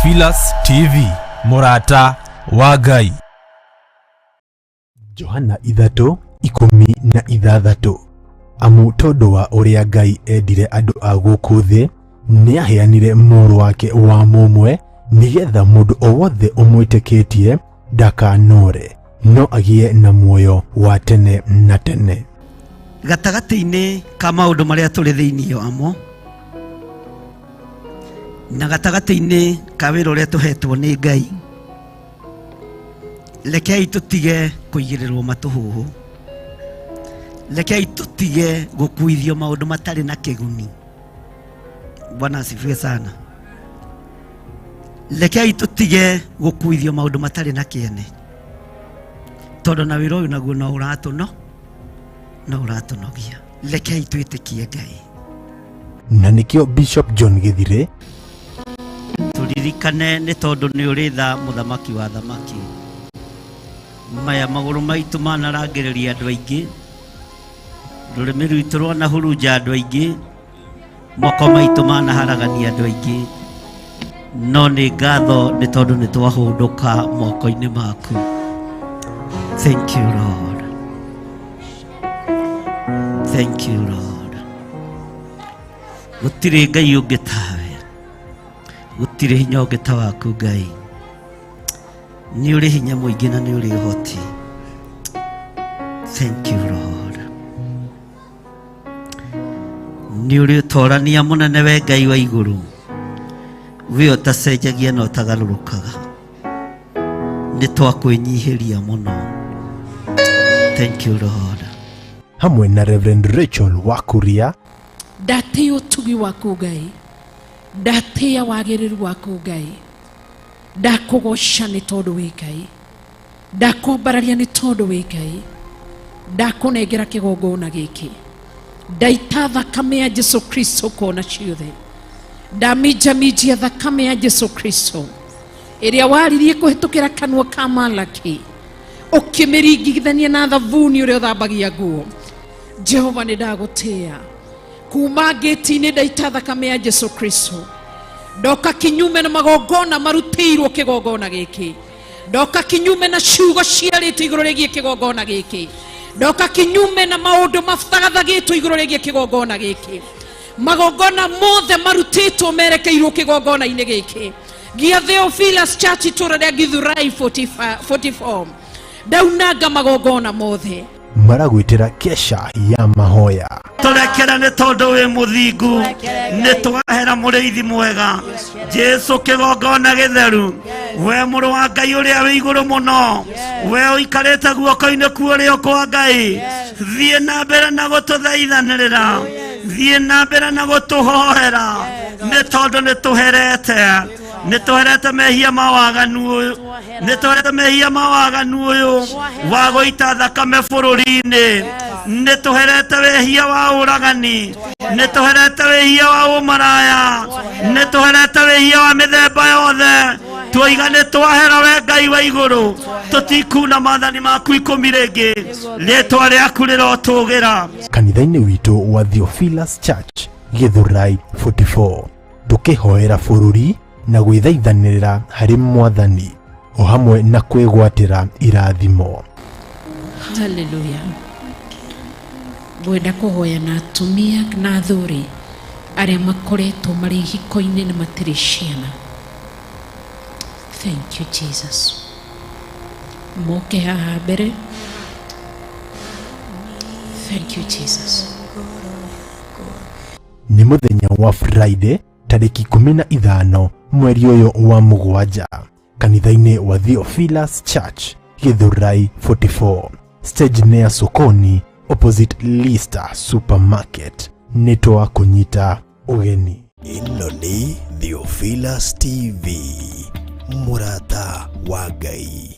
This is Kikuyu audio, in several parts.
Theophilus TV, mũrata wa Ngai. Johana 3:16. Amu tondũ wa ũrĩa Ngai endire andũ a gũkũ thĩ, nĩaheanire mũrũ wake wa mũmwe, nĩgetha mũndũ o wothe ũmwĩtĩkĩtie ndakanore, no agĩe na muoyo wa tene na tene. Gatagatĩ-inĩ ka maũndũ marĩa tũrĩ thĩinĩ wamo na gatagatĩ-inĩ ka wĩra ũrĩa tũhetwo nĩ Ngai, rekei tũtige kũigĩrĩrwo matũhũhũ, rekei tũtige gũkuithio maũndũ matarĩ na kĩguni. Bwana asifiwe sana. Rekei tũtige gũkuithio maũndũ matarĩ na kĩene, tondũ na wĩra ũyũ naguo no ũratũno no ũratũnogia. Rekei twĩtĩkie Ngai. Na nĩkĩo Bishop John Gĩthire tũririkane nĩ tondũ nĩ ũrĩ tha, mũthamaki wa thamaki. Maya magũrũ maitũ manarangĩrĩria andũ aingĩ, rũrĩmĩ rwitũ rwanahurunja andũ aingĩ, moko maitũ manaharagania andũ aingĩ, no nĩ ngatho nĩ tondũ nĩ twahũndũka moko-inĩ maku. Thank you, Lord. Thank you, Lord. Gũtirĩ Ngai ũngĩ tawe, gũtirĩ hinya ũngĩ ta waku Ngai. Nĩ ũrĩ hinya mũingĩ na nĩ ũrĩ ũhoti. Thank you, Lord. Nĩ ũrĩ ũtorania mũnene, we Ngai wa igũrũ, we ũtacenjagia na ũtagarũrũkaga. Nĩ twakwĩnyihĩria mũno. Thank you, Lord. Hamwe na Reverend Rachel Wakuria. Ndatĩĩa ũtugi waku Ngai, ndatĩĩa wagĩrĩru waku Ngai, ndakũgoca nĩ tondũ wĩ Ngai, ndakwambararia nĩ tondũ wĩ Ngai, ndakũnengera kĩgongona gĩkĩ, ndaita thakame ya Jesu Kristo kona ciothe, ndaminjaminjia thakame ya Jesu Kristo ĩrĩa waririe kũhĩtũkĩra kanua ka Malaki, ũkĩmĩringithania na thabuni ũrĩa ũthambagia nguo. Jehova, nĩ ndagũtĩĩa. Kuma ngĩti-inĩ ndaita thakame ya Jesu Kristo, ndoka kinyume na magongona marutĩirwo kĩgongona gĩkĩ, ndoka kinyume na ciugo ciarĩtwo igũrũ rĩgiĩ kĩgongona gĩkĩ, ndoka kinyume na maũndũ mathagathagĩtwo igũrũ rĩgiĩ kĩgongona gĩkĩ. Magongona mothe marutĩtwo merekeirwo kĩgongona-inĩ gĩkĩ gĩa Theophilus Church, itũra rĩa Githurai 45 44, ndaunanga magongona mothe. Maragwĩtĩra kesha ya mahoya. Tũrekere nĩ tondũ wĩ mũthingu. Nĩ twahera, mũrĩithi mwega Jesu, kĩgongona gĩtheru, we mũrũ wa Ngai ũrĩa wĩ igũrũ mũno, we ũikarĩte guoko-inĩ kuũrĩo kwa Ngai, thiĩ na mbere na gũtũthaithanĩrĩra, thiĩ na mbere na gũtũhoera, nĩ tondũ nĩ tũherete, nĩ tũherete mehia ma waganu ũyũ, nĩ tũherete mehia ma waganu ũyũ wa gũita thakame bũrũri-inĩ, nĩ tũherete wĩhia wa ũragani, nĩ tũherete wĩhia wa ũmaraya, nĩ tũherete wĩhia wa mĩthemba yothe. Twoiga nĩ twahera, we Ngai wa igũrũ, tũtikuna maathani maku 10 rĩngĩ. Rĩtwa rĩaku rĩrotũgĩra. Kanitha-inĩ witũ wa Theophilus Church, Githurai 44, tũkĩhoera bũrũri na gwĩthaithanĩrĩra harĩ Mwathani o hamwe na kwĩgwatĩra irathimo. Haleluya. Ngwenda kũhoya na atumia na athuri arĩa makoretwo marĩ ihiko-inĩ na matirĩ ciana. Thank you, Jesus. Moke haha mbere. Thank you, Jesus. Nĩ mũthenya wa Friday, tarĩki 15 mweri ũyũ wa mũgwanja, kanitha-inĩ wa Theophilus Church, Githurai 44, stage nĩ ya Sokoni, opposite Lister Supermarket. Nĩ twakũnyita ũgeni. Ĩno nĩ Theophilus TV, mũrata wa Ngai.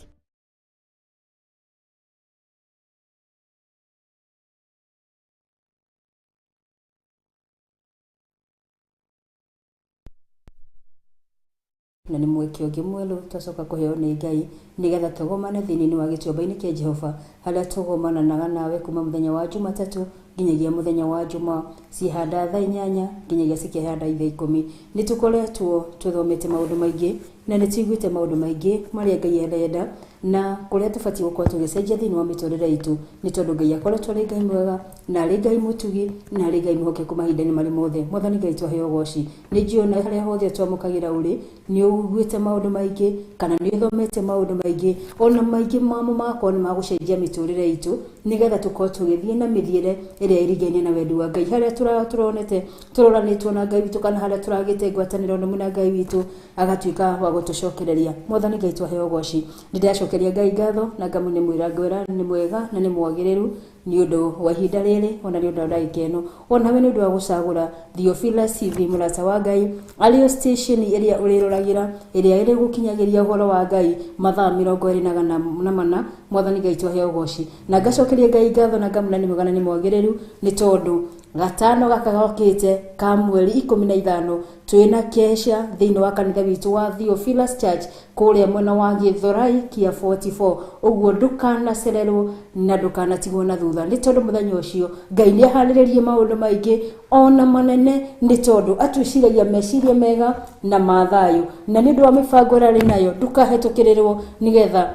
Na nĩ mweke ũngĩ mwerũ twacoka kũheo nĩ Ngai nĩgetha tũgomane thĩinĩ wa gĩtuamba-inĩ kĩa Jehova, harĩa tũgomananaga nawe kuma mũthenya wa Jumatatũ nginyagia muthenya wa Juma cihanda thaa 8 nginyagia cikihanda thaa 10. Nĩ tũkoretwo tũthomete maũndũ maingĩ na nĩ tũiguĩte maũndũ maingĩ marĩa Ngai arenda na kũrĩa tũbatiĩ gũkorwo tũgĩcenjia thĩinĩ wa mĩtũrĩre itũ, nĩ tondũ Ngai akoretwo arĩ Ngai mwega na arĩ Ngai mũtugi na arĩ Ngai mwĩhokeku mahinda-inĩ marĩ mothe. Mwathani Ngai twaheo ũgoci. Nĩ njũĩ ona harĩa hothe twamũkagĩra ũrĩ nĩ ũiguĩte maũndũ maingĩ kana nĩ ũthomete maũndũ maingĩ, ona maingĩ mamo magakorwo nĩ magũcenjia mĩtũrĩre itũ nĩgetha tũkorwo tũgĩthiĩ na mĩthiĩre ĩrĩa ĩringaine na wendi wa Ngai. Harĩa tũronete tũroranĩtwo na Ngai witũ kana harĩa tũragĩte ngwatanĩro nũmu na Ngai witũ agatuĩka wa gũtũcokereria. Mwathani Ngai twaheo ũgoci. Nĩ ndĩracokeria Ngai ngatho na ngamũ mwĩra ngwĩra nĩ mwega na nĩ mwagĩrĩru nĩ ũndũ wa ihinda rĩrĩ ona nĩ ũndũ wa ndagĩka ĩno, ona we nĩ ũndũ wa gũcagũra Theophilus TV mũrata wa Ngai arĩo station ĩrĩa ũrĩroragĩra ĩrĩa ĩrĩgũkinyagĩria ũhoro wa Ngai mathaa 24. Mwathani Ngai twaheo ũgoci na ngacokeria Ngai ngatho na ngamũna nĩ mwega na nĩ mwagĩrĩru nĩ tondũ gatano gaka gokĩte ka mweri 15 twĩna kesha thĩinĩ wa kanitha witũ wa Theophilus Church kũrĩa mwena wa Gĩthũrai kia 44. Ũguo ndũkanacererwo na ndũkanatigwo na thutha nĩ tondũ mũthenya ũcio Ngai nĩ aharĩrĩrie maũndũ maingĩ ona manene, nĩ tondũ atwĩciragia meciria mega na mathayũ, na nĩ ũndũ wa mĩbango ĩrĩa arĩ nayo ndũkahetũkĩrĩrwo nĩgetha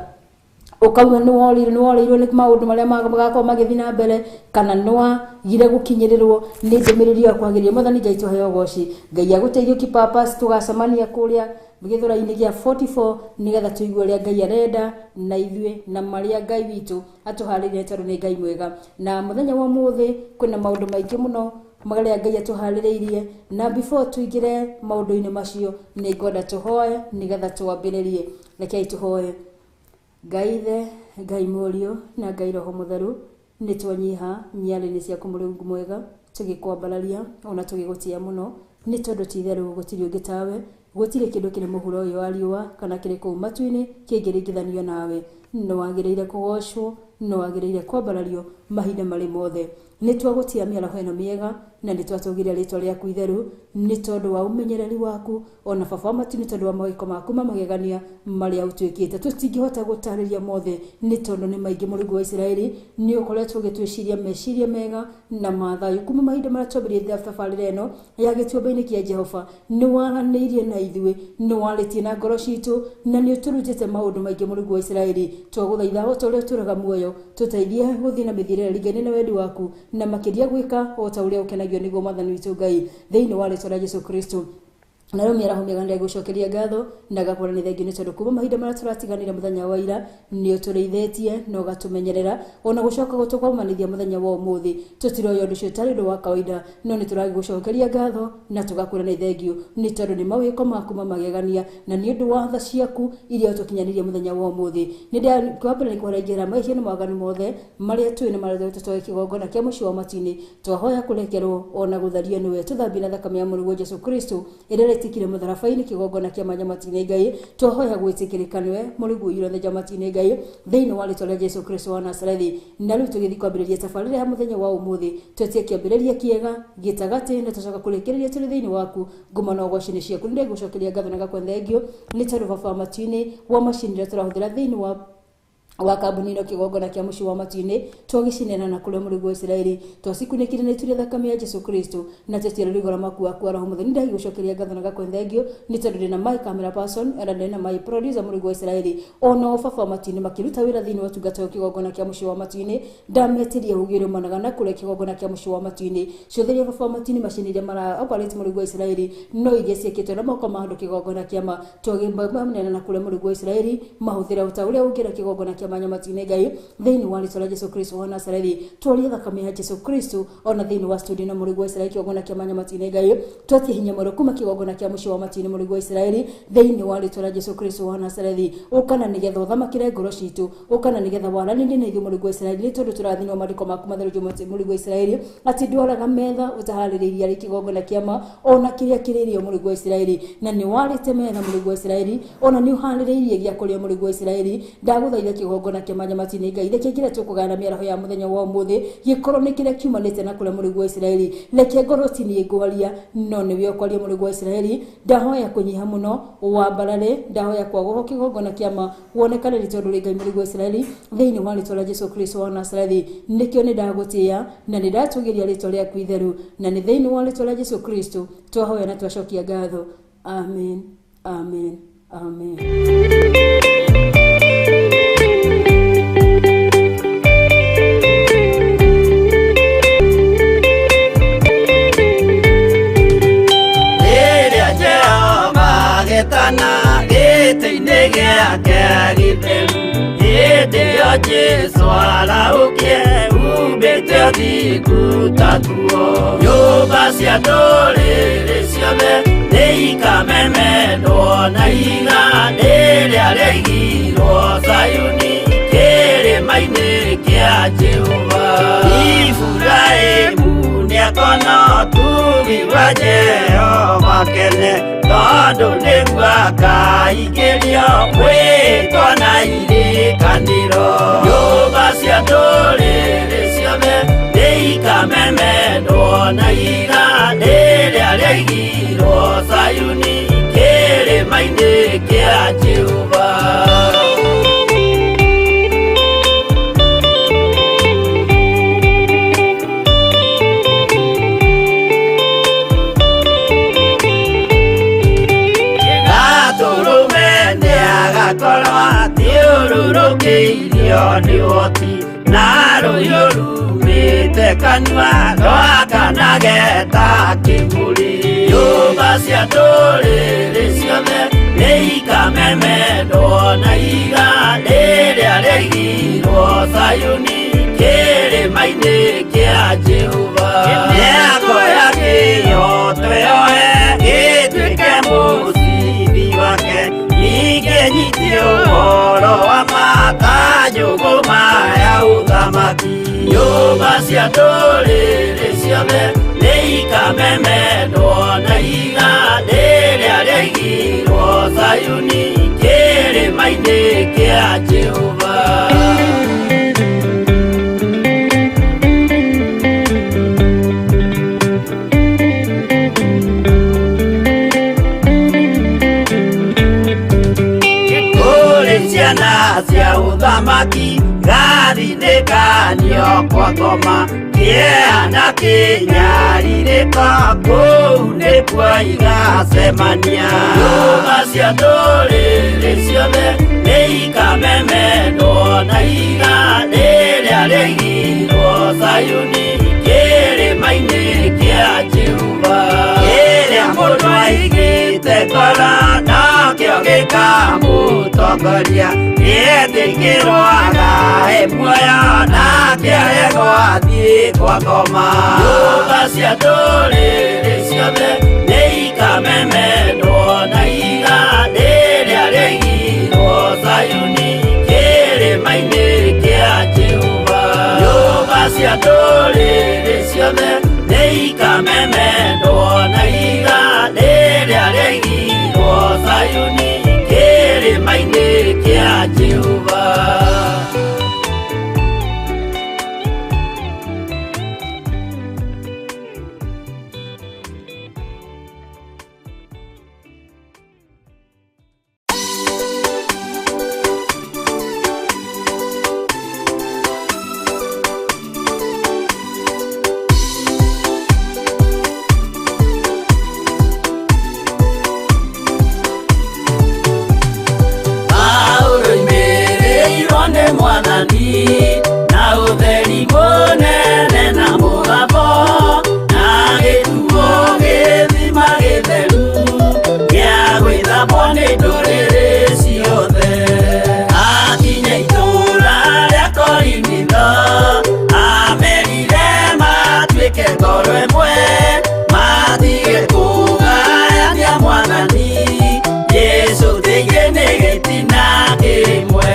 ũkauga nĩ worĩirwo nĩ maũndũ marĩa magakorwo magĩthiĩ na mbere kana nĩ wagire gũkinyĩrĩrwo nĩ ndũmĩrĩri ya kwagĩria. Mwathani Ngai twaheo ũgoci. Ngai agũteithie kĩpapas, tũgacemania kũrĩa gĩthũrai-inĩ gĩa 44 nĩgetha tũigue ũrĩa Ngai arenda na ithuĩ na marĩa Ngai witũ atũharĩirie tondũ nĩ Ngai mwega. Na mũthenya wa ũmũthĩ kwĩna maũndũ maingĩ mũno marĩa Ngai atũharĩrĩirie, na before tũingĩre maũndũ-inĩ macio nĩ ngwenda tũhoe nĩgetha twambĩrĩrie. Rekei tũhoe. Ngai Ithe, Ngai Mũriũ na Ngai Roho Mũtheru, nĩ twanyiha nyarĩ-inĩ ciaku Mũrungu mwega tũgĩkwambararia ona tũgĩgũtĩa mũno nĩ tondũ ti itherũ gũtirĩ ũngĩ tawe, gũtirĩ kĩndũ kĩrĩ mũhuro ũyũ wa riũa kana kĩrĩ kũu matu-inĩ kĩngĩringithanio nawe. Nĩ wagĩrĩire kũgocwo, nĩ wagĩrĩire kwambarario mahinda marĩ mothe. Nĩ twagũtia mĩaraho ĩno mĩega na nĩ twatũgĩria rĩtwa rĩaku itheru nĩ tondũ wa ũmenyereri waku ona baba wa matu nĩ tondũ wa mawĩko maku ma magegania marĩa ũtwĩkĩte. Tũtingĩhota gũtarĩria mothe nĩ tondũ nĩ maingĩ. Mũrungu wa Isiraeli nĩ ũkoretwo ũgĩtwĩciria meciria mega na mathayũ kuma mahinda marĩa twambĩrĩirie thabarĩra ĩno ya gĩtuamba-inĩ kĩa Jehova. Nĩ waranĩirie na ithuĩ, nĩ warĩtie na ngoro citũ na nĩ ũtũrutĩte maũndũ maingĩ. Mũrungu wa Isiraeli twagũthaitha o ta ũrĩa ũtũraga muoyo tũteithie gũthiĩ na mĩthiĩre ĩrĩa ĩringaine na wendi waku na makĩria gwĩka o ta ũrĩa ũkenagio nĩguo Mwathani witũ Ngai thĩinĩ wa rĩtwa rĩa Jesũ Kristo. Na rĩu mĩaraho mĩega nĩ gũcokeria ngatho na ngakwĩra nĩ thengiũ nĩ tondũ kuma mahinda marĩa tũratiganire mũthenya wa ira nĩ ũtũrĩithĩtie na ũgatũmenyerera ona gũcoka gũtũkomanithia mũthenya wa ũmũthĩ. Tũtiroya ũndũ ũcio tarĩ ũndũ wa kawaida, no nĩ tũragĩgũcokeria ngatho na tũgakwĩra nĩ thengiũ nĩ tondũ nĩ mawĩko maku ma magegania na nĩ ũndũ wa tha ciaku iria ũtũkinyanĩirie mũthenya wa ũmũthĩ. Nĩ ndĩrakwambĩrĩria nĩ kũhera mehia na mawaganu mothe marĩa twĩ na marĩa tũtoĩ kĩgongona kĩa mũciĩ wa matu-inĩ. Twahoya kũrekerwo ona gũthario nĩwe, tũthambie na thakame ya Mũrũguo Jesũ Kristo ĩrĩa ĩrĩtĩkire mũtharaba-inĩ kĩgongona kĩa manya matu-inĩ Ngai. Twahoya gwĩtĩkĩrĩka nĩwe Mũrungu ũiyũire tha matu-inĩ Ngai thĩinĩ wa rĩtwa rĩa Jesũ Kristo wa Nazarethi. Na rĩu tũgĩthiĩ kwambĩrĩria tabarĩra ya mũthenya wa ũmũthĩ, twetie kĩambĩrĩria kĩega gĩtagatĩ na tũcoka kũrĩkĩrĩria tũrĩ thĩinĩ waku. Ngoma na ũgoci nĩ ciaku. Nĩ ndĩgũcokeria ngatho na ngakwa thengio nĩ tondũ baba wa matu-inĩ wa macini ĩrĩa tũrahũthĩra thĩinĩ wa kambuni ĩno kĩgongona kĩa mũciĩ wa matu-inĩ twagicinena na kũrĩa Mũrungu wa Isiraeli twacikunĩkire na itu rĩa thakame ya Jesũ Kristo na twetie rũigũ maku waku wa Roho Mũtheru. Nĩ ndagĩgũcokeria ngatho na ngakwa thengio nĩ tondũ ndĩna my camera person na ndĩna my producer Mũrungu wa Isiraeli ona o baba wa matu-inĩ makĩruta wĩra thĩinĩ wa ũtungata wa kĩgongona kĩa mũciĩ wa matu-inĩ. Ndametirie ũgĩ ũrĩa na kũrĩa kĩgongona kĩa mũciĩ wa matu-inĩ ciothe baba wa matu-inĩ macini iria mara operate Mũrungu wa Isiraeli no iria ciĩkĩtwo na moko ma andũ kĩgongona kĩa ma twagĩmanena na kũrĩa Mũrungu wa Isiraeli mahũthĩra ũta ũrĩa ũngĩra kĩgongona kĩa manya matu-inĩ Ngai thĩinĩ wa rĩtwa rĩa Jesũ Kristo wa Nazarethi. Twaria thakame ya Jesũ Kristo ona thĩinĩ wa studio na Mũrungu wa Isiraeli kĩgongona kĩa manya matu-inĩ Ngai twatie hinya mwerũ kuma kĩgongona kĩa mũciĩ wa matu-inĩ Mũrungu wa Isiraeli thĩinĩ wa rĩtwa rĩa Jesũ Kristo wa Nazarethi. Ũkana nĩgetha ũthamakĩre ngoro citũ, ũkana nĩgetha waranĩrie na ithuĩ Mũrungu wa Isiraeli nĩ tondũ tũrathimwo maandĩko maku matheru Mũrungu wa Isiraeli atĩ ndwaraga metha ũtaharĩrĩirie arĩ kĩgongona kĩa ma ona kĩrĩa kĩrĩirio Mũrungu wa Isiraeli na nĩ warĩte metha Mũrungu wa Isiraeli ona nĩ ũharĩrĩirie gĩa kũrĩa Mũrungu wa Isiraeli. Ndagũthaitha kĩgongona Kĩgongona kĩa Manyamati-inĩ Ngai. Reke kĩrĩa tũkũgana mĩaraho ya mũthenya wa ũmũthĩ gĩkorwo nĩ kĩrĩa kiumanĩte na kũrĩa Mũrĩgu wa Isiraeli. Reke ngorwo ti niĩ ngwaria, no nĩwe ũkwaria Mũrĩgu wa Isiraeli. Ndahoya kũnyiha mũno wambarare, ndahoya kwagwo kĩgongona kĩa ma wonekane nĩ tondũ rĩ Ngai Mũrĩgu wa Isiraeli, thĩinĩ wa rĩtwa rĩa Jesu Kristo wa Nazarethi. Nĩkĩo nĩ ndagũtĩĩa na nĩ ndatũgĩria rĩtwa rĩaku itheru, na nĩ thĩinĩ wa rĩtwa rĩa Jesu Kristo twahoya na twacokia ngatho. Amen, amen, amen. Rĩrĩa Jehova agetana gĩtĩ-inĩ gĩake gĩtheru, hĩndĩ ĩyo Jesũ arahũkie umbĩte ũthingu ta nguo. Nyũmba cia ndũrĩrĩ ciothe nĩikamemendwo na ihiga rĩrĩa rĩaigirwo Zayuni kĩrĩma-inĩ kĩa Jehova. Iburahĩmu nĩakona ũtugi wa Jehova kene, tondũ nĩguo akaingĩrio mwĩtwa na irĩkanĩro. Nyũmba cia ndũrĩrĩ ciothe nĩikamemendwo na ihiga rĩrĩa rĩaigirwo Zayuni kĩrĩma-inĩ kĩa Jehova. Gatũrũme nĩagakorwo athiũrũrũkĩirio nĩ ũhoti, na rũhiũ rumĩte kanua rwakanage ta kĩmũrĩ. Nyũmba cia ndũrĩrĩ ciothe nĩikamemendwo na ihiga rĩrĩa rĩaigirwo Zayuni kĩrĩma-inĩ kĩa Jehova. Nĩakoya kĩyoto yoe gĩtuĩke mũcibi wake, ningĩ nyite ũhoro wa ma ta njũgũma ya ũthamaki. Nyũmba cia ndũrĩrĩ ciothe nĩikamemendwo na ihiga rĩrĩa rĩaigirwo Zayuni kĩrĩma-inĩ kĩa Jehova. Kũrĩ ciana cia ũthamaki gathinĩkanio kwa ngoma, kĩeha na kĩnyarirĩko kũu nĩkuo igacemania. Nyũmba cia ndũrĩrĩ ciothe nĩikamemendwo na ihiga rĩrĩa rĩaigirwo Zayuni kĩrĩma-inĩ kĩa Jehova. Kĩrĩa mũndũ aigĩte ngoro nokĩo gĩkamũtongoria, nĩetĩkĩrwo agae muoyo nake aregwo athiĩ kwa ngoma. Nyũmba cia ndũrĩrĩ ciothe nĩikamemendwo na ihiga rĩrĩa rĩaigirwo Zayuni kĩrĩma-inĩ kĩa Jehova. Nyũmba cia ndũrĩrĩ ciothe nĩikamemendwo na ihiga rĩrĩa rĩaigirwo Zayuni kĩrĩma-inĩ kĩa Jehova. Paulo oimĩrĩirwo nĩ Mwathani na ũtheri mũnene na mũgambo, na gĩtuo gĩthima gĩtheru gĩa gwĩthambwo nĩ ndũrĩrĩ ciothe. Akinya itũũra rĩa Korinitho, amerire matuĩke ngoro ĩmwe, matige kũgayania Mwathani Jesũ thĩinĩ nĩ gĩtina kĩmwe.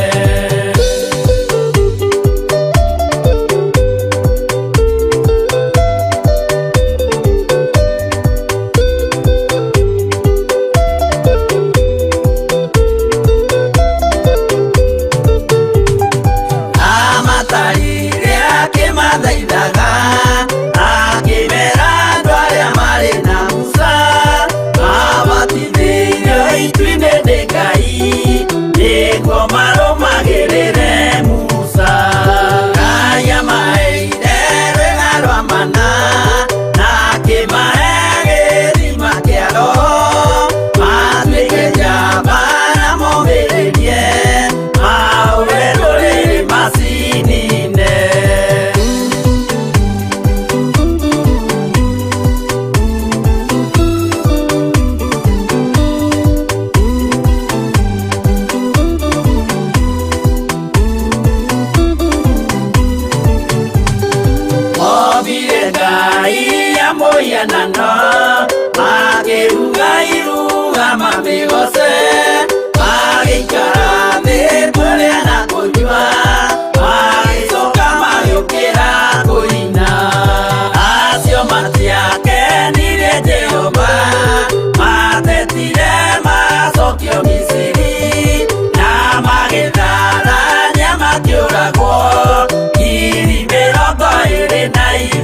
Mũhianano makĩruga iruga mamĩgoce magĩikara thĩ kũrĩa na kũnyua magĩcoka magĩũkĩra kũina acio matiakenirie Jehova matetire macokio Misiri na magĩtharania makĩũragwo 23,000.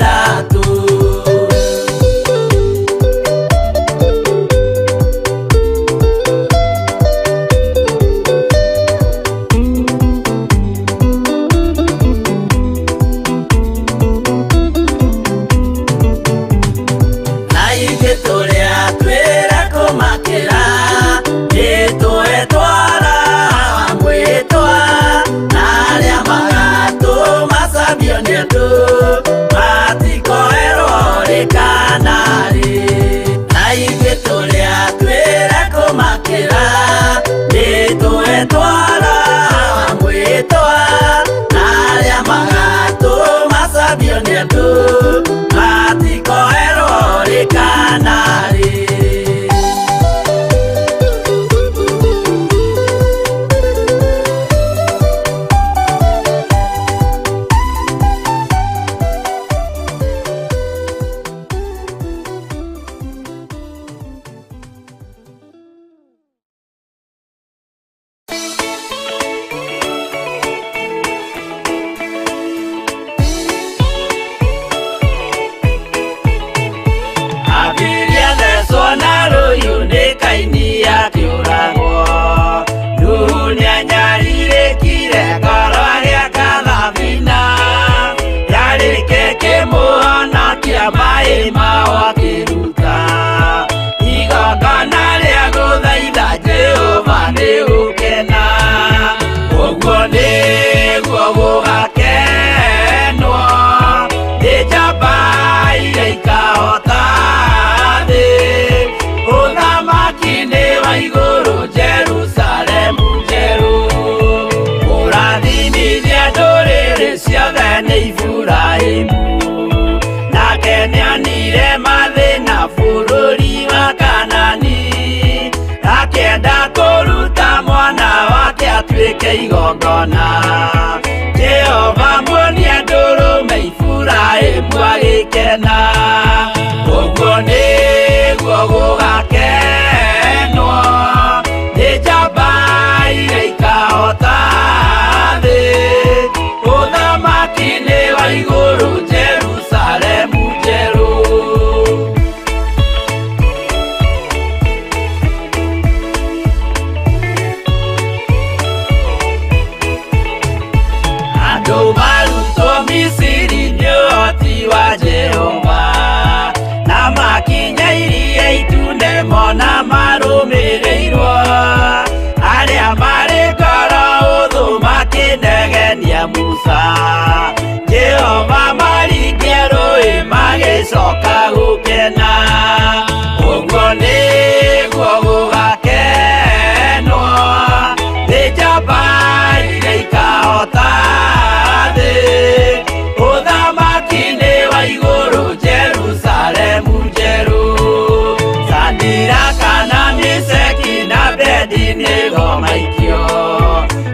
Na ithuĩ tũrĩa twĩra kũmakĩra nĩtũetwara mwĩtwa na arĩa magatũmacambio nĩ andũ matikoerwo rĩ kana rĩ. Na ithuĩ tũrĩa twĩra kũmakĩra nĩtũetwara mwĩtwa na arĩa magatũmacambio nĩ andũ matikoerwo rĩ kana rĩ. Abiria thecwo na rũhiũ nĩ Kaini akĩũragwo. Nuhu nĩanyarirĩkire ngoro agĩaka thabina. Yarĩke kĩmũhonokia maĩ mao akĩruta. Igongona rĩa gũthaitha Jehova nĩ gũkena. Ũguo nĩguo gũgakenwo nĩ njamba iria ikahota thĩ. Ũthamaki nĩ wa igũrũ Jerusalemu njerũ. Kũrathimithia ndũrĩrĩ ciothe nĩ Iburahĩmu. Nake nĩonire mathĩna bũrũri wa Kanani. Akĩenda kũruta mwana wake atuĩke igongona. Jehova muonia ndũrũme Iburahĩmu agĩkena. Ũguo nĩguo gũgakenwo nĩ njamba iria ikahota thĩ. Ũthamaki nĩ wa igũrũ Jerusalemu njerũ. Andũ marutwo Misiri nĩ ũhoti wa Jehova na makinya iria itune mona marũmĩrĩirwo arĩa marĩ ngoro ũthũ makĩnegenia Musa. Jehova maringia rũĩ magĩcoka gũkena. Ũguo nĩguo gũgakenwo nĩ njamba iria ikahota thĩ. Ũthamaki nĩ wa igũrũ Jerusalemu njerũ. Sadiraka na Meshaki na Abednego maikio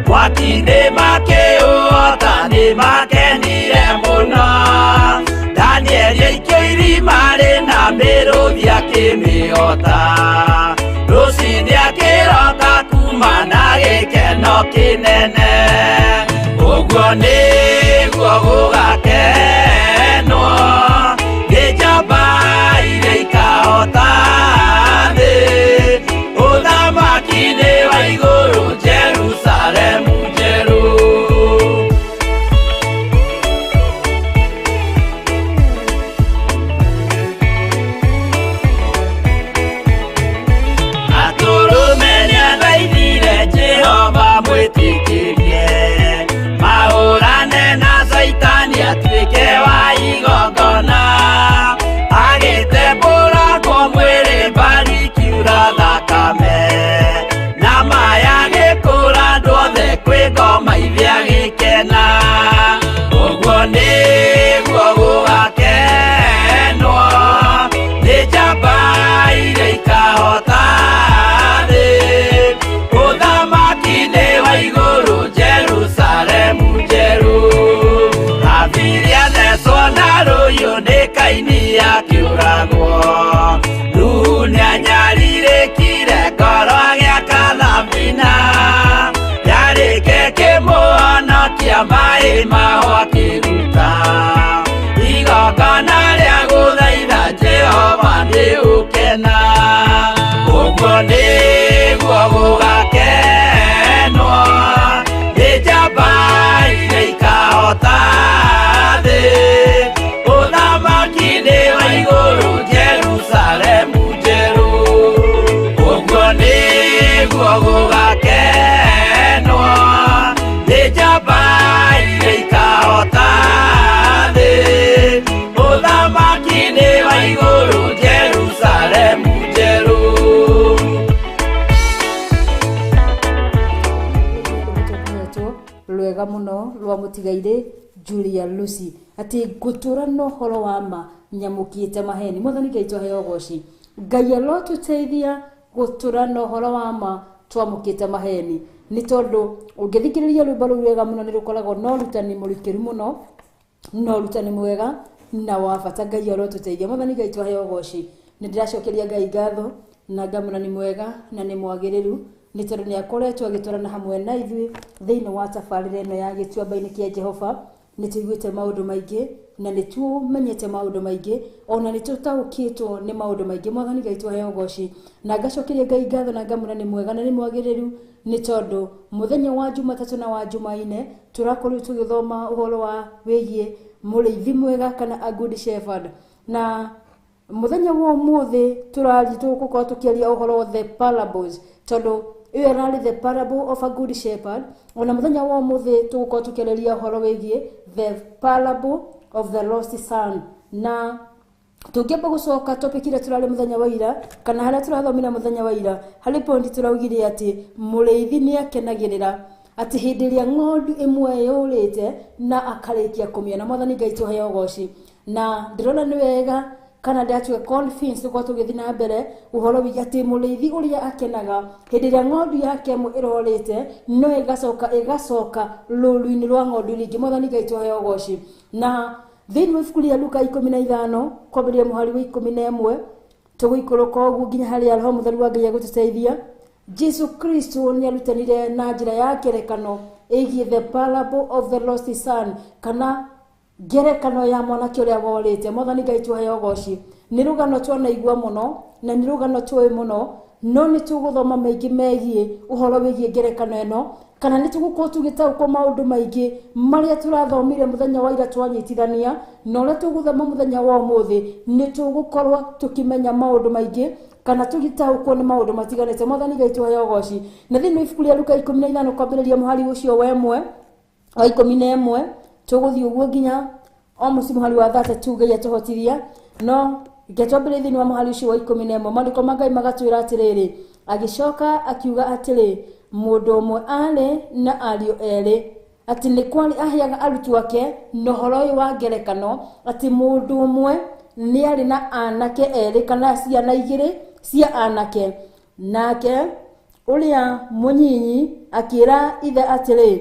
mwaki-inĩ makĩũhota nĩ makenire mũno. Danieli aikio irima rĩna mĩrũthi akĩmĩhota. Rũcinĩ akĩroka kuma na gĩkeno kĩnene. Ũguo nĩguo gũgakenwo nĩ njamba iria ikahota thĩ. Ũthamaki nĩ wa igũrũ Jerusalemu njerũ. Atũrũme nĩathaithire Jehova mwĩtĩkĩrie mahũrane Nĩathikagwo Nuhu nĩanyarirĩkire ngoro agĩaka thabina yarĩke kĩmũhonokia maĩ maho akĩruta igongona rĩa gũthaitha Jehova nĩũkena ũguo nĩguo gũgakenwo nĩ njamba iria ikahota thĩ ũthamaki-inĩ wa igũrũ Jerusalemu njerũ ũguo nĩguo gũgakenwo nĩ njamba iria ikahota thĩ ũthamaki-inĩ wa igũrũ Jerusalemu njerũ. Rwĩmbo rwega mũno rwa mũtigairĩ Julia Lucy atĩ ngũtũra na ũhoro wa ma nyamũkĩte maheni. Mwathani Ngai twaheo ũgoci. Ngai arotũteithia gũtũra na ũhoro wa ma twamũkĩte maheni, nĩ tondũ ũngĩthikĩrĩria rwĩmbo rũu wega mũno nĩ rũkoragwo na ũrutani mũrikĩru mũno na ũrutani mwega na wa bata. Ngai arotũteithia. Mwathani Ngai twaheo ũgoci. Nĩ ndĩracokeria Ngai ngatho na ngamũna nĩ mwega na nĩ mwagĩrĩru, nĩ tondũ nĩ akoretwo agĩtwarana hamwe na ithuĩ thĩinĩ wa tabarĩra ĩno ya gĩtuamba-inĩ kĩa Jehova. Nĩ tũiguĩte maũndũ maingĩ na nĩ tũmenyete maũndũ maingĩ ona nĩ tũtaũkĩtwo nĩ maũndũ maingĩ. Mwathani Ngai twaheo ũgoci na ngacokeria Ngai ngatho na ngamũna nĩ mwega na nĩ mwagĩrĩru, nĩ tondũ mũthenya wa Jumatatũ na wa Jumaine tũrakorirwo tũgĩthoma ũhoro wa wĩgiĩ mũrĩithi mwega kana a good shepherd, na mũthenya wa ũmũthĩ tũrathiĩ tũgũkorwo tũkĩaria ũhoro wa the parables, tondũ ĩyo ĩrarĩ the parable of a good shepherd. Ona mũthenya wa ũmũthĩ tũgũkorwo tũkĩarĩria ũhoro wĩgiĩ the parable of the lost son. Na tũngĩamba gũcoka topic ĩrĩa tũrarĩ mũthenya wa ira kana harĩa tũrathomire mũthenya wa ira, harĩ point tũraugire atĩ mũrĩithi nĩ akenagĩrĩra atĩ hĩndĩ ĩrĩa ng'ondu ĩmwe yũrĩte na akarĩkia kũmĩona. Mwathani Ngai tũheo ũgoci. Na ndĩrona nĩ wega kana ndĩratua convince tũkorwo tũgĩthiĩ na mbere ũhoro wĩgiĩ atĩ mũrĩithi ũrĩa akenaga hĩndĩ ĩrĩa ng'ondu yake ĩmwe ĩrorĩte no ĩgacoka rũru-inĩ rwa ng'ondu iria ingĩ. Mwathani Ngai tũheo ũgoci. Na thĩinĩ wa ibuku rĩa Luka 15 kwambĩrĩria mũhari wa 11 tũgũikũrũka ũguo nginya harĩa Roho Mũtheru wa Ngai egũtũteithia. Jesu Kristo nĩ arutanire na njĩra ya ngerekano ĩgiĩ the parable of the lost son kana ngerekano ya mwanake ũrĩa worĩte. Mwathani Ngai tũheo ũgoci. Nĩ rũgano twanaigua mũno na nĩ rũgano tũĩ mũno, no nĩ tũgũthoma maingĩ megiĩ ũhoro wĩgiĩ ngerekano ĩno, kana nĩ tũgũkorwo tũgĩtaũkwo maũndũ maingĩ marĩa tũrathomire mũthenya wa ira twanyitithania na ũrĩa tũgũthoma mũthenya wa ũmũthĩ. Nĩ tũgũkorwo tũkĩmenya maũndũ maingĩ kana tũgĩtaũkwo nĩ maũndũ matiganĩte. Mwathani Ngai tũheo ũgoci. Na thĩinĩ wa ibuku rĩa Luka 15 kwambĩrĩria mũhari ũcio wa ĩmwe wa 11 tũgũthiĩ ũguo nginya almost mũhari wa 32 Ngai atũhotithia. No ngetwambĩrĩria thĩinĩ wa mũhari ũcio wa 11, maandĩko ma Ngai magatwĩra atĩrĩrĩ, agĩcoka akiuga atĩrĩ, mũndũ ũmwe arĩ na ariũ erĩ, atĩ nĩ kwarĩ aheaga arutwo ake na ũhoro ũyũ wa ngerekano atĩ mũndũ ũmwe nĩ arĩ na anake erĩ kana ciana igĩrĩ cia anake, nake ũrĩa mũnyinyi akĩra ithe atĩrĩ,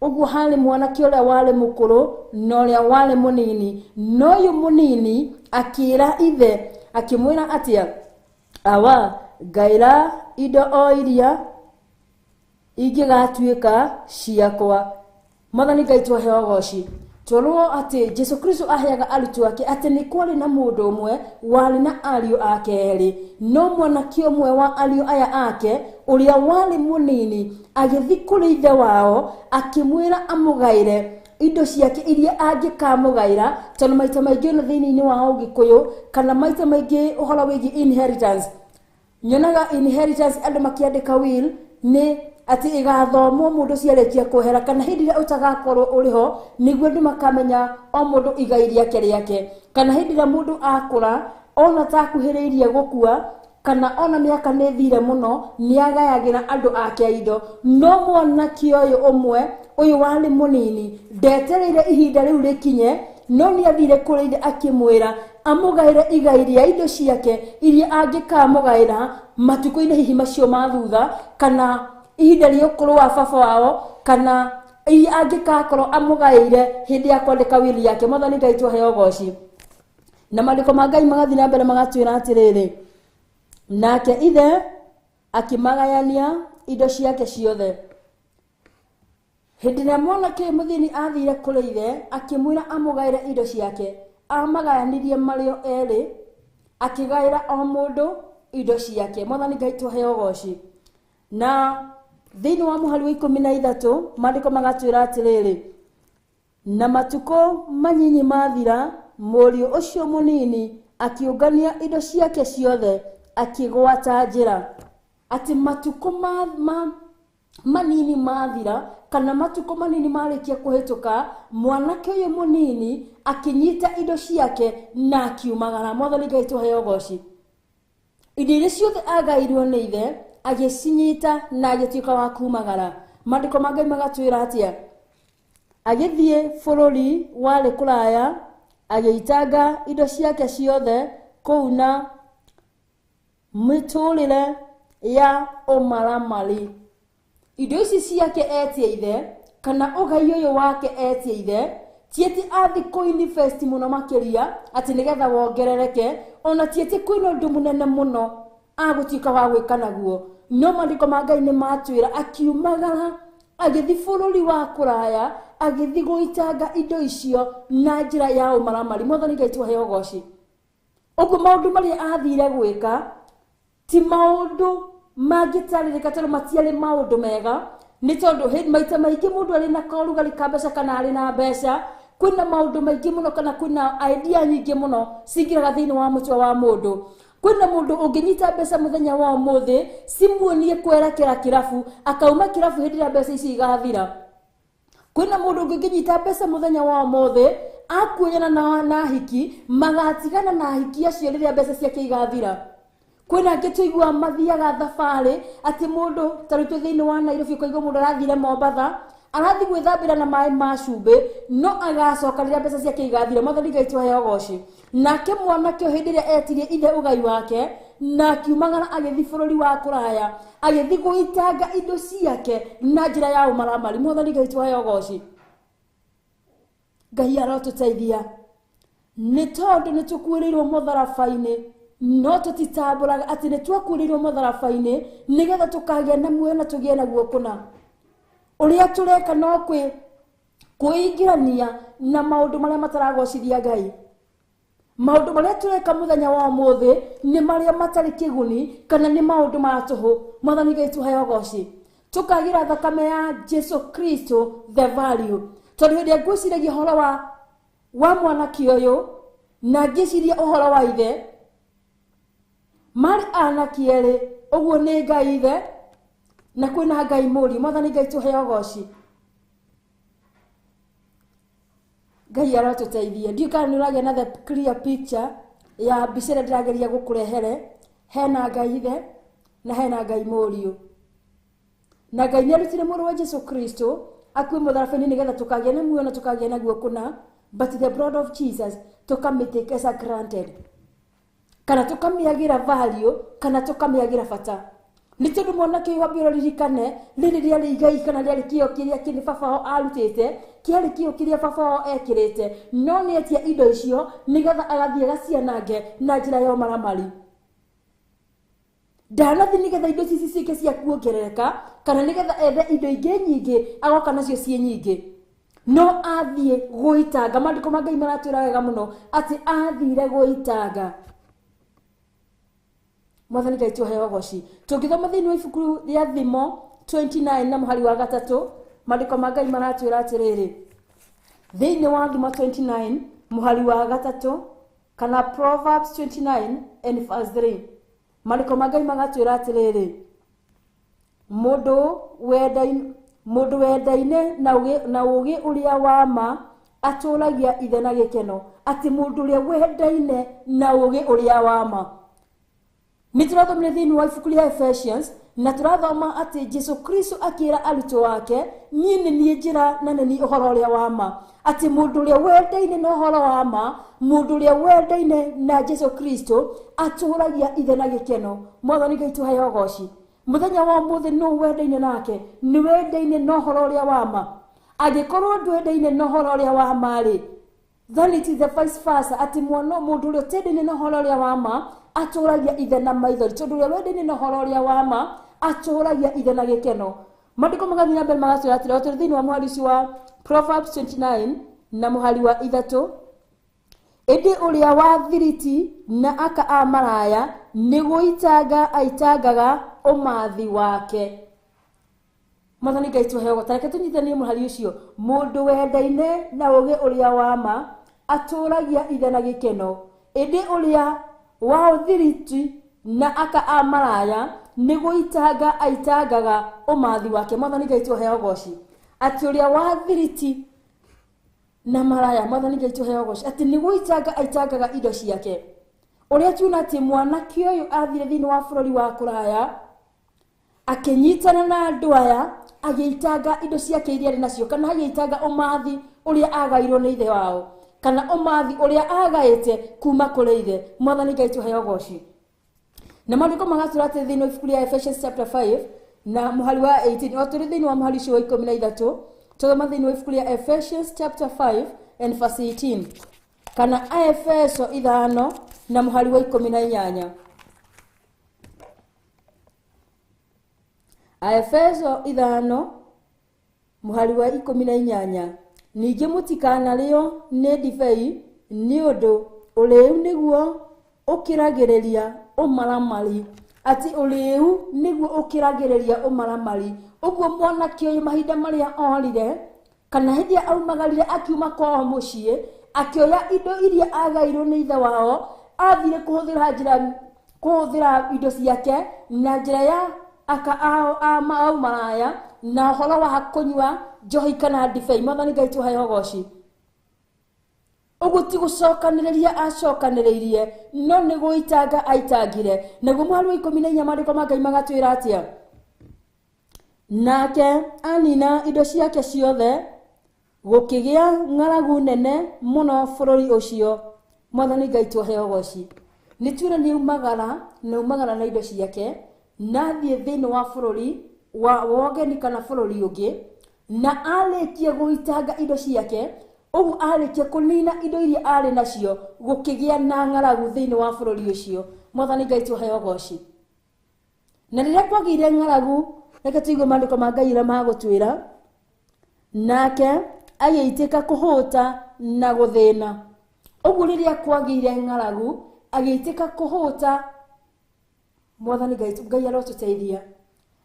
ũguo harĩ mwanake ũrĩa warĩ mũkũrũ na ũrĩa warĩ mũnini, no ũyũ mũnini akĩra ithe akĩmwĩra atĩa, awa ngaĩra indo o iria ingĩgatuĩka ciakwa. Mwathani Ngai twaheo ũgoci. Twerwo atĩ Jesu Kristo aheaga arutwo ake atĩ nĩ kwarĩ na mũndũ ũmwe warĩ na ariũ ake erĩ, no mwanake ũmwe wa ariũ aya ake ũrĩa warĩ mũnini agĩthiĩ kũrĩ ithe wao akĩmwĩra amũgaĩre indo ciake iria angĩkamũgaĩra, tondũ maita maingĩ ona thĩinĩ wa Ũgĩkũyũ kana maita maingĩ ũhoro wĩgiĩ inheritance, nyonaga inheritance andũ makĩandĩka will nĩ atĩ ĩgathomwo mũndũ ciarĩkia kwehera kana hĩndĩ ĩrĩa ũtagakorwo ũrĩ ho nĩguo andũ makamenya o mũndũ igai rĩake rĩake, kana hĩndĩ ĩrĩa mũndũ akũra ona takuhĩrĩirie gũkua kana ona mĩaka nĩ thire mũno nĩ agayagĩra andũ ake indo. No mwanake ũyũ ũmwe ũyũ warĩ mũnini ndetereire ihinda rĩu rĩkinye, no nĩ athire kũrĩ ithe akĩmwĩra amũgaĩre igai rĩa indo ciake iria angĩkamũgaĩra matukũ-inĩ hihi macio ma thutha, kana ihinda rĩa ũkũrũ wa baba wao, kana iria angĩgakorwo amũgaĩire hĩndĩ ya kwandĩka wili yake. Mwathani Ngai twaheo ũgoci. Na maandĩko ma Ngai magathiĩ na mbere magatwĩra atĩrĩrĩ, nake ithe akĩmagayania indo ciake ciothe. Hĩndĩ ĩrĩa mwanake ũyũ mũthĩni athire kũrĩ ithe akĩmwĩra amũgaĩre indo ciake, amagayanirie marĩ o erĩ, akĩgaĩra o mũndũ indo ciake. Mwathani Ngai tũheo ũgoci. Na thĩinĩ wa mũhari wa 13 maandĩko magatwĩra atĩrĩrĩ, na matukũ manyinyi mathira, mũriũ ũcio mũnini akĩũngania indo ciake ciothe akĩgwata njĩra. Atĩ matukũ manini mathira, kana matukũ manini marĩkia kũhĩtũka, mwanake ũyũ mũnini akĩnyita indo ciake na akiumagara. Mwathani Ngai tũheo ũgoci. Indo iria ciothe agairwo nĩ ithe agĩcinyita na agĩtuĩka wa kumagara. Maandĩko ma Ngai magatwĩra atĩa? Agĩthiĩ bũrũri warĩ kũraya, agĩitanga indo ciake ciothe kũu na mĩtũrĩre ya ũmaramari. Indo ici ciake etie ithe, kana ũgai ũyũ wake etie ithe, ti atĩ athiĩ kũ-invest mũno makĩria atĩ nĩgetha wongerereke, ona ti atĩ kwĩna ũndũ mũnene mũno agũtuĩka wa gwĩka naguo. No maandĩko ma Ngai nĩ matwĩra akiumagara agĩthiĩ bũrũri wa kũraya, agĩthiĩ gũitanga indo icio na njĩra ya ũmaramari. Mwathani Ngai tũheo ũgoci. Ũguo maũndũ marĩa athire gwĩka ti maũndũ mangĩtarĩrĩka, tondũ matiarĩ maũndũ mega, nĩ tondũ maita maingĩ mũndũ arĩ na kaũrugarĩ ka mbeca kana arĩ na mbeca, kwĩna maũndũ maingĩ mũno kana kwĩna idea nyingĩ mũno cingĩraga thĩinĩ wa mũtwe wa mũndũ. Kwĩna mũndũ ũngĩnyita mbeca mũthenya wa ũmũthĩ cimuonie kwerekera kĩrabu, akauma kĩrabu hĩndĩ ĩrĩa mbeca icio igathira. Kwĩna mũndũ ũngĩnyita mbeca mũthenya wa ũmũthĩ akuoyana na hiki, magatigana na hiki acio rĩrĩa mbeca ciake igathira. Kwĩna angĩ tũiguaga mathiaga thabarĩ atĩ mũndũ ta rĩu twĩ thĩinĩ wa Nairobi ũkaigua mũndũ arathire Mombatha, arathiĩ gwĩthambĩra na maĩ ma cumbĩ, no agacoka rĩrĩa mbeca ciake igathira. Mwathani Ngai tũheo ũgoci. Nake mwanake ũyũ hĩndĩ ĩrĩa etirie ithe ũgai wake na akiumagara agĩthiĩ bũrũri wa kũraya, agĩthiĩ gũitanga indo ciake na njĩra ya ũmaramari. Mwathani Ngai tũheo ũgoci. Ngai arotũteithia, nĩ tondũ nĩ tũkuĩrĩirwo mũtharaba-inĩ, no tũtitambũraga atĩ nĩ twakuĩrĩirwo mũtharaba-inĩ nĩgetha tũkagĩa na muoyo na tũgĩe naguo kũna. Ũrĩa tũreka no kwĩingĩrania na maũndũ marĩa mataragocithia Ngai. Maũndũ marĩa tũreka mũthenya wa ũmũthĩ nĩ marĩa matarĩ kĩguni kana nĩ maũndũ ma tũhũ. Mwathani Ngai tũheo ũgoci. Tũkagĩra thakame ya Jesu Kristo the value. Tondũ hĩndĩ ĩrĩa ngwĩciragia ũhoro wa mwanake ũyũ na ngĩciria ũhoro wa ithe, marĩ anake erĩ, ũguo nĩ Ngai ithe na kwĩna Ngai mũriũ. Mwathani Ngai tũheo ũgoci. Ngai arotũteithia. Ndiũĩ kana nĩ ũragĩa na the clear picture ya mbica ĩrĩa ndĩrageria gũkũrehere. Hena Ngai ithe na hena Ngai mũriũ. Na Ngai nĩ arutire mũrũ wa Jesu Kristo akue mũtharaba-inĩ nĩgetha tũkagĩa na muoyo na tũkagĩa naguo kũna, but the blood of Jesus tũkamĩtake as a granted, kana tũkamĩagĩra value, kana tũkamĩagĩra bata. Nĩ tondũ mwanake ũyũ wambe ũririkane rĩrĩ rĩarĩ igai kana rĩarĩ kĩo kĩrĩa kĩrĩ baba wao arutĩte, kĩarĩ kĩo kĩrĩa baba wao ekĩrĩte, no nĩ etia indo icio nĩgetha agathiĩ agacianange na njĩra ya ũmaramari. Ndanathi nĩgetha indo ici ciĩke cia kuongerereka, kana nĩgetha ethe indo ingĩ nyingĩ agoka nacio ciĩ nyingĩ, no athiĩ gũitanga. Maandĩko ma Ngai maratwĩra wega mũno atĩ athire gũitanga. Mwathani Ngai tũheo ũgoci. Tũngĩthoma thĩinĩ wa ibuku rĩa Thimo 29 na mũhari wa 3, maandĩko ma Ngai maratwĩra atĩrĩrĩ, thĩinĩ wa Thimo 29 mũhari wa 3 kana Proverbs 29 and verse 3, maandĩko ma Ngai magatwĩra atĩrĩrĩ, mũndũ wendaine na ũũgĩ ũrĩa wa ma atũũragia ithe na gĩkeno. Atĩ mũndũ ũrĩa wendaine na ũũgĩ ũrĩa wa ma. Nĩ tũrathomire thĩinĩ wa ibuku rĩa Ephesians na tũrathoma atĩ Jesu Kristo akĩra arutwo ake, niĩ nĩ niĩ njĩra na nĩ niĩ ũhoro ũrĩa wa ma. Atĩ mũndũ ũrĩa wendaine na ũhoro wa ma, mũndũ ũrĩa wendaine na Jesu Kristo atũũragia ithe na gĩkeno. Mwathani Ngai tũheo ũgoci. Mũthenya wa ũmũthĩ nũ wendaine nake? Nĩ wendaine na ũhoro ũrĩa wa ma. Angĩkorwo ndwendaine na ũhoro ũrĩa wa ma rĩ, Then it is the vice versa, atĩ mwana mũndũ ũrĩa ũtendaine na ũhoro ũrĩa wa ma atũragia ithe na maithori, tondũ ũrĩa wendaine na ũhoro ũrĩa wa ma atũragia ithe na gĩkeno. Maandĩko magathiĩ na mbere magatwĩra atĩrĩ, o tũrĩ thĩinĩ wa mũhari ũcio wa Proverbs 29 na mũhari wa 3, ĩndĩ ũrĩa wa thiriti na aka a maraya nĩ gũitanga aitangaga ũmathi wake. Mwathani Ngai tũheo, ta reke tũnyitanie mũhari ũcio. Mũndũ wendaine na ũũgĩ ũrĩa wa ma atũragia ithe na gĩkeno, ĩndĩ ũrĩa wa ũthiriti na aka a maraya nĩ gũitanga aitangaga ũmathi wake. Mwathani Ngai tũheo goci, atĩ ũrĩa wa thiriti na maraya, Mwathani Ngai tũheo goci, atĩ nĩ gũitanga aitangaga indo ciake. Ũrĩa tuona atĩ mwanake ũyũ athire thĩinĩ wa bũrũri wa kũraya akĩnyitana na andũ aya, agĩitanga indo ciake iria arĩ nacio, kana agĩitanga ũmathi ũrĩa agairwo nĩ ithe wao, kana ũmathi ũrĩa agaĩte kuma kũrĩ ithe. Mwathani Ngai tũheo goci. Na maandĩko magatwĩra atĩ thĩinĩ wa ibuku rĩa Ephesians chapter 5 na mũhari wa 18, o tũrĩ thĩinĩ wa mũhari ũcio wa 13, tũthoma thĩinĩ wa ibuku rĩa Ephesians chapter 5 and verse 18, kana Aefeso 5 na mũhari wa 18. Aefeso 5 mũhari wa 18, ningĩ mũtikanarĩo nĩ ndibei, nĩ ũndũ ũrĩĩu nĩguo ũkĩragĩrĩria ũmaramari. Atĩ ũrĩĩu nĩguo ũkĩragĩrĩria ũmaramari. Ũguo mwanake ũyũ mahinda marĩa orire, kana hĩndĩ ĩrĩa aumagarire akiuma kwao mũciĩ, akĩoya indo iria agairwo nĩ ithe wao, athire kũhũthĩra njĩra, kũhũthĩra indo ciake na njĩra ya aka a maraya na ũhoro wa kũnyua njohi kana ndibei. Mwathani Ngai tũheo goci. Ũguo ti gũcokanĩrĩria acokanĩrĩirie, no nĩ gũitanga aitangire. Naguo mũhari wa 14 maandĩko ma Ngai magatwĩra atĩa? Nake anina indo ciake ciothe, gũkĩgĩa ng'aragu nene mũno bũrũri ũcio. Mwathani Ngai tũheo goci. Nĩ tuona nĩ aumagara, na aumagara na indo ciake, na athiĩ thĩinĩ wa bũrũri wa wogeni kana bũrũri ũngĩ, na arĩkie gũitanga indo ciake, ũguo arĩkie kũnina indo iria arĩ nacio, gũkĩgĩa na ng'aragu thĩinĩ wa bũrũri ũcio. Mwathani Ngai tũheo goci. Na rĩrĩa kwagĩire ng'aragu, reke tũigue maandĩko ma Ngai ũrĩa magũtwĩra. Nake agĩitĩka kũhũta na gũthĩna. Ũguo rĩrĩa kwagĩire ng'aragu, agĩitĩka kũhũta. Mwathani Ngai arotũteithia.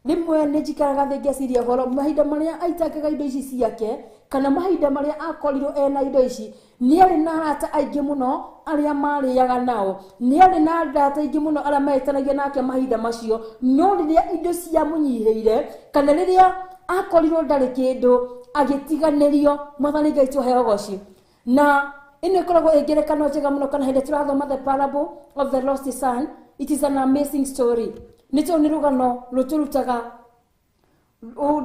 Rĩmwe nĩ njikaraga thĩ ngeciria ũhoro mahinda marĩa aitangaga indo ici ciake, kana mahinda marĩa akorirwo ena indo ici, nĩ arĩ na arata aingĩ mũno arĩa marĩaga nao, nĩ arĩ na arata aingĩ mũno arĩa metanagio nake mahinda macio. No rĩrĩa indo ciamũnyihĩire, kana rĩrĩa akorirwo ndarĩ kĩndũ, agĩtiganĩrio. Mwathani Ngai tũheo goci. Na ĩno ĩkoragwo ĩ ngerekano njega mũno, kana hĩndĩ tũrathoma the parable of the lost son, it is an amazing story. Nĩ tondũ nĩ rũgano rũtũrutaga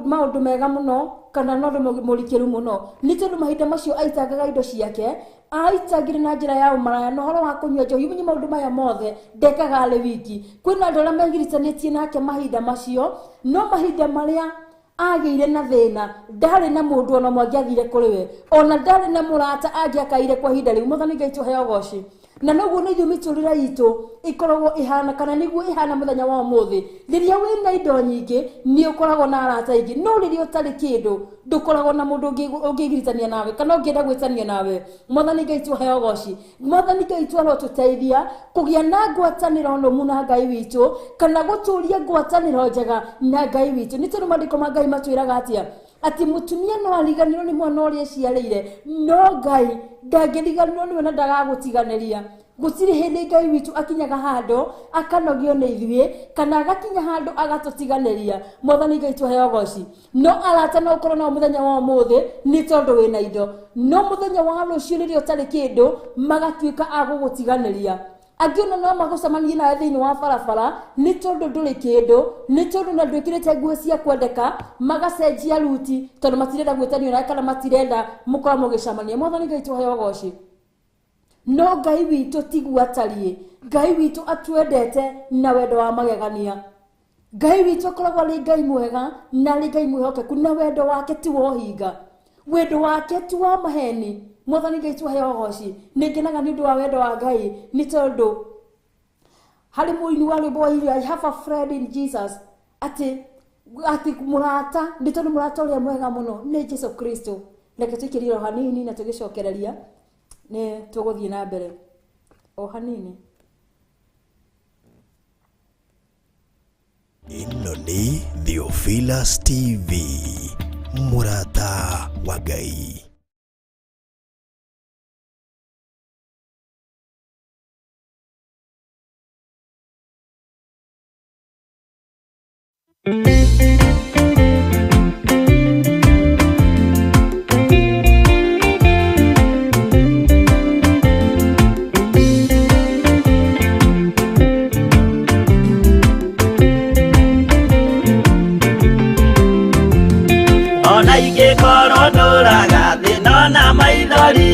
maũndũ mega mũno, kana na ũndũ mũrikĩru mũno. Nĩ tondũ mahinda macio aitangaga indo ciake, aitangire na njĩra ya ũmaraya na ũhoro wa kũnyua njohi. Ũmenye maũndũ maya mothe ndekaga arĩ wiki. Kwĩna andũ arĩa megiritanĩtie nake mahinda macio, no mahinda marĩa agĩire na thĩna, ndarĩ na mũndũ ona ũmwe angĩathire kũrĩ we, ona ndarĩ na mũrata angĩakaire kwa ihinda rĩu. Mwathani Ngai tũheo goci. Na noguo nĩ ithuĩ mĩtũrĩre itũ ĩkoragwo ĩhana, kana nĩguo ĩhana mũthenya wa ũmũthĩ. Rĩrĩa wĩna indo nyingĩ nĩ ũkoragwo na arata aingĩ, no rĩrĩa ũtarĩ kĩndũ ndũkoragwo na mũndũ ũngĩgiritania nawe, kana ũngĩenda gwĩtania nawe. Mwathani Ngai tũheo goci. Mwathani Ngai arotũteithia kũgĩa na ngwatanĩro nũmu na Ngai witũ, kana gũtũria ngwatanĩro njega na Ngai witũ. Nĩ tondũ maandĩko ma Ngai matwĩraga atĩa? Atĩ mũtumia no ariganĩrwo nĩ mwana ũrĩa aciarĩire, no Ngai ndangĩriganĩrwo nĩwe na ndagagũtiganĩria. Gũtirĩ hĩndĩ Ngai witũ akinyaga handũ akanogio nĩ ithuĩ, kana agakinya handũ agatũtiganĩria. Mwathani Ngai tũheo goci. No arata no ũkorwo nao mũthenya wa ũmũthĩ nĩ tondũ wĩna indo, no mũthenya wa rũciũ rĩrĩa ũtarĩ kĩndũ magatuĩka a gũgũtiganĩria. Angĩ ona no magũcemanie nawe thĩinĩ wa barabara nĩ tondũ ndũrĩ kĩndũ, nĩ tondũ na ndwĩkĩrĩte nguo cia kwendeka, magacenjia ruti tondũ matirenda gwĩtanio nawe, kana matirenda mũkorwo mũgĩcemania. Mwathani Ngai tũheo goci. No Ngai witũ tiguo atariĩ. Ngai witũ atwendete na wendo wa magegania. Ngai witũ akoragwo arĩ Ngai mwega na arĩ Ngai mwĩhokeku, na wendo wake ti wa ũhinga, wendo wake ti wa maheni. Mwathani Ngai twaheo ũgoci. Nĩ ngenaga nĩ ũndũ wa wendo wa Ngai, nĩ tondũ harĩ mũini wa rwĩmbo wa irio, I have a friend in Jesus, atĩ mũrata, nĩ tondũ mũrata ũrĩa mwega mũno nĩ Jesu Kristo. Reke tũikĩrie o hanini na tũgĩcokereria nĩ tũgũthiĩ na mbere o hanini. Ĩno nĩ Theophilus TV, mũrata wa Ngai. Ona ingĩkorwo ndũraga thĩna na maithori,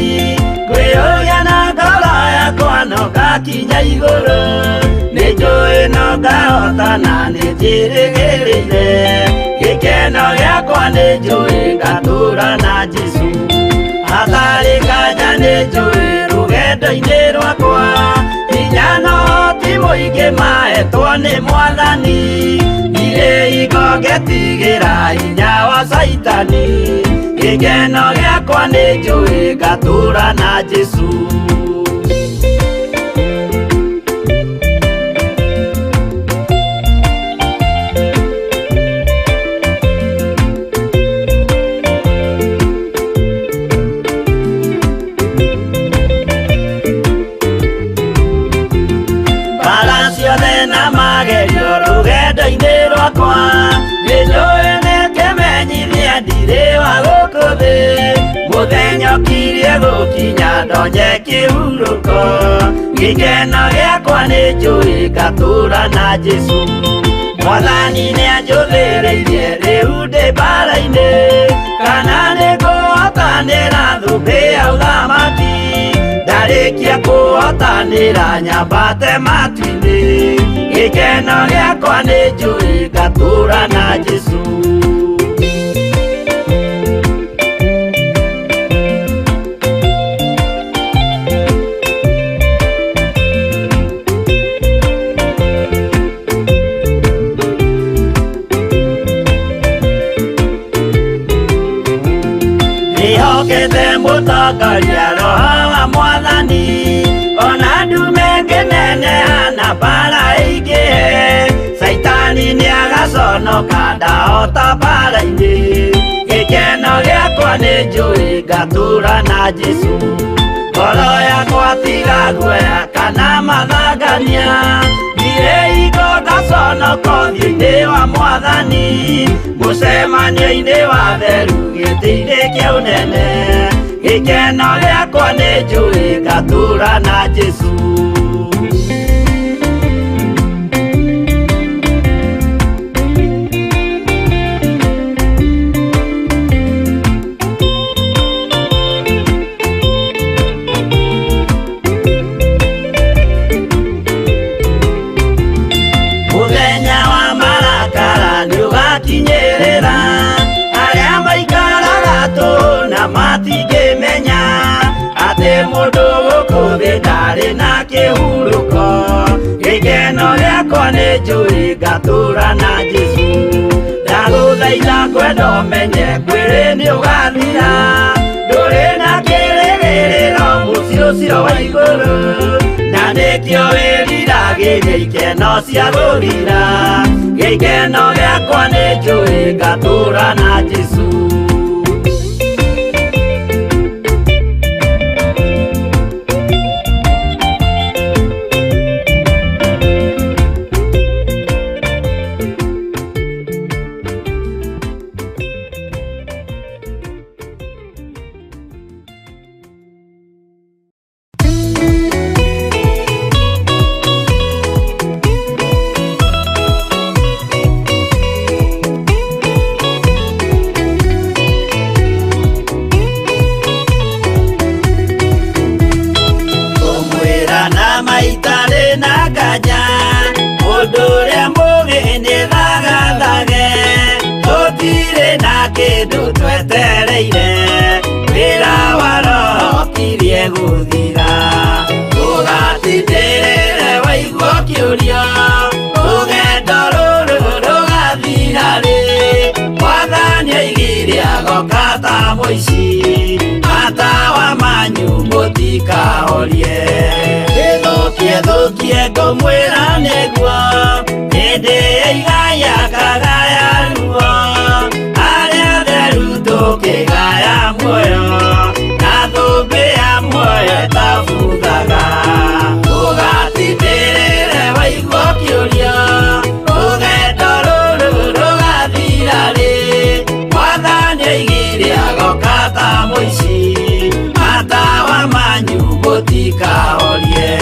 ngwĩyũria na ngoro yakwa no ngakinya igũrũ. Nĩ njũĩ no ngahotana, nĩ njĩrĩgĩrĩire gĩkeno gĩakwa, nĩ njũĩ ngatũra na Jesũ. Hatarĩ nganja nĩ njũĩ rũgendo-inĩ rwakwa, hinya no ti mũingĩ mahetwo nĩ Mwathani. Ndirĩ hingo ngetigĩra hinya wa Caitani, gĩkeno gĩakwa nĩ njũĩ ngatũra na Jesũ. Mbara ciothe na magerio rũgendo-inĩ rwakwa, nĩ njũĩ nĩ kĩmenyithia ndirĩ wa gũkũ thĩ. Mũthenya ũkirie gũkinya ndonye kĩhurũko, gĩkeno gĩakwa nĩ njũĩ ngatũra na Jesũ. Mwathani nĩ anjũthĩrĩirie rĩu ndĩ mbara-inĩ, kana nĩ ngũhotanĩra thũmbĩ ya ũthamaki. Ndarĩkia kũhotanĩra nyambate matu-inĩ, gĩkeno gĩakwa nĩ njũĩ ngatũra na Jesũ. Ndĩhokete mũtongoria Roho wa Mwathani, ona ndume ngĩneneha na mbara ĩingĩhe. Caitani nĩagaconoka ndahota mbara-inĩ, gĩkeno gĩakwa nĩ njũĩ ngatũra na Jesũ. Ngoro yakwa tiga guoya kana mathangania, ndirĩ hingo ngaconoka ũthiũ-inĩ wa Mwathani. Mũcemanio-inĩ wa theru gĩtĩ-inĩ kĩa ũnene, gĩkeno gĩakwa nĩ njũĩ ngatũra na Jesũ. Mũthenya wa marakara nĩũgakinyĩrĩra, arĩa maikaraga tũhũ na matingĩmenya atĩ mũndũ gũkũ thĩ ndarĩ na kĩhurũko. Gĩkeno gĩakwa nĩ njũĩ ngatũra na Jesũ. Ndagũthaitha ngwenda ũmenye mwĩrĩ nĩũgathira, ndũrĩ na kĩrĩgĩrĩro mũciĩ ũcio wa igũrũ, na nĩkĩo wĩriragĩria ikeno cia gũthira. Gĩkeno gĩakwa nĩ njũĩ ngatũra na Jesũ. Kũmwĩra na maitarĩ na nganja, mũndũ ũrĩa mũũgĩ nĩ thagathage. Tũtirĩ na kĩndũ twetereire, wĩra wa Roho gũkirie gũthira. Ũgatindĩrĩre waigua ũkĩũria, rũgendo rũrũ rũgathira rĩ? Mwathani oigire agoka ta mũici, matawa manyu mũtikahorie. Ĩthũkie thũkie ngũmwĩra nĩguo, hĩndĩ ya igaya kagaya ruo, arĩa atheru tũkĩgaya muoyo, na thũmbĩ ya muoyo ĩtabuthaga. Ũgatindĩrĩre waigua ũkĩũria, rũgendo rũrũ rũgathira rĩ? Mwathani oigire agoka ta mũici, matawa manyu mũtikahorie.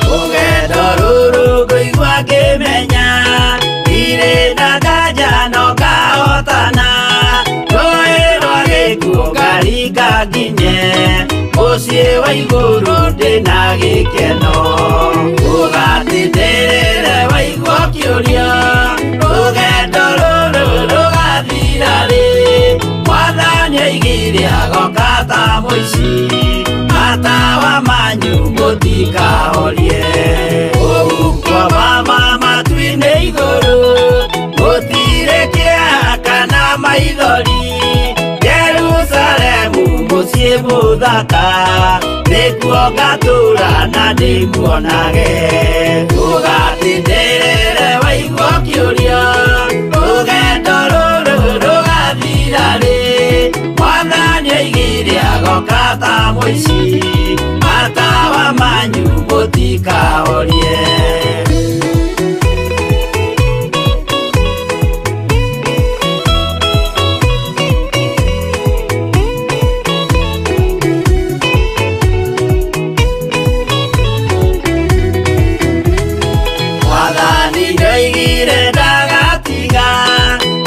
Rũgendo rũrũ ngũigua ngĩmenya, ndirĩ na nganja no ngahotana, rũĩ rwa gĩkuũ ngaringa nginye, mũciĩ wa igũrũ ndĩna gĩkeno. Ũgatindĩrĩre waigua ũkĩũria, rũgendo rũrũ rũgathira rĩ? Mwathani oigire agoka ta mũici, matawa manyu mũtikahorie. Kũu kwa mama matu-inĩ igũrũ, gũtirĩ kĩeha kana maithori, Jerusalemu mũciĩ mũthaka, nĩkuo ngatũũra na ndĩmuonage. Ũgatindĩrĩre waigua ũkĩũria, rũgendo rũrũ rũgathira rĩ? Mwathani oigire agoka ta mũici, matawa manyu mũtikahorie. Mwathani nĩoigire ndagatiga,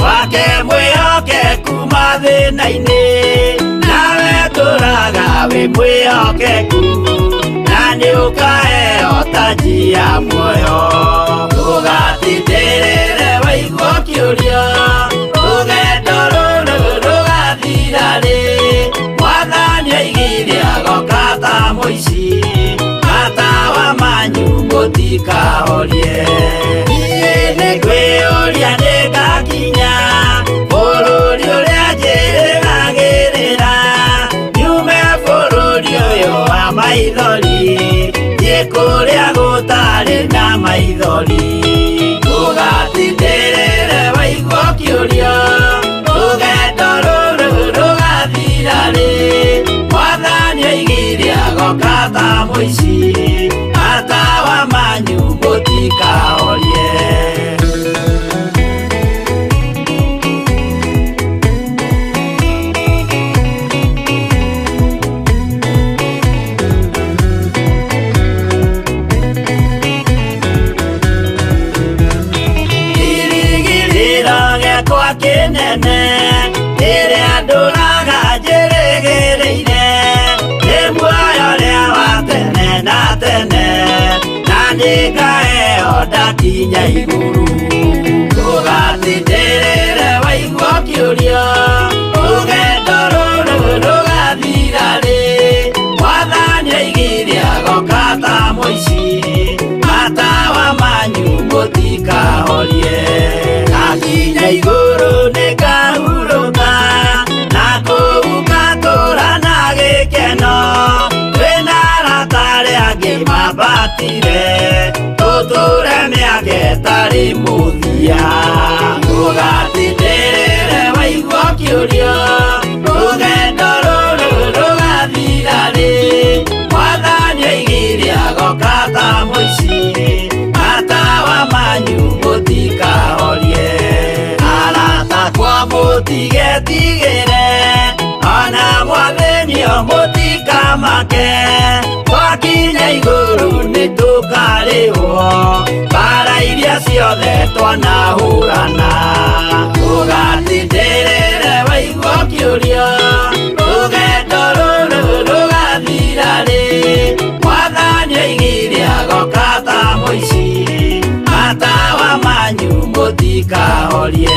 wake mwĩhokeku mathĩna-inĩ, nawe tũraga wĩ mwĩhokeku, na nĩũkaheo taji ya muoyo. Ũgatindĩrĩre waigua ũkĩũria, rũgendo rũrũ rũgathira rĩ? Mwathani oigire agoka ta mũici, matawa manyu mũtikahorie. Niĩ nĩngwĩyũria nĩngakinya bũrũri ũrĩa njĩrĩgagĩrĩra, nyume bũrũri ũyũ wa maithori, thiĩ kũrĩa gũtarĩ na maithori. Ũgatindĩrĩre waigua ũkĩũria, rũgendo rũrũ rũgathira rĩ? Mwathani oigire agoka ta mũici, matawa manyu mũtikahorie. Kĩrĩgĩrĩro gĩakwa kĩnene, rĩrĩa ndũraga njĩrĩgĩrĩire, nĩ muoyo ũrĩa wa tene na tene, na nĩngaheo ndakinya igũrũ. Ũgatindĩrĩre waigua ũkĩũria, rũgendo rũrũ rũgathira rĩ? Mwathani oigire agoka ta mũici, matawa manyu mũtikahorie. Ndakinya igũrũ nĩngahurũka, na kũu ngatũũra na gĩkeno, twĩna arata arĩa angĩ mambatire, tũtũũre mĩaka ĩtarĩ mũthia. Ũgatindĩrĩre waigua ũkĩũria, rũgendo rũrũ rũgathira rĩ? Mwathani oigire agoka ta mũici, matawa manyu mũtikahorie. Arata akwa mũtigetigĩre, ona mwathĩnio mũtikamake, twakinya igũrũ nĩtũkarĩhwo, mbara iria ciothe twanahũrana. Ũgatindĩrĩre waigua ũkĩũria, rũgendo rũrũ rũgathira. Mũtikahorie.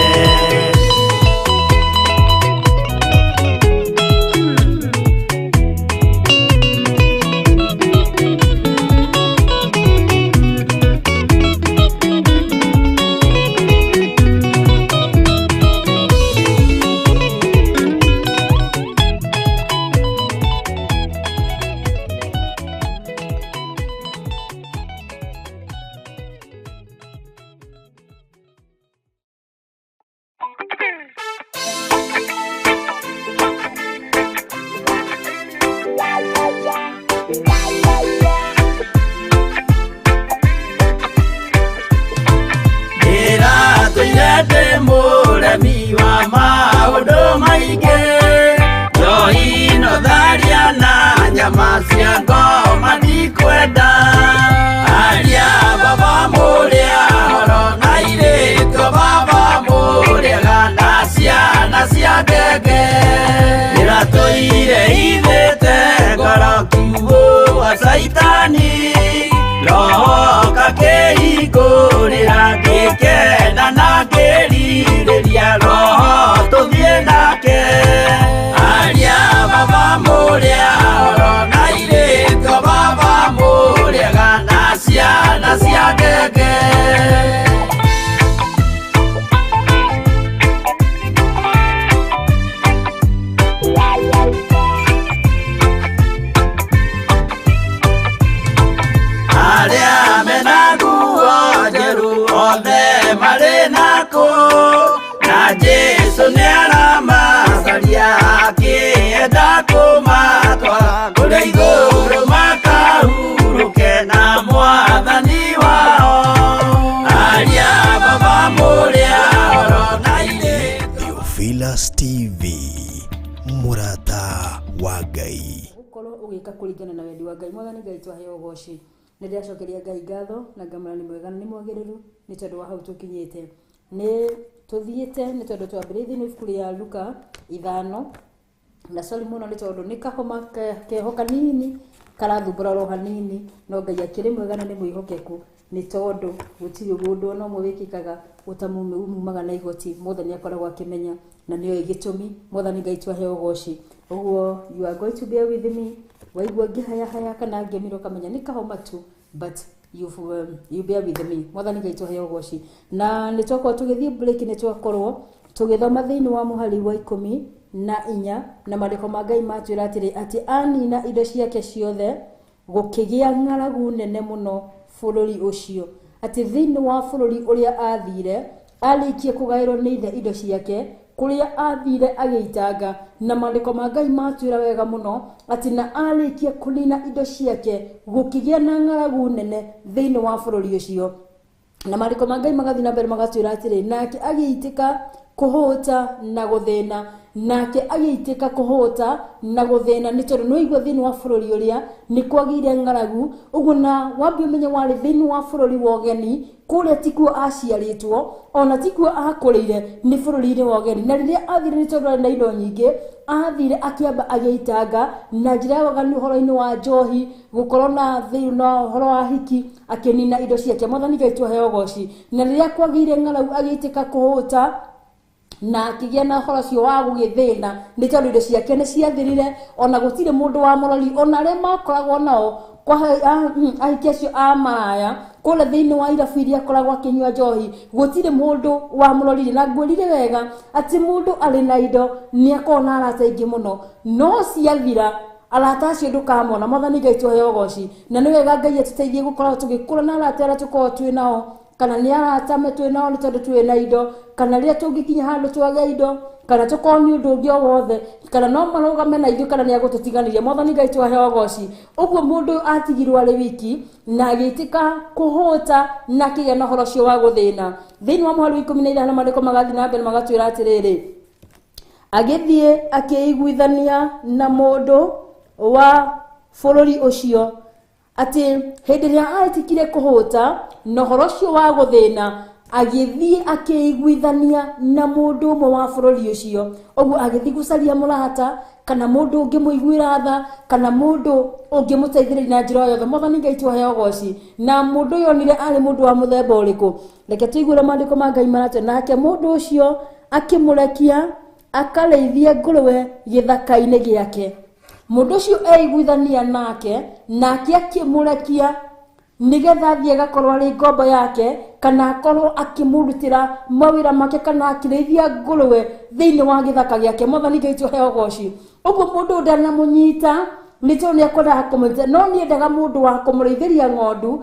Ndĩratũire ndĩ mũremi wa maũndũ maingĩ, njohi no tharia na nyama cia ngoma ndikwenda. Aria baba mũrĩa horo na irĩtwo baba mũrĩaga na ciana cia ngenge. Ndĩratũire ithĩte ngoro kiugũ wa caitani, roho kakĩhingũrĩra ngĩkena na ngĩrirĩria roho tũthiĩ nake. Aria baba mũrĩa horo na irĩtwo baba mũrĩaga na ciana cia ngenge. Arĩa mena nguo njerũ othe marĩ nakũ, na Jesũ nĩaramacaria akĩenda kũmatwara kũrĩa igũrũ makahurũke na mwathani wao. Aria baba mũrĩa horo na irĩtwo. Theophilus TV, mũrata wa Ngai. Gũkorwo ũgĩka kũringana na wendi wa Ngai. Mwathani Ngai, twaheo ũgoci. Nĩ ndĩracokeria Ngai ngatho na ngamwĩra nĩ mwega na nĩ mwagĩrĩru nĩ tondũ wa hau tũkinyĩte. Nĩ tũthiĩte nĩ tondũ twambĩrĩirie thĩinĩ wa ibuku rĩa Luka 5, na sorry mũno nĩ tondũ nĩ kahoma keho kanini karathumbũra oro hanini, no Ngai akĩrĩ mwega na nĩ mwĩhokeku nĩ tondũ gũtirĩ ũndũ ona ũmwe wĩkĩkaga ũtamumaga na igoti. Mwathani akoragwo akĩmenya na nĩoĩ gĩtũmi. Mwathani Ngai, twaheo ũgoci. Ũguo you are going to bear with me. Waigua ngĩhayahaya kana ngĩmira ũkamenya nĩ kahoma tu, but you bear with me. Mwathani Ngai, twaheo ũgoci. Na nĩ twakorwo tũgĩthiĩ break, nĩ twakorwo tũgĩthoma thĩinĩ wa mũhari wa 14, na maandĩko ma Ngai matwĩra atĩrĩ, atĩ anina indo ciake ciothe gũkĩgĩa ng'aragu nene mũno bũrũri ũcio, atĩ thĩinĩ wa bũrũri ũrĩa athire arĩkie kũgaĩrwo nĩ ithe indo ciake, kũrĩa athire agĩitanga. Na maandĩko ma Ngai matwĩra wega mũno atĩ na arĩkia kũnina indo ciake gũkĩgĩa na ng'aragu nene thĩinĩ wa bũrũri ũcio. Na maandĩko ma Ngai magathiĩ na mbere magatwĩra atĩrĩ, nake agĩitĩka kũhũta na gũthĩna, nake agĩitĩka kũhũta na gũthĩna nĩ tondũ nĩwaigua thĩinĩ wa bũrũri ũrĩa nĩ kwagĩire ng'aragu ũguo. Na wambe ũmenye warĩ thĩinĩ wa bũrũri wa ũgeni, kũrĩa tikuo aciarĩtwo ona tikuo akũrĩire, nĩ bũrũri-inĩ wa ũgeni. Na rĩrĩa athire, nĩ tondũ arĩ na indo nyingĩ, athire akĩamba agĩitanga na njĩra ya waganu ũhoro-inĩ wa njohi, gũkorwo na thĩna ũhoro wa hiki, akĩnina indo ciake. Mwathani Ngai, twaheo ũgoci. Na rĩrĩa kwagĩire ng'aragu agĩitĩka kũhũta na akĩgĩa na ũhoro ũcio wa gũgĩthĩna nĩ tondũ indo ciake nĩ ciathirire, ona gũtirĩ mũndũ wa mũrori, ona arĩa makoragwo nao kwa ahiki acio a maraya kũrĩa thĩinĩ wa irabu iria akoragwo akĩnyua njohi, gũtirĩ mũndũ wa mũrorire. Na ngwĩrire wega atĩ mũndũ arĩ na indo nĩ akoragwo na arata aingĩ mũno, no ciathira arata acio ndũkamona. Mwathani Ngai, twaheo ũgoci. Na nĩ wega Ngai atũteithie gũkorwo tũgĩkũra na arata arĩa tũkoragwo twĩ nao, kana nĩ arata me twĩ nao nĩ tondũ twĩ na indo, kana rĩrĩa tũngĩkinya handũ twage indo, kana tũkorwo nĩ ũndũ ũngĩ o wothe, kana no marũgame na ithuĩ kana nĩ agũtũtiganĩria. Mwathani Ngai, twaheo ũgoci. Ũguo mũndũ ũyũ atigirwo arĩ wiki na agĩtĩka kũhũta na akĩgĩa na ũhoro ũcio wa gũthĩna. Thĩinĩ wa mũhari wa 15, maandĩko magathiĩ na mbere magatwĩra atĩrĩrĩ, agĩthiĩ akĩiguithania na mũndũ wa bũrũri ũcio, atĩ hĩndĩ ĩrĩa aĩtĩkire kũhũta na ũhoro ũcio wa gũthĩna. Agĩthiĩ akĩiguithania na mũndũ ũmwe wa bũrũri ũcio. Ũguo agĩthiĩ gũcaria mũrata kana mũndũ ũngĩmũiguĩra tha kana mũndũ ũngĩmũteithĩrĩria na njĩra o yothe. Mwathani Ngai tũheo ũgoci. Na mũndũ ũyũ onire arĩ mũndũ wa mũthemba ũrĩkũ? Reke tũigue ũrĩa maandĩko ma Ngai maratwĩra. Nake mũndũ ũcio akĩmũrekia akarĩithie ngũrwe gĩthaka-inĩ gĩake. Mũndũ ũcio eiguithania nake, nake akĩmũrekia nĩgetha athiĩ agakorwo arĩ ngombo yake kana akorwo akĩmũrutĩra mawĩra make kana akĩrĩithia ngũrwe thĩinĩ wa gĩthaka gĩake. Mwathani Ngai tũheo ũgoci. Ũguo mũndũ ũyũ ndanamũnyita nĩ tondũ nĩ akwendaga kũmũrĩithia, no nĩ endaga mũndũ wa kũmũrĩithĩria ng'ondu,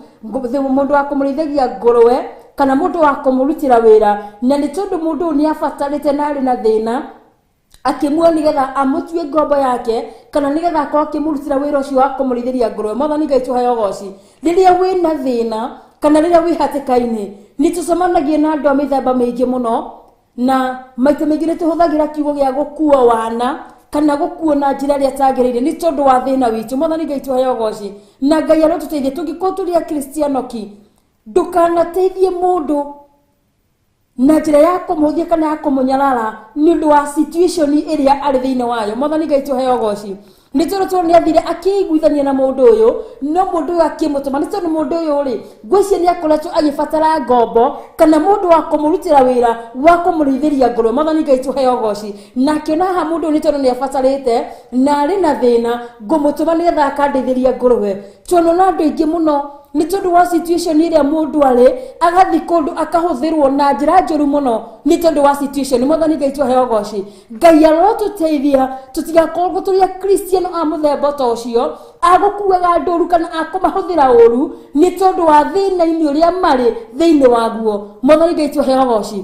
mũndũ wa kũmũrĩithĩria ngũrwe kana mũndũ wa kũmũrutĩra wĩra. Na nĩ tondũ mũndũ ũyũ nĩ abatarĩte na arĩ na thĩna, akĩmuoya nĩgetha amũtue ngombo yake kana nĩgetha akorwo akĩmũrutĩra wĩra ũcio wa kũmũrĩithĩria ngũrwe. Mwathani Ngai tũheo ũgoci. Rĩrĩa wĩna thĩna kana rĩrĩa wĩ hatĩka-inĩ, nĩ tũcemanagia na andũ a mĩthemba mĩingĩ mũno, na maita maingĩ nĩ tũhũthagĩra kiugo gĩa gũkuo wana kana gũkuo na njĩra ĩrĩa ĩtagĩrĩire nĩ tondũ wa thĩna witũ. Mwathani Ngai tũheo ũgoci. Na Ngai arotũteithie tũngĩkorwo tũrĩ akristiano ki, ndũkanateithie mũndũ na njĩra ya kũmũhũthia kana ya kũmũnyarara nĩ ũndũ wa situation ĩrĩa arĩ thĩinĩ wayo. Mwathani Ngai tũheo ũgoci. Nĩ tondũ tondũ nĩ athire akĩiguithania na mũndũ ũyũ, no mũndũ ũyũ akĩmũtũma. Nĩ tondũ mũndũ ũyũ rĩ, ngwĩciria nĩ akoretwo agĩbatara ngombo kana mũndũ wa kũmũrutĩra wĩra wa kũmũrĩithĩria ngũrwe. Mwathani Ngai tũheo ũgoci. Na akĩona haha mũndũ ũyũ nĩ tondũ nĩ abatarĩte na arĩ na thĩna, ngũmũtũma nĩgetha akandĩithĩria ngũrwe. Tuonona andũ aingĩ mũno nĩ tondũ wa situation ĩrĩa mũndũ arĩ, agathiĩ kũndũ akahũthĩrwo na njĩra njũru mũno nĩ tondũ wa situation. Mwathani Ngai tũheo ũgoci. Ngai arotũteithia tũtigakorwo tũrĩ akristiano a mũthemba ta ũcio, agũkuaga andũ ũru kana akũmahũthĩra ũru nĩ tondũ wa thĩna-inĩ ũrĩa marĩ thĩinĩ waguo. Mwathani Ngai tũheo ũgoci.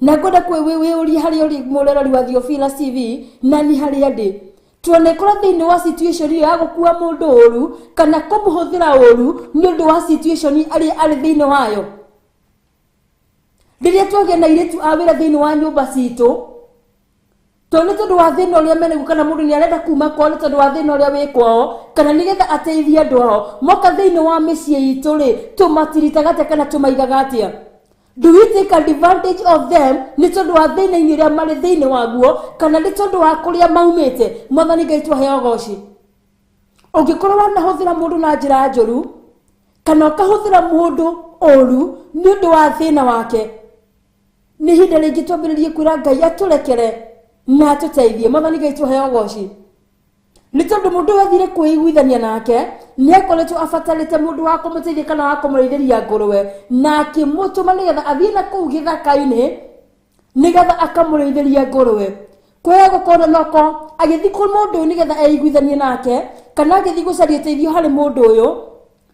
Na ngwenda kwĩyũria harĩa ũrĩ mũroreri wa Theophilus TV, na nĩ harĩa ndĩ. Tuonekora thĩinĩ wa situation ĩyo ya gũkua mũndũ ũru kana kũmũhũthĩra ũru nĩ ũndũ wa situation arĩa arĩ thĩinĩ wayo. Rĩrĩa twagĩa na airĩtu a wĩra thĩinĩ wa nyũmba citũ, tondũ nĩ tondũ wa thĩna ũrĩa menaguo, kana mũndũ nĩ arenda kuma kwao nĩ tondũ wa thĩna ũrĩa wĩ kwao, kana nĩgetha ateithie andũ ao, moka thĩinĩ wa mĩciĩ itũ rĩ, tũmatiritaga atĩa kana tũmaigaga atĩa? Do we take advantage of them nĩ tondũ wa thĩna-inĩ ũrĩa marĩ thĩinĩ waguo, kana nĩ tondũ wa kũrĩa maumĩte? Mwathani Ngai tũheo ũgoci. Ũngĩkorwo wanahũthĩra mũndũ na njĩra njũru kana ũkahũthĩra mũndũ ũru nĩ ũndũ wa thĩna wake, nĩ ihinda rĩngĩ twambĩrĩrie kwĩra Ngai atũrekere na atũteithie. Mwathani Ngai tũheo ũgoci. Nĩ tondũ mũndũ ũyũ athire kwĩiguithania nake, nĩ akoretwo abatarĩte mũndũ wa kũmũteithia kana wa kũmũrĩithĩria ngũrwe, na akĩmũtũma nĩgetha athiĩ na kũu gĩthaka-inĩ nĩgetha akamũrĩithĩrie ngũrwe. Kwaya gũkorwo noko agĩthiĩ kwĩ mũndũ ũyũ nĩgetha eiguithanie nake, kana agĩthiĩ gũcaria ũteithio harĩ mũndũ ũyũ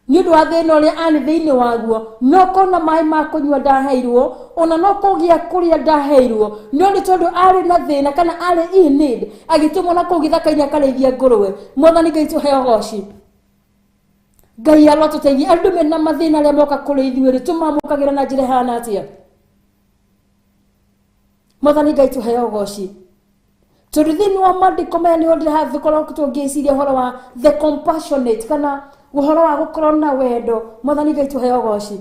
nĩ ũndũ wa thĩna ũrĩa arĩ thĩinĩ waguo. No kona maĩ ma kũnyua ndaheirwo, ona no kũgĩa kũrĩa ndaheirwo, no nĩ tondũ arĩ na thĩna kana arĩ in need, agĩtũmwo na kũu gĩthaka-inĩ akarĩithie ngũrwe. Mwathani Ngai tũheo ũgoci. Ngai arotũteithia. Andũ mena mathĩna arĩa moka kũrĩ ithuĩ rĩ, tũmamũkagĩra na njĩra ĩhana atĩa? Mwathani Ngai tũheo ũgoci. Tondũ thĩinĩ wa maandĩko maya nĩho ndĩrakorwo tũngĩciria ũhoro wa the compassionate kana ũhoro wa gũkorwo na wendo. Mwathani Ngai tũheo ũgoci.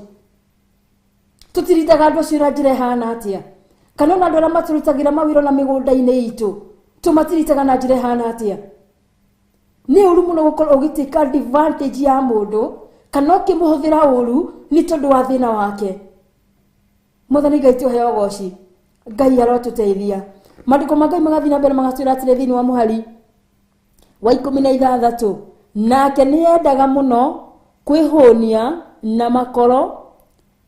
Tũtiritaga andũ acio na njĩra ĩhana atĩa? Kana ona andũ arĩa matũrutagĩra mawĩra na mĩgũnda-inĩ itũ, tũmatiritaga na njĩra ĩhana atĩa? Nĩ ũru mũno gũkorwo ũgĩtake advantage ya mũndũ kana ũkĩmũhũthĩra ũru nĩ tondũ wa thĩna wake. Mwathani Ngai tũheo ũgoci. Ngai arotũteithia. Maandĩko ma Ngai magathiĩ na mbere magatwĩra atĩrĩ thĩinĩ wa mũhari wa 16, nake nĩ endaga mũno kwĩhũnia na makoro